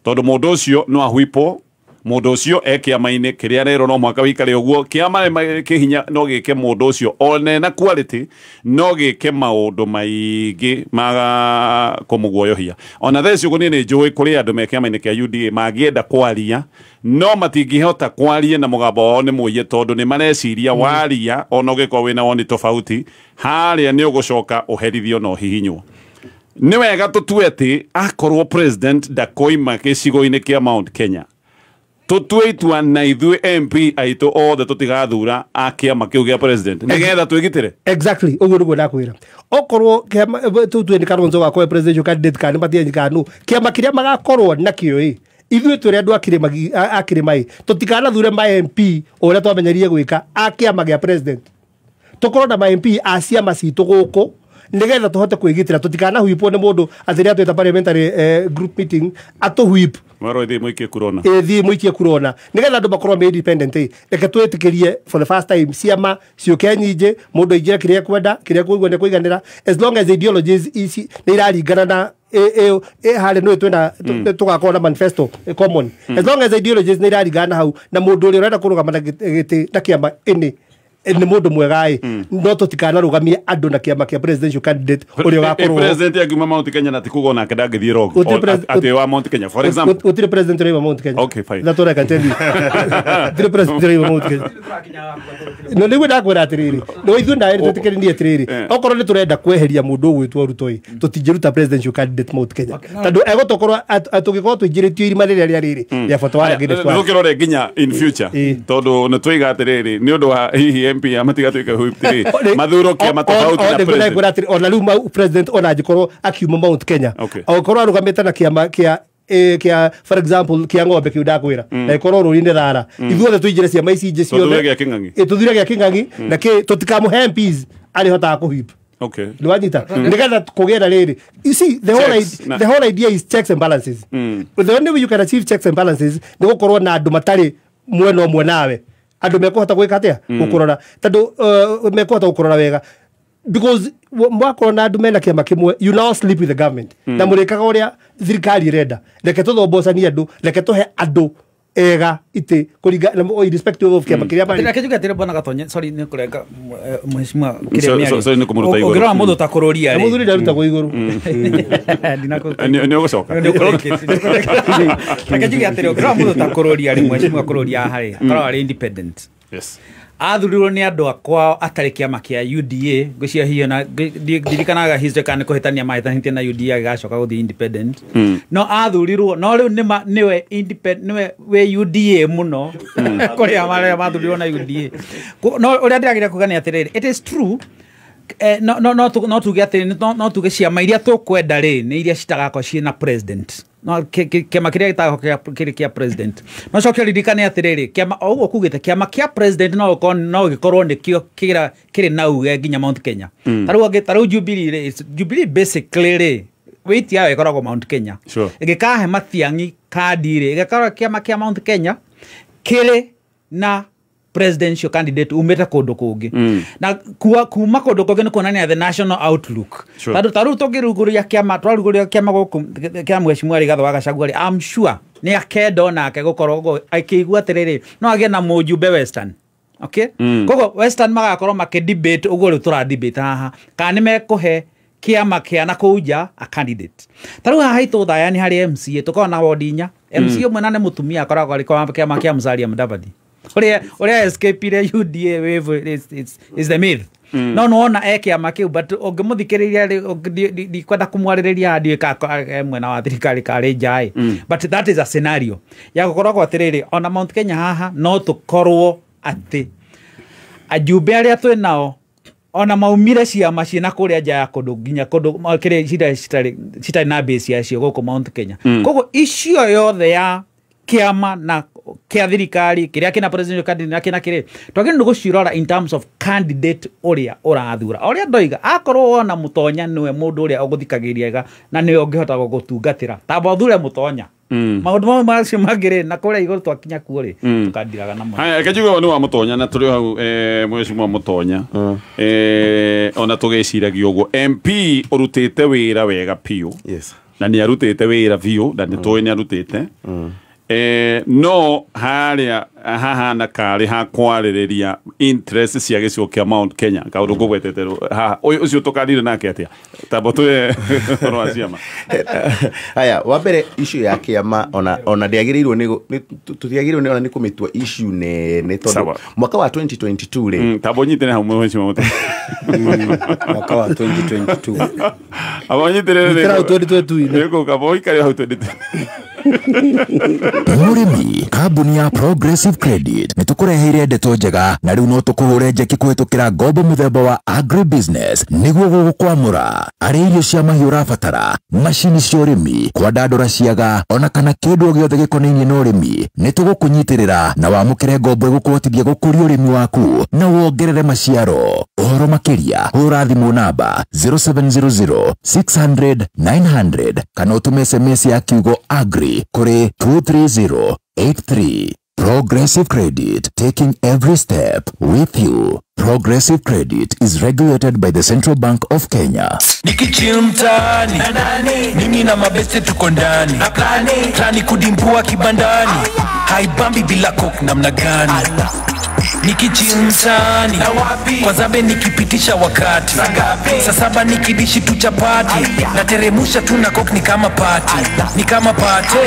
tondũ mũndũ ũcio no ahwipwo, mũndũ ũcio e kĩama-inĩ kĩrĩa arerwo no mũhaka wĩikare ũguo, kĩama kĩ hinya no gĩke mũndũ ũcio one na quality no gĩke maũndũ maingĩ ma kũmũguoyohia. Ona thaa ici ũguo niĩ nĩ njũĩ kũrĩ andũ me kĩama-inĩ kĩa UDA mangĩenda kwaria no matingĩhota kwaria na mũgambo wao nĩ mũiye, tondũ nĩ mareciria waria ona ũngĩkorwo wĩna woni tofauti harĩa nĩ ũgũcoka ũherithio na ũhihinywo. Nĩ wega tũtue atĩ akorwo president ndakoima gĩcigo-inĩ kĩa Mount Kenya, tũtue itua na ithuĩ MP aitũ othe tũtigathura a kĩama kĩu gĩa president nĩgetha twĩgitĩre. Exactly, ũguo nĩguo ndakwĩra. Okorwo kĩama tũtue nĩ Kalonzo gakorwo presidential candidate kana nĩ Matiang'i kana nũ, kĩama kĩrĩa magakorwo nakĩo ĩ, ithuĩ tũrĩ andũ a kĩrĩma ĩ, tũtikanathure ma MP ũrĩa twamenyerie gwĩka a kĩama gĩa president, tũkorwo na ma MP a ciama citũ gũkũ nĩgetha tũhote kwĩgitĩra, tũtikanahuipwo nĩ mũndũ atĩ rĩrĩa twĩta parliamentary group meeting atũhuip Mwerwo ithiĩ mũikie kurona, ĩthiĩ mũikie kurona, nĩgetha andũ makorwo me independent ĩ. Reke twĩtĩkĩrie for the first time ciama ciũke nyingĩ, mũndũ aingĩre kĩrĩa ekwenda, kĩrĩa ekũigua nĩ kũiganĩra, as long as ideologies ici nĩ iraringana na harĩa nĩ twĩna tũgakorwo na manifesto common, as long as ideologies nĩ iraringana hau na mũndũ ũrĩa ũrenda kũrũgama na gĩtĩ na kĩama ĩnĩ nĩ mũndũ mwega ĩ, no tũtikanarũgamie andũ na kĩama kĩa presidential candidate ũrĩa ũgakorwo president angiuma Mount Kenya na ti kuga onake ndangĩthiĩ wrong, atĩ wa Mount Kenya for example. Gũtirĩ president ũraima Mount Kenya. Okay, fine. That's what I can tell you. Gũtirĩ president ũraima Mount Kenya. No nĩguo ndakwĩra atĩrĩrĩ, no ithuĩ nawe nĩtwĩtĩkĩranie atĩrĩrĩ, okorwo nĩ tũrenda kweheria mũndũ ũgwĩtwo Ruto ĩ, tũtingĩruta presidential candidate Mount Kenya, tondũ egũtokorwo tũngĩkorwo tũingĩrĩtio irima rĩrĩa rĩa rĩrĩ rĩa bata wa against one. Nĩtũkĩrore nginya in future, tondũ nĩtwaiga atĩrĩrĩ nĩ ũndũ wa hihi MP matigatuĩke whipped mathuro kĩama tofauti na president. Ona rĩu president ona angĩkorwo akiuma Mount Kenya, angĩkorwo arũgamĩte na kĩama kĩa for example kĩa ng'ombe kĩu ndakwĩra, na ĩkorwo rũri-inĩ thara, ithuothe tũingĩre ciama ici ingĩ ciothe, tũthure gĩa Kĩng'ang'i, na tũtikamũhe MPs arĩhotaga kũhip. Okay. Nĩwanyita? Nĩgetha kũgĩe na rĩrĩ. You see, the whole idea is checks and balances. The only way you can achieve checks and balances nĩ gũkorwo na andũ matarĩ mwena ũmwe nawe, andũ mekũhota gwĩka atĩa, gũkũrora, tondũ mekũhota gũkũrora wega. Because mwakorwo na andũ mena kĩama kĩmwe, you now sleep with the government. Na mũrĩkaga ũrĩa thirikari ĩrenda. Reke tũthombocanie andũ, reke tũhe andũ ega itĩ kũringa na irrespective of kĩama kĩrĩa marĩ. Reke njuge atĩrĩ bwana Gatonye, sorry nĩ kũrenga mheshimiwa kĩrĩa mĩario. Sorry nĩ kũmũruta igũrũ. Ũngĩrora mũndũ ta kũrũria rĩ. Mũthuri ndarutagwo igũrũ. Nĩ ũgũcoka. Reke njuge atĩrĩ, ũngĩrora mũndũ ta kũrũria rĩ, mheshimiwa kũrũria haha rĩ, akoragwo arĩ independent. Yes. Athurirwo nĩ andũ akwa atarĩ kĩama kĩa UDA, ngwĩciria hiyo na ndirikanaga history kana nĩ kũhĩtania mahĩtanĩtie na UDA agĩgacoka gũthiĩ independent. No athurirwo, no rĩu nĩma nĩwe independent, nĩwe wĩ UDA mũno kũrĩa marĩa mathurirwo na UDA. No ũrĩa ndĩrageria kuga nĩ atĩrĩrĩ, it is true. No tuge atĩ no tuge ciama iria tũkwenda rĩ nĩ iria citagakorwo ciĩ na president. No kĩama kĩrĩa gĩtagakorwo kĩrĩ kĩa president. No coke ririkane atĩrĩrĩ, kĩama o ũguo kugĩte kĩama kĩa president no gĩkorwo no gĩkorwo nĩkĩo kĩrĩ na uge nginya Mount Kenya. Tarĩu Jubilee rĩ, Jubilee basically rĩ weight yayo ĩkoragwo Mount Kenya. Ĩgĩkahe Matiang'i kandi rĩ, ĩgakorwo kĩama kĩa Mount Kenya kĩrĩ na presidential candidate umĩte kũndũ kũngĩ. Na kuma kũndũ kũngĩ nĩ kuonania the national outlook. Tondũ ta rĩu tũngĩrugũria kĩama, twarugũria kĩama gũkũ kĩa mheshimiwa Rigathĩ wa Gachagua rĩ, I'm sure nĩ akenda onake gũkorwo akĩigua atĩrĩrĩ, no agĩe na mũjumbe Western. Okay? Koguo Western magakorwo makĩ debate ũguo rĩu tũra debate haha, kana nĩ mekũhe kĩama kĩa na kũu nja a candidate. Ta rĩu haha haitũ Othaya nĩ harĩ MCA, tũkoragwo na ward inya. MCA ũmwe na nĩ mũtumia akoragwo arĩ kĩama kĩa Musalia Mudavadi. Ũrĩa escape UDA wave is the myth. No nĩwona e kĩama kĩu, but ũngĩmũthikĩrĩria rĩ, ndikwenda kũmwarĩrĩria haha ndiũĩ kana mwena wa thirikari karĩ nja ĩ. But that is a scenario ya gũkoragwo atĩrĩrĩ, ona Mount Kenya haha no tũkorwo atĩ ajumbe arĩa twĩ nao ona maumire ciama ciĩna kũrĩa nja ya kũndũ nginya kũndũ kĩrĩa citarĩ na base yacio gũkũ Mount Kenya. Koguo icio yothe ya kĩama na kĩa thirikari kĩrĩa kĩna presidential candidate na kĩna kĩrĩ twagĩrĩirwo nĩ gũcirora in terms of candidate ũrĩa ũrathura. Ũrĩa ndoiga akorwo wona Mũtonya nĩwe mũndũ ũrĩa ũgũthikagĩrĩria na nĩwe ũngĩhota gũgũtungatĩra, tamba ũthure Mũtonya. Maũndũ mamwe macio mangĩ rĩ, na kũrĩa igũrũ twakinya kuo rĩ, tũkandiraga namo. Haya, reke njuge nĩ wa Mũtonya na tũrĩ hau mheshimiwa Mũtonya. Ona tũgĩciragia ũguo MP ũrutĩte wĩra wega biũ. Yes. Na nĩ arutĩte wĩra biũ na nĩ tũĩ nĩ arutĩte. No harĩa hahana karĩ ha kwarĩrĩria interest cia gĩcigo kĩa Mount Kenya kaũndũ ngũgwetete haha ũcio tũkarire nake atĩa tamba tũye ũhoro wa ciama. Haya, wa mbere issue ya kĩama ona ndĩagĩrĩirwo nĩ tũtiagĩrĩirwo nĩ ona nĩ kũmĩtua issue nene tondũ mwaka wa 2022 rĩ tamba ũnyitĩre hau mheshimiwa Mũtonya. Mwaka wa 2022 aba ũnyitĩrĩre Ikara hau 2022 nĩ kaba ũikare hau 2022. Mũrĩmi, kambuni ya Progressive Credit nĩ tũkũreheire ndeto njega na rĩu no tũkũhũre njeki kũhĩtũkĩra ngombo mũthemba wa agribusiness nĩguo gũgũkwamũra arĩ irio cia mahiũ ũrabatara, macini cia ũrĩmi, kwandandũra ciaga ona kana kĩndũ o gĩothe gĩkonainie na ũrĩmi. Nĩ tũgũkũnyitĩrĩra na wamũkĩre ngombo ĩgũkũhotithia gũkũria ũrĩmi waku na wongerere maciaro. Ũhoro makĩria hũra thimũ namba 0700 600 900 kana ũtũme SMS ya kiugo agri kũrĩ 23083. Progressive Credit, taking every step with you. Progressive Credit is regulated by the Central Bank of Kenya. Nikichill mtaani, mimi na mabeste tuko ndani. Plani kudimbua kibandani, haibambi bila coke namna gani. Nikichill mtaani, kwa zabe nikipitisha wakati. Saa saba nikidishi tu chapati, nateremusha tu na coke ni kama party. Ni kama party.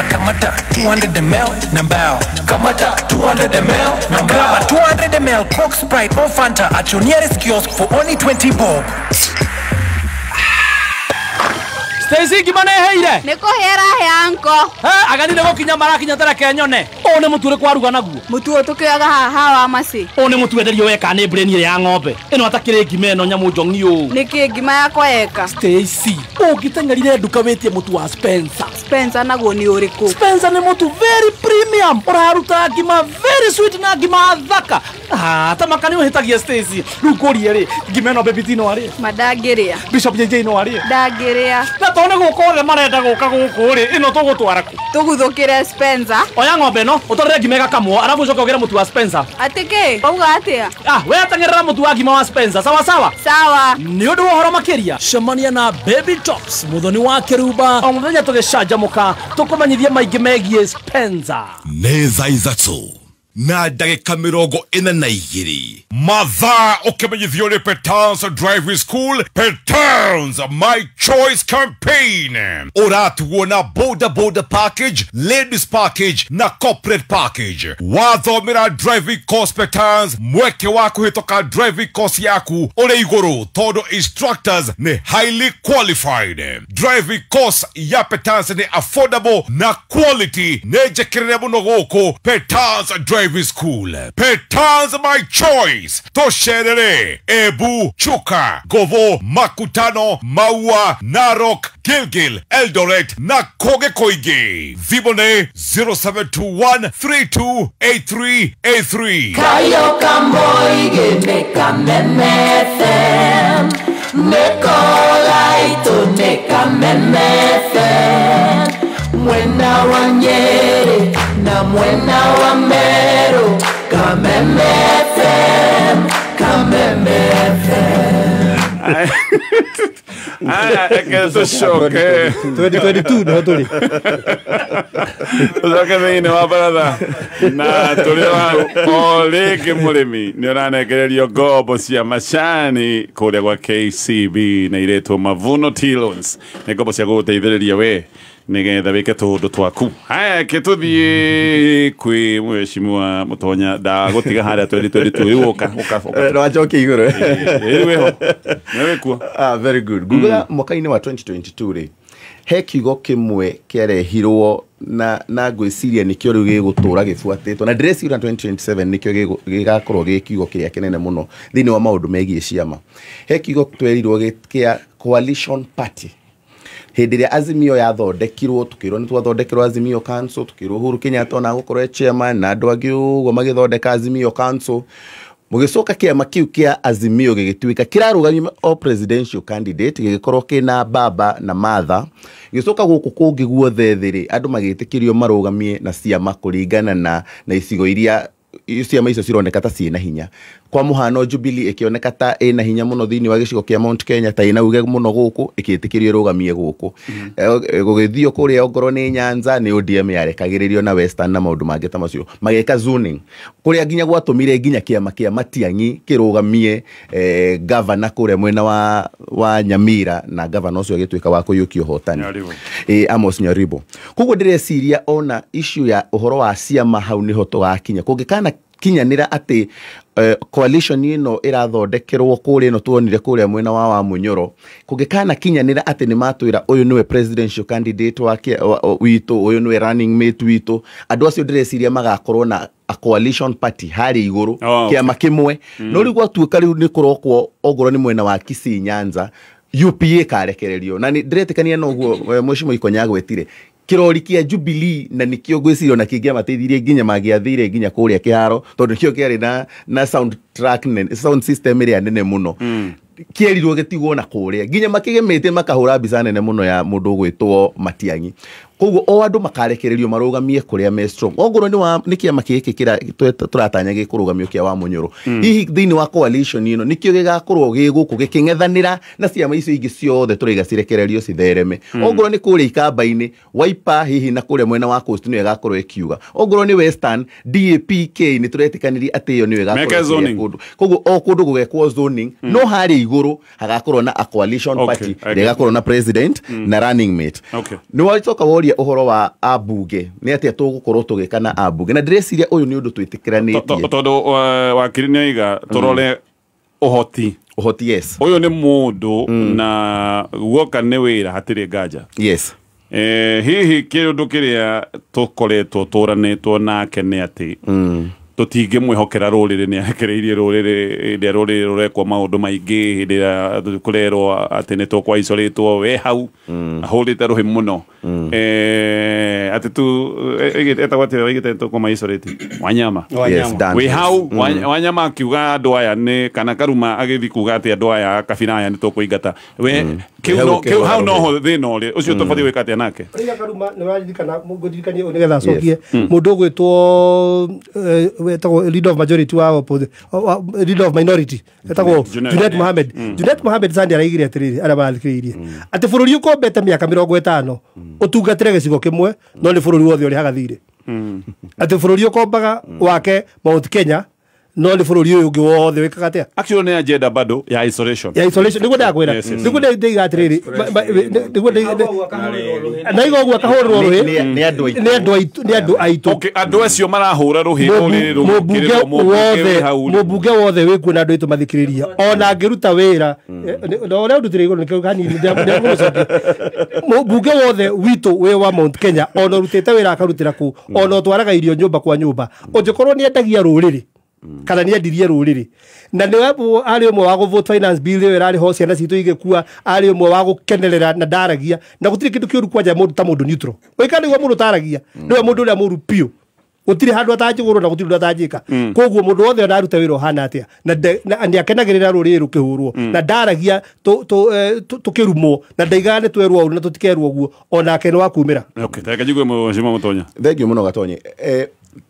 Kamata 200 ml na mbao. Kamata 200 ml na mbao. 200 ml Coke, Sprite or Fanta at your nearest kiosk for only 20 bob. Stacy ngima nĩ heire? Nĩ kũhera he anko. He agani nĩ gũkinya marakinya tareke nyone. Ũũ nĩ mũtu ũrĩkũ waruga naguo? Mũtu ũyũ tũkĩoyaga haha wa Maci. Ũũ nĩ mũtu wenderio weka nĩ brain ĩrĩa ya ng'ombe. Ĩno atakĩrĩ ngima ĩno nyamũ njong'i ũũ. Nĩkĩ ngima yakwa yeka? Stacy, ũngĩteng'erire nduka wĩtie mũtu wa Spencer. Spencer naguo nĩ ũrĩkũ? Spencer nĩ mũtu very premium. Ũraruta ngima very sweet na ngima thaka. Ah, ta maka nĩ ũhĩtagia Stacy. Rĩu ngũrie rĩ, ngima ĩno Baby T no arĩe? Ma ndangĩrĩa. Bishop JJ no arĩe? Ndangĩrĩa. Na tondũ nĩ gũka othe marenda gũka gũkũ rĩ, ĩno tũgũtwara kũ? Tũguthũkĩre Spencer. Oya ng'ombe ĩno, Ũtwarĩre ngima ĩgakamwo arabu ũcoke ũgĩre mũtu wa Spencer. Atĩ kĩ? Wauga atĩa? Ah, we ateng'erera mũtu wa ngima wa Spencer. Sawa sawa. Sawa. Nĩ ũndũ wa ũhoro makĩria cemania na Baby Tops mũthoni wa Kĩrumba o mũthenya tũgĩcanjamũka tũkũmenyithie maingĩ megiĩ Spencer. Nĩ thaa 3:42 mathaa ũkĩmenyithio nĩ Petans Driving School, Petans My Choice Campaign. Ũratuo na boda boda package, ladies package na corporate package. Wathomera driving course Petans, mweke wa kũhĩtũka driving course yaku ũrĩ igũrũ tondũ instructors nĩ highly qualified. Driving course ya Petans nĩ affordable na quality nĩ njĩkĩrĩre mũno gũkũ Petans Driving School. Petans My Choice. Tosherere, Ebu, Chuka, Govo, Makutano, Maua, Narok, Gilgil, Eldoret na Koge Koige. Vibone 0721 328383. Kayo kamoige neka memefem Nekolaito neka memefem Mwena wa Nyeri na mwena wa Meru Kameme FM, Kameme FM. Aya, reke tũcoke 2022 no tũrĩ tũcoke thĩinĩ wa baratha na tũrĩ o rĩngĩ mũrĩmi nĩ ũranengererio ngombo cia macani kũrĩa gwa KCB na iretwo Mavuno Tea Loans. Nĩ ngombo cia gũgũteithĩrĩria we nĩgetha wĩke tũũndũ twaku. Haya, ke tũthiĩ kwĩ mheshimiwa Mũtonya, ndagũtiga harĩa 2022 rĩu ũka ũka. No acoke igũrũ. Rĩu wĩho nĩ wĩkuo. Ah, very good. Google mwaka-inĩ wa 2022 rĩ, he kiugo kĩmwe kĩarehirwo na ngwĩciria nĩkĩo rĩu gĩgũtũra gĩbuatĩtwo na ndĩreciria 2027 nĩkĩo gĩgakorwo gĩ kiugo kĩrĩa kĩnene mũno thĩinĩ wa maũndũ megiĩ ciama. He kiugo twerirwo kĩa coalition party. Hĩndĩ ĩrĩa Azimio yathondekirwo tukĩrwo nĩ twathondekirwo Azimio Council, tukĩrwo Uhuru Kenyatta ona gũkorwo e chairman na andũ angĩ ũguo magĩthondeka Azimio Council. Mũgĩcoka kĩama kĩu kĩa Azimio gĩgĩtuĩka kĩrarũgamia o presidential candidate, gĩgĩkorwo kĩna baba na Martha. Gĩgĩcoka gũkũ kũngĩ guothe thĩ rĩ, andũ magĩtĩkĩrio marũgamie na ciama kũringana na icigo iria ciama icio cironeka ta ciĩna hinya. Kwa mũhano Jubilee ĩkĩoneka ta ĩna hinya mũno thĩinĩ wa gĩcigo kĩa Mount Kenya, ta ĩna uge mũno gũkũ, ĩkĩtĩkĩrio ĩrũgamie gũkũ. Gũgĩthio kũrĩa ongorwo nĩ Nyanza nĩ ODM yarekagĩrĩrio na Western na maũndũ mangĩ ta macio, magĩka zoning kũrĩa nginya gwatũmire nginya kĩama kĩa Matiang'i kĩrũgamie gavana kũrĩa mwena wa Nyamira, na gavana ũcio agĩtuĩka wa kũiyũkia ũhotani, Amos Nyaribo. Koguo ndĩreciria ona issue ya ũhoro wa ciama hau nĩho tũgakinya kũngĩkana kinyanĩra atĩ coalition ĩno ĩrathondekerwo kũrĩa ĩno tuonire kũrĩa mwena wa Munyoro, kũngĩkana kinyanĩra atĩ nĩ matwĩra ũyũ nĩwe presidential candidate wake witũ, ũyũ nĩwe running mate witũ, andũ acio ndĩreciria magakorwo na a coalition party harĩ igũrũ kĩama kĩmwe. No rĩu gwatuĩka rĩu nĩ kũrokwo ongorwo nĩ mwena wa Kisii Nyanza, UPA karekererio na ndĩretĩkania noguo mheshimiwa Ikonya agwetire kirori kia Jubilee, na nikio ngwiciria ona kĩngĩamateithirie nginya mangĩathire nginya kũrĩa kĩharo tondũ nĩkĩo kĩarĩ na sound track nene, sound system ĩrĩa nene mũno. Kĩerirwo gĩtigwo na kũrĩa nginya makĩgemĩte makahũra mbica nene mũno ya mũndũ ũgwĩtwo Matiang'i. Koguo o andũ makarekererio marũgamie kũrĩa me strong. Ongorwo nĩ kĩama gĩkĩ tũratanya gĩkũrũgamio kĩa wa Munyoro, hihi thĩinĩ wa coalition ĩno nĩkĩo gĩgakorwo gĩ gũkũ gĩkĩng'ethanĩra na ciama icio ingĩ ciothe tũraiga cirekererio cithereme. Ongorwo nĩ kũrĩa Ikamba-inĩ Wiper hihi na kũrĩa mwena wa Coast nĩyo ĩgakorwo ĩkiuga. Ongorwo nĩ Western DAPK nĩ tũretĩkanĩria atĩ ĩyo nĩyo ĩgakorwo kũndũ. Koguo o kũndũ gũgekwo zoning, no harĩa igũrũ hagakorwo na a coalition party ĩrĩa ĩgakorwo na president na running mate. Nĩ wacoka woria ũhoro wa ambunge nĩ atĩa tũgũkorwo tũgĩka na ambunge, na ndĩreciria ũyũ nĩ ũndũ twĩtĩkĩranĩtie tondũ wakiri nĩ oiga tũrore ũhoti, yes. Ũyũ nĩ mũndũ na guoka nĩ wĩra hatirĩ nganja, yes. Hihi kĩũndũ kĩrĩa tũkoretwo tũranĩtwo nake nĩ atĩ tũtingĩmwĩhokera rũrĩrĩ, nĩ arekereirie rũrĩrĩ hĩndĩ ĩrĩa rũrĩrĩ rũrekwo maũndũ maingĩ, hĩndĩ ĩrĩa kũrerwo atĩ nĩ tũkwa icoretwo we hau ahũrĩte rũhĩ mũno. Atĩ tu etagwo atĩa waigĩte tũkũma isolate Wanyama. Yes, Dan. Wĩ hau Wanyama akiuga andũ aya nĩ kana Karuma agĩthiĩ kuga atĩ andũ aya kabira aya nĩ tũkũingata. We kĩu hau noho thĩna ũrĩ ũcio tũbatiĩ gwĩka atĩa nake? Rĩrĩa Karuma nĩ ũraririkana ngũririkanie ũũ nĩgetha acokie mũndũ ũgwĩtwo wetagwo leader of majority wa leader of minority etagwo Junet Mohamed. Junet Mohamed Sandi araigire atĩrĩrĩ arĩa marathikĩrĩirie atĩ bũrũri ũkombete mĩaka 50 ũtungatĩre gĩcigo kĩmwe no nĩ bũrũri wothe ũrĩhaga thirĩ. Atĩ bũrũri ũkombaga wake Mount Kenya no nĩ bũrũri ũyũ ũngĩ wothe wĩkaga atĩa? Actually nĩ agenda bado ya isolation. Ya isolation nĩguo ndakwĩra. Nĩguo ndĩiga atĩrĩrĩ nĩguo na igo ũguo akahũrĩrwo rũhĩ nĩ andũ aitũ. Okay, andũ acio marahũra rũhĩ rũrĩ mũmbunge wothe wĩkuo na andũ aitũ mathikĩrĩria ona angĩruta wĩra na ũrĩa ũndutĩre igũrũ nĩkĩo hanini ndĩramũcokia. Mũmbunge wothe witũ wĩ wa Mount Kenya ona ũrutĩte wĩra akarutĩra kũ ona ũtwaraga irio nyũmba kwa nyũmba ũngĩkorwo nĩ endagia rũrĩrĩ kana nĩ endirie rũrĩrĩ na nĩ arĩ ũmwe wa gũ-vote finance bill ĩyo ĩrarĩ ho ciana citũ igĩkua arĩ ũmwe wa gũkenerera na ndaragia na gũtirĩ kĩndũ kĩũru kwanja mũndũ ta mũndũ neutral ũika nĩguo mũndũ ũtaragia nĩwe mũndũ ũrĩa mũru biũ gũtirĩ handũ atanjĩgũrwo na gũtirĩ ũndũ atanjĩka koguo mũndũ wothe ona arute wĩra ũhana atĩa na nĩ akenagĩrĩra rũrĩrĩ rũkĩhũrwo na ndaragia tũkĩrumwo na ndaigaga nĩ twerwo ũru na tũtikerwo ũguo onake nĩ wa kumĩra. Okay, reke njigue Mheshimiwa Mũtonya. Thengiũ mũno Gatonye.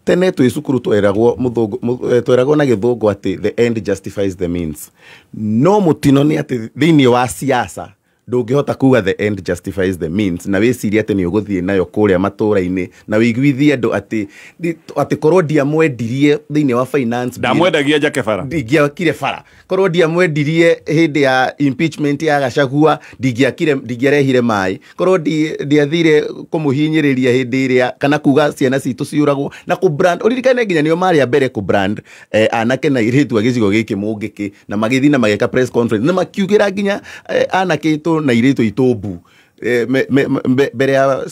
Tene twĩ cukuru tweragwo mũthũngũ tweragwo na gĩthũngũ atĩ the end justifies the means. No mũtino nĩ atĩ thĩinĩ wa siasa ndũngĩhota kuga the end justifies the means na wĩcirie atĩ nĩ ũgũthiĩ nayo kũrĩa matũra-inĩ na wĩiguithie andũ atĩ korwo ndiamwendirie thĩinĩ wa finance bill ndamwendagia njake bara ndingĩakire bara korwo ndiamwendirie hĩndĩ ya impeachment ya Gachagua ndingĩarehire maĩ korwo ndiathire kũmũhinyĩrĩria hĩndĩ ĩrĩa kana kuga ciana citũ ciũragwo na kũ-brand ũririkane nginya nĩo marĩ a mbere kũ-brand anake na airĩtu a gĩcigo gĩkĩ mũngĩkĩ na magĩthiĩ na magĩka press conference na makiugĩra nginya anake aitũ na airĩtu aitũ mbu mbere ya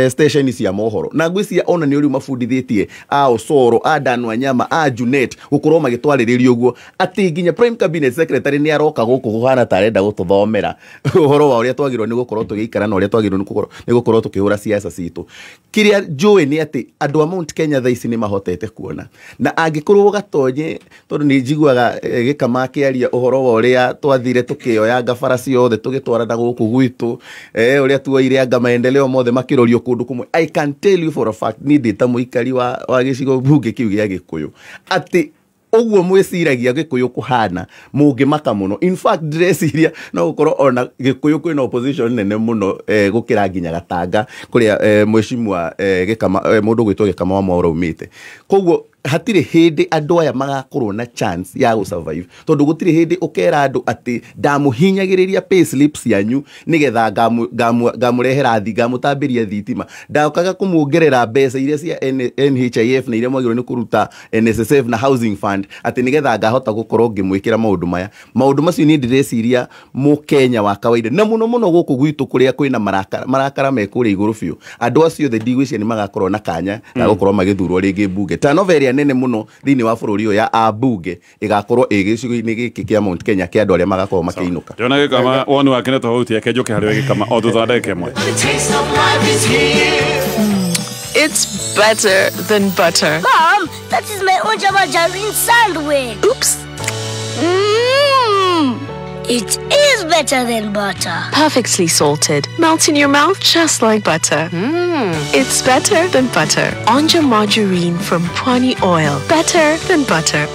station cia mohoro na ngwĩciria ona nĩ ũrĩu mabundithĩtie a Osoro a Dan Wanyama a Junet gũkorwo magĩtwarĩrĩria ũguo atĩ nginya prime cabinet secretary nĩ aroka gũkũ kũhana ta arenda gũtũthomera ũhoro wa ũrĩa twagĩrĩirwo nĩ gũkorwo tũgĩikara na ũrĩa twagĩrĩirwo nĩ gũkorwo tũkĩhũra siasa citũ. Kĩrĩa njũĩ nĩ atĩ andũ a Mount Kenya thaa ici nĩ mahotete kuona na angĩkorwo Gatonye tondũ nĩ njiguaga Gĩkama akĩaria ũhoro wa ũrĩa twathire tũkĩoyanga bara ciothe tũgĩtwarana gũkũ gwitũ ũrĩa tuoire anga maendeleo mothe makĩrorio kũndũ kũmwe. I can tell you for a fact niĩ ndĩ ta mũikari wa gĩcigo mbunge kĩu gĩa Gĩkũyũ atĩ ũguo mwĩciragia Gĩkũyũ kũhana mũngĩmaka mũno. In fact ndĩreciria no gũkorwo ona Gĩkũyũ kwĩna opposition nene mũno gũkĩra nginya Gatanga kũrĩa mheshimiwa Gĩkama mũndũ ũgwĩtwo Gĩkama wa Mwaura aumĩte. Koguo hatirĩ hĩndĩ andũ aya magakorwo na chance ya gũ survive tondũ gũtirĩ hĩndĩ ũkera andũ atĩ ndamũhinyagĩrĩria pay slips yanyu nĩgetha ngamũrehera ngamũtambĩria thitima ndaũkaga kũmuongerera mbeca iria cia NHIF na iria mwagĩrĩirwo nĩ kũruta NSSF na housing fund atĩ nĩgetha ngahota gũkorwo ngĩmwĩkĩra maũndũ maya. Maũndũ macio niĩ ndĩreciria mũkenya wa kawaida na mũno mũno gũkũ gwitũ kũrĩa kwĩna marakara me kũrĩa igũrũ biũ andũ acio othe ndigwĩciria nĩ magakorwo na kanya ga gũkorwo magĩthurwo rĩngĩ mbunge. Turnover ĩrĩa nene mũno thĩinĩ wa bũrũri ũyũ ya ambunge ĩgakorwo ĩ gĩcigo-inĩ gĩkĩ kĩa Mount Kenya kĩa andũ arĩa magakorwo makĩinũka. Ndĩrona Gĩkama woni wake nĩ tofauti yake njũke harĩ we Gĩkama o thutha wa ndagĩka ĩmwe. It's better than butter. Mom, that is my Onja margarine sandwich. Oops. It is better than butter. Perfectly salted. Melts in your mouth just like butter. It's better than butter. Onja margarine from Pwani Oil. Better than butter.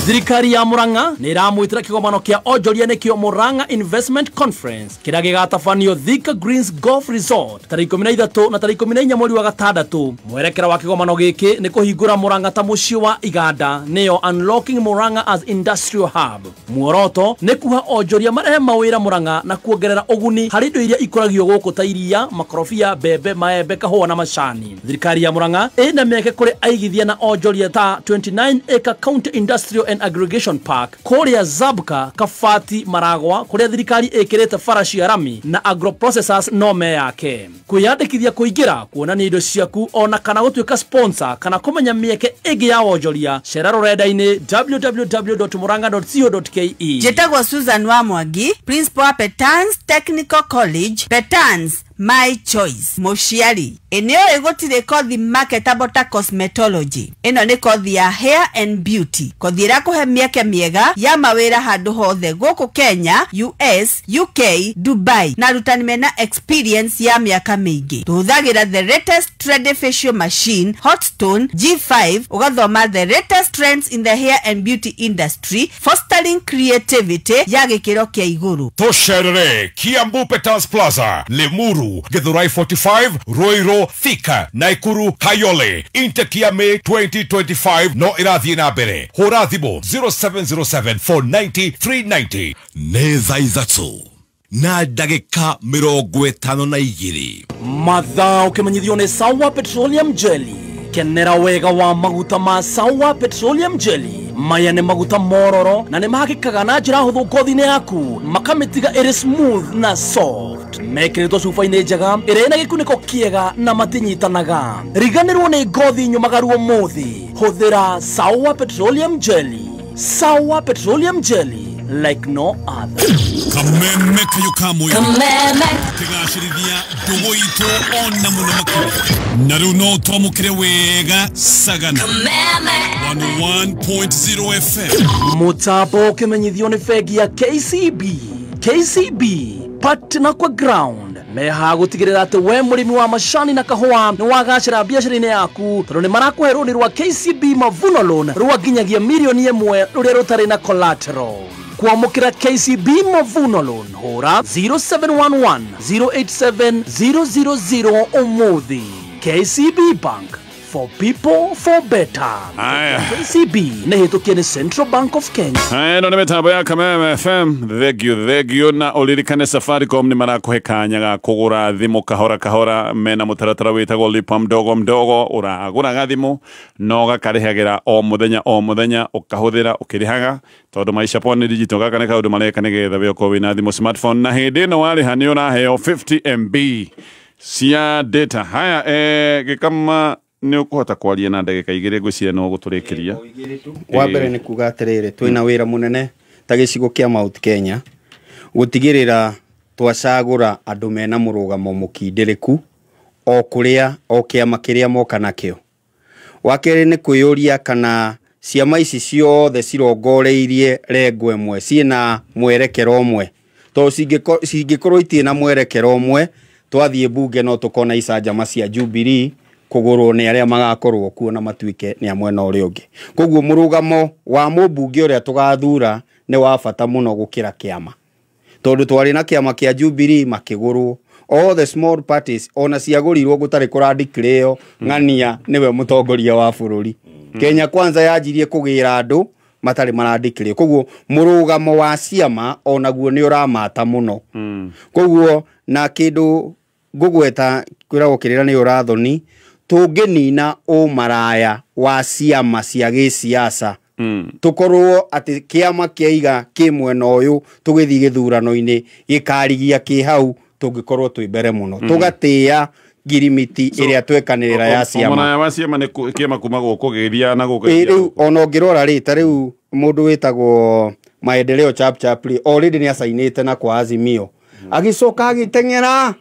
Thirikari ya Murang'a nĩ ĩramwĩtĩra kĩgomano kĩa onjoria nĩkĩo Murang'a Investment Conference kĩrĩa gĩgatabanio Thika Greens Golf Resort tarĩki 13 na tarĩki 14 mweri wa gatandatũ. Mwerekera wa kĩgomano gĩkĩ nĩ kũhingũra Murang'a ta mũciĩ wa iganda nĩyo Unlocking Murang'a as Industrial Hub. Muoroto nĩ kuha onjoria marehe mawĩra Murang'a na kuongerera ũguni harĩ indo iria ikũragio gũkũ ta iria, makorobia, mbembe, maembe, kahũa na macani. Thirikari ya Murang'a ĩna mĩeke kũrĩ aigithia na onjoria ta 29 acre county industrial and Aggregation Park kũrĩa Zabka Kabati Maragwa kũrĩa thirikari ĩkĩrĩte bara cia rami na agroprocessors no meyake. Kwĩyandĩkithia kũingĩra kuonania indo ciaku ona kana gũtuĩka sponsor kana kũmenya mĩeke ĩngĩ ya wonjoria cera rũrenda-inĩ www.muranga.co.ke. Njĩtagwo Susan wa Mwangi, principal wa Petans Technical College, Petans My Choice. Mũciari, ĩnĩũĩ gũtirĩ kothi marketable ta cosmetology. Ĩno nĩ kothi ya hair and beauty, kothi ĩrakũhe mĩeke mĩega ya mawĩra handũ hothe gũkũ Kenya, US, UK, Dubai, na arutani mena experience ya mĩaka mĩingĩ. Tũhũthagĩra the latest trendy facial machine, Hot Stone G5, ũgathoma the latest trends in the hair and beauty industry, fostering creativity ya gĩkĩro kĩa igũrũ. Tũcerere Kiambu Petans Plaza, Limuru, Githurai 45, Ruiru, Thika, Naikuru, Kayole. Intake ya May 2025 no ĩrathiĩ na mbere. Hũra thimũ 0707 490 390. Nĩ thaa 3 na ndagĩka 52. Mathaa ũkĩmenyithio nĩ Sawa Petroleum Jelly. Kenera wega wa maguta ma Sawa Petroleum Jelly. Maya nĩ maguta mororo na nĩ mahakĩkaga na njĩra hũthũ ngothi-inĩ yaku, makamĩtiga ĩrĩ smooth na soft. Mekĩrĩtwo cuba-inĩ njega ĩrĩa ĩna gĩkunĩko kĩega na matinyitanaga. Riganĩrwo nĩ ngothi nyũmagaru ũmũthĩ. Hũthĩra Sawa Petroleum Jelly. Sawa Petroleum Jelly like no other. Kameme kayo kamwe. Kameme. Kĩgacĩrithia ndũgũ itũ ona mũno makĩria. Na rĩu no twamũkĩre wega Sagana. Kameme. 101.0 FM. Mũtambo ũkĩmenyithio nĩ bengi ya KCB. KCB partner kwa ground meha gũtigĩrĩra atĩ we mũrĩmi wa macani na kahũa nĩ wagacĩra biacara-inĩ yaku, tondũ nĩ marakũhe rũni rwa KCB Mavuno Loan rwa nginyagia mirioni 1 rũrĩa rũtarĩ na collateral. Kuamũkĩra KCB Mavuno Loan hũra 0711 087 000 ũmũthĩ. KCB Bank, for people for better. Aya. KCB nĩ hĩtũkie nĩ Central Bank of Kenya. Ĩno nĩ mĩtambo ya Kameme FM. Thengio na ũririkane Safaricom nĩ marakũhe kanya ga kũgũra thimũ kahora kahora mena mũtaratara wĩtagwo lipa mdogo mdogo. Ũragũraga thimũ na ũgakarĩhagĩra o mũthenya o mũthenya, ũkahũthĩra ũkĩrĩhaga, tondũ maisha poa nĩ digital. Gaka nĩ kaũndũ mareka nĩgetha we ũkorwo wĩna thimũ smartphone, na hĩndĩ ĩno warĩha nĩ ũraheo 50 MB cia data. Haya, gĩkama nĩ ũkũhota kwaria na ndagĩka 2 ngwĩciria no gũtũrĩkĩria. Wa mbere nĩ kuga atĩrĩrĩ, twĩna wĩra mũnene ta gĩcigo kĩa Mount Kenya gũtigĩrĩra twacagũra andũ mena mũrũgamo mũkindĩrĩku o kũrĩa o kĩama kĩrĩa moka nakĩo. Wa kerĩ nĩ kwĩyũria kana ciama ici ciothe cirongoreirie rengo ĩmwe, ciĩna mwerekero ũmwe, tondũ cingĩkorwo itirĩ na mwerekero ũmwe, twathiĩ bunge no tũkona icanjama cia Jubilee kũgũrwo nĩ arĩa magakorwo kuo na matuĩke nĩ a mwena ũrĩa ũngĩ. Koguo mũrũgamo wa mũmbunge ũrĩa tũgathura nĩ wa bata mũno gũkĩra kĩama, tondũ twarĩ na kĩama kĩa Jubilee makĩgũrwo, all the small parties ona ciagũrirwo gũtarĩ kũrandikĩrĩo ng'ania nĩwe mũtongoria wa bũrũri. Kenya Kwanza yanjirie kũgĩra andũ matarĩ marandikĩrĩo. Koguo mũrũgamo wa ciama onaguo nĩ ũramata mũno. Koguo na kĩndũ ngũgweta kwĩragwo kĩrĩra nĩ ũrathoni, tũngĩnina ũmaraya wa ciama cia gĩsiasa, tũkorwo atĩ kĩama kĩaiga kĩ mwena ũyũ tũgĩthiĩ gĩthurano-inĩ gĩkarigia kĩ hau, tũngĩkorwo twĩ mbere mũno. Tũgatĩĩa ngirimiti ĩrĩa twekanĩrĩra ya ciama. Ũmaraya wa ciama nĩ kĩama kuma gũkũ gĩgĩthiaga na gũkũ. Rĩu ona ũngĩrora rĩ, ta rĩu mũndũ wĩtagwo Maendeleo Chap Chap rĩ, already nĩ acainĩte na kwa Azimio, agĩcoka agĩteng'era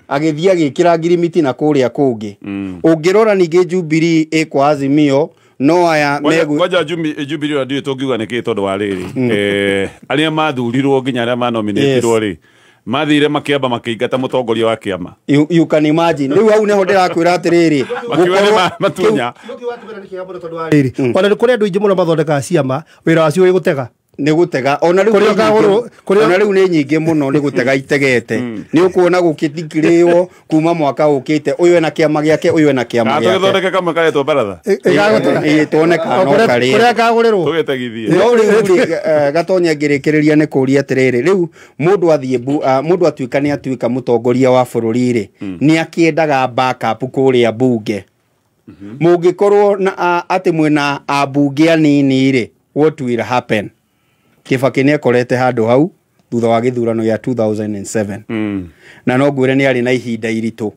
agĩthiĩ agĩkĩra ngirimiti na kũrĩa kũngĩ. Ũngĩrora ningĩ Jubilee ĩ kwa Azimio no aya megu ngoja Jubilee ndiũ tũngiuga nĩkĩ tondũ wa rĩrĩ, arĩa mathurirwo nginya arĩa manominĩtirwo rĩ, mathire makĩamba makĩingata mũtongoria wa kĩama. You can imagine. Rĩu hau nĩho ndĩrakwĩra atĩrĩrĩ, makiuga nĩ matunya. Ona nĩ kũrĩ andũ aingĩ mũno mathondekaga ciama, wĩra wacio wĩ gũtega. Nĩ gũtega. Ona rĩu nĩ nyingĩ mũno nĩ gũtega itegete. Nĩ ũkuona gũkĩthikĩrĩo kuma mwaka ũkĩte, ũyũ ena kĩama gĩake, ũyũ ena kĩama gĩake. Tũgĩthondeke kamwe karetwo baratha. Ĩĩ, tuone kana no karĩe. Kũrĩa kagũrĩrwo. Tũgĩtegithie. No rĩu rĩ, Gatonya ngĩrĩkĩrĩria nĩ kũũria atĩrĩrĩ, rĩu mũndũ athiĩ mũndũ atuĩka nĩ atuĩka mũtongoria wa bũrũri rĩ, nĩ akĩendaga backup kũrĩa bunge. Mũngĩkorwo na atĩ mwĩna ambunge anini rĩ, What will happen? Kibaki nĩ ekorete handũ hau thutha wa gĩthurano gĩa 2007. Na no ngwĩre nĩ arĩ na ihinda iritũ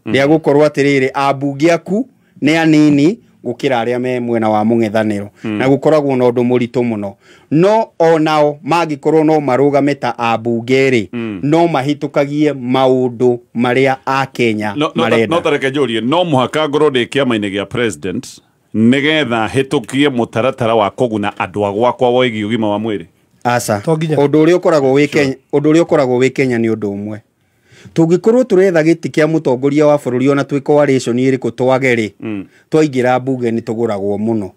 rĩa gũkorwo atĩrĩrĩ, ambunge aku nĩ anini gũkĩra arĩa me mwena wa mũng'ethanĩro, na gũkoragwo na ũndũ mũritũ mũno. No onao mangĩkorwo no marũgame ta ambunge rĩ, no mahĩtũkagie maũndũ marĩa a Kenya marenda. No tareke njũrie, no mũhaka ngorwo ndĩ kĩama-inĩ gĩa president nĩgetha hĩtũkie mũtaratara wa kũguna andũ a gwakwa wĩgiĩ ũgima wa mwĩrĩ? Aca, ũndũ ũrĩa ũkoragwo wĩ Kenya, ũndũ ũrĩa ũkoragwo wĩ Kenya nĩ ũndũ ũmwe. Tũngĩkorwo tũretha gĩtĩ kĩa mũtongoria wa bũrũri ona twĩ coalition ĩrĩkũ twage rĩ, twaingĩra mbunge nĩ tũgũragwo mũno.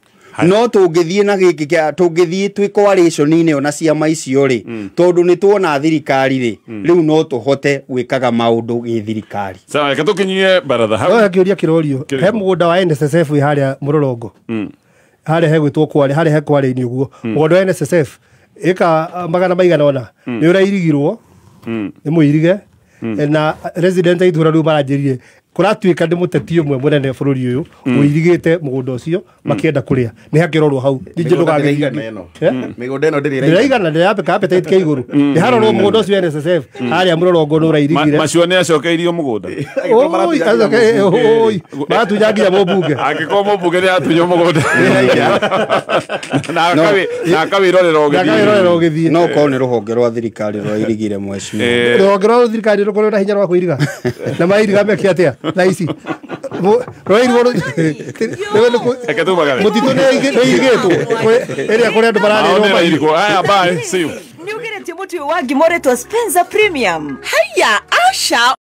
No tũngĩthiĩ na gĩkĩ kĩa tũngĩthiĩ twĩ coalition-inĩ ona ciama icio rĩ, tondũ nĩ tuona thirikari rĩ, rĩu no tũhote gwĩkaga maũndũ gĩthirikari. Sawa, reke tũkinyie baratha hau. No kĩũria kĩrorio, he mũgũnda wa NSSF wĩ harĩa Mũrũrongo, harĩa hegwĩtwo Kware, harĩa he Kware-inĩ ũguo, mũgũnda wa NSSF ĩka magana maigana ũna nĩ ũrairigirwo, nĩ mũirige, na resident a itũra rĩu maranjĩrire kũratuĩka nĩ mũteti ũmwe mũnene bũrũri ũyũ ũirigĩte mũgũnda ũcio makĩenda kũrĩa, nĩ hakĩrorwo hau. Ningĩ ndũgagĩthiĩ. Mĩgũnda ĩno ndĩrĩ ndĩraigana, ndĩrambĩka appetite kĩa igũrũ, nĩ harorwo mũgũnda ũcio NSSF harĩa Mũrũrongo nĩ ũrairigire. Macio nĩ acokeirio mũgũnda. Oi, oi, maratunya nginya mũmbunge. Angĩkorwo mũmbunge nĩ atunywo mũgũnda na akawĩrorera ũgĩthiĩ. No korwo nĩ rũhonge rwa thirikari rwairigire mheshimiwa. Rũhonge rwa thirikari rũkorwo na hinya rwa kũiriga na mairiga meke atĩa thaa ici mũtitũ nĩ ĩirigĩtwo ĩrĩa kũrĩa andũ mararĩrwo mahiũ. Haya, bye, see you. Nĩ ũgeretie mũtu ũyũ wa ngima ũretwo Spencer Premium? Haiya, aca.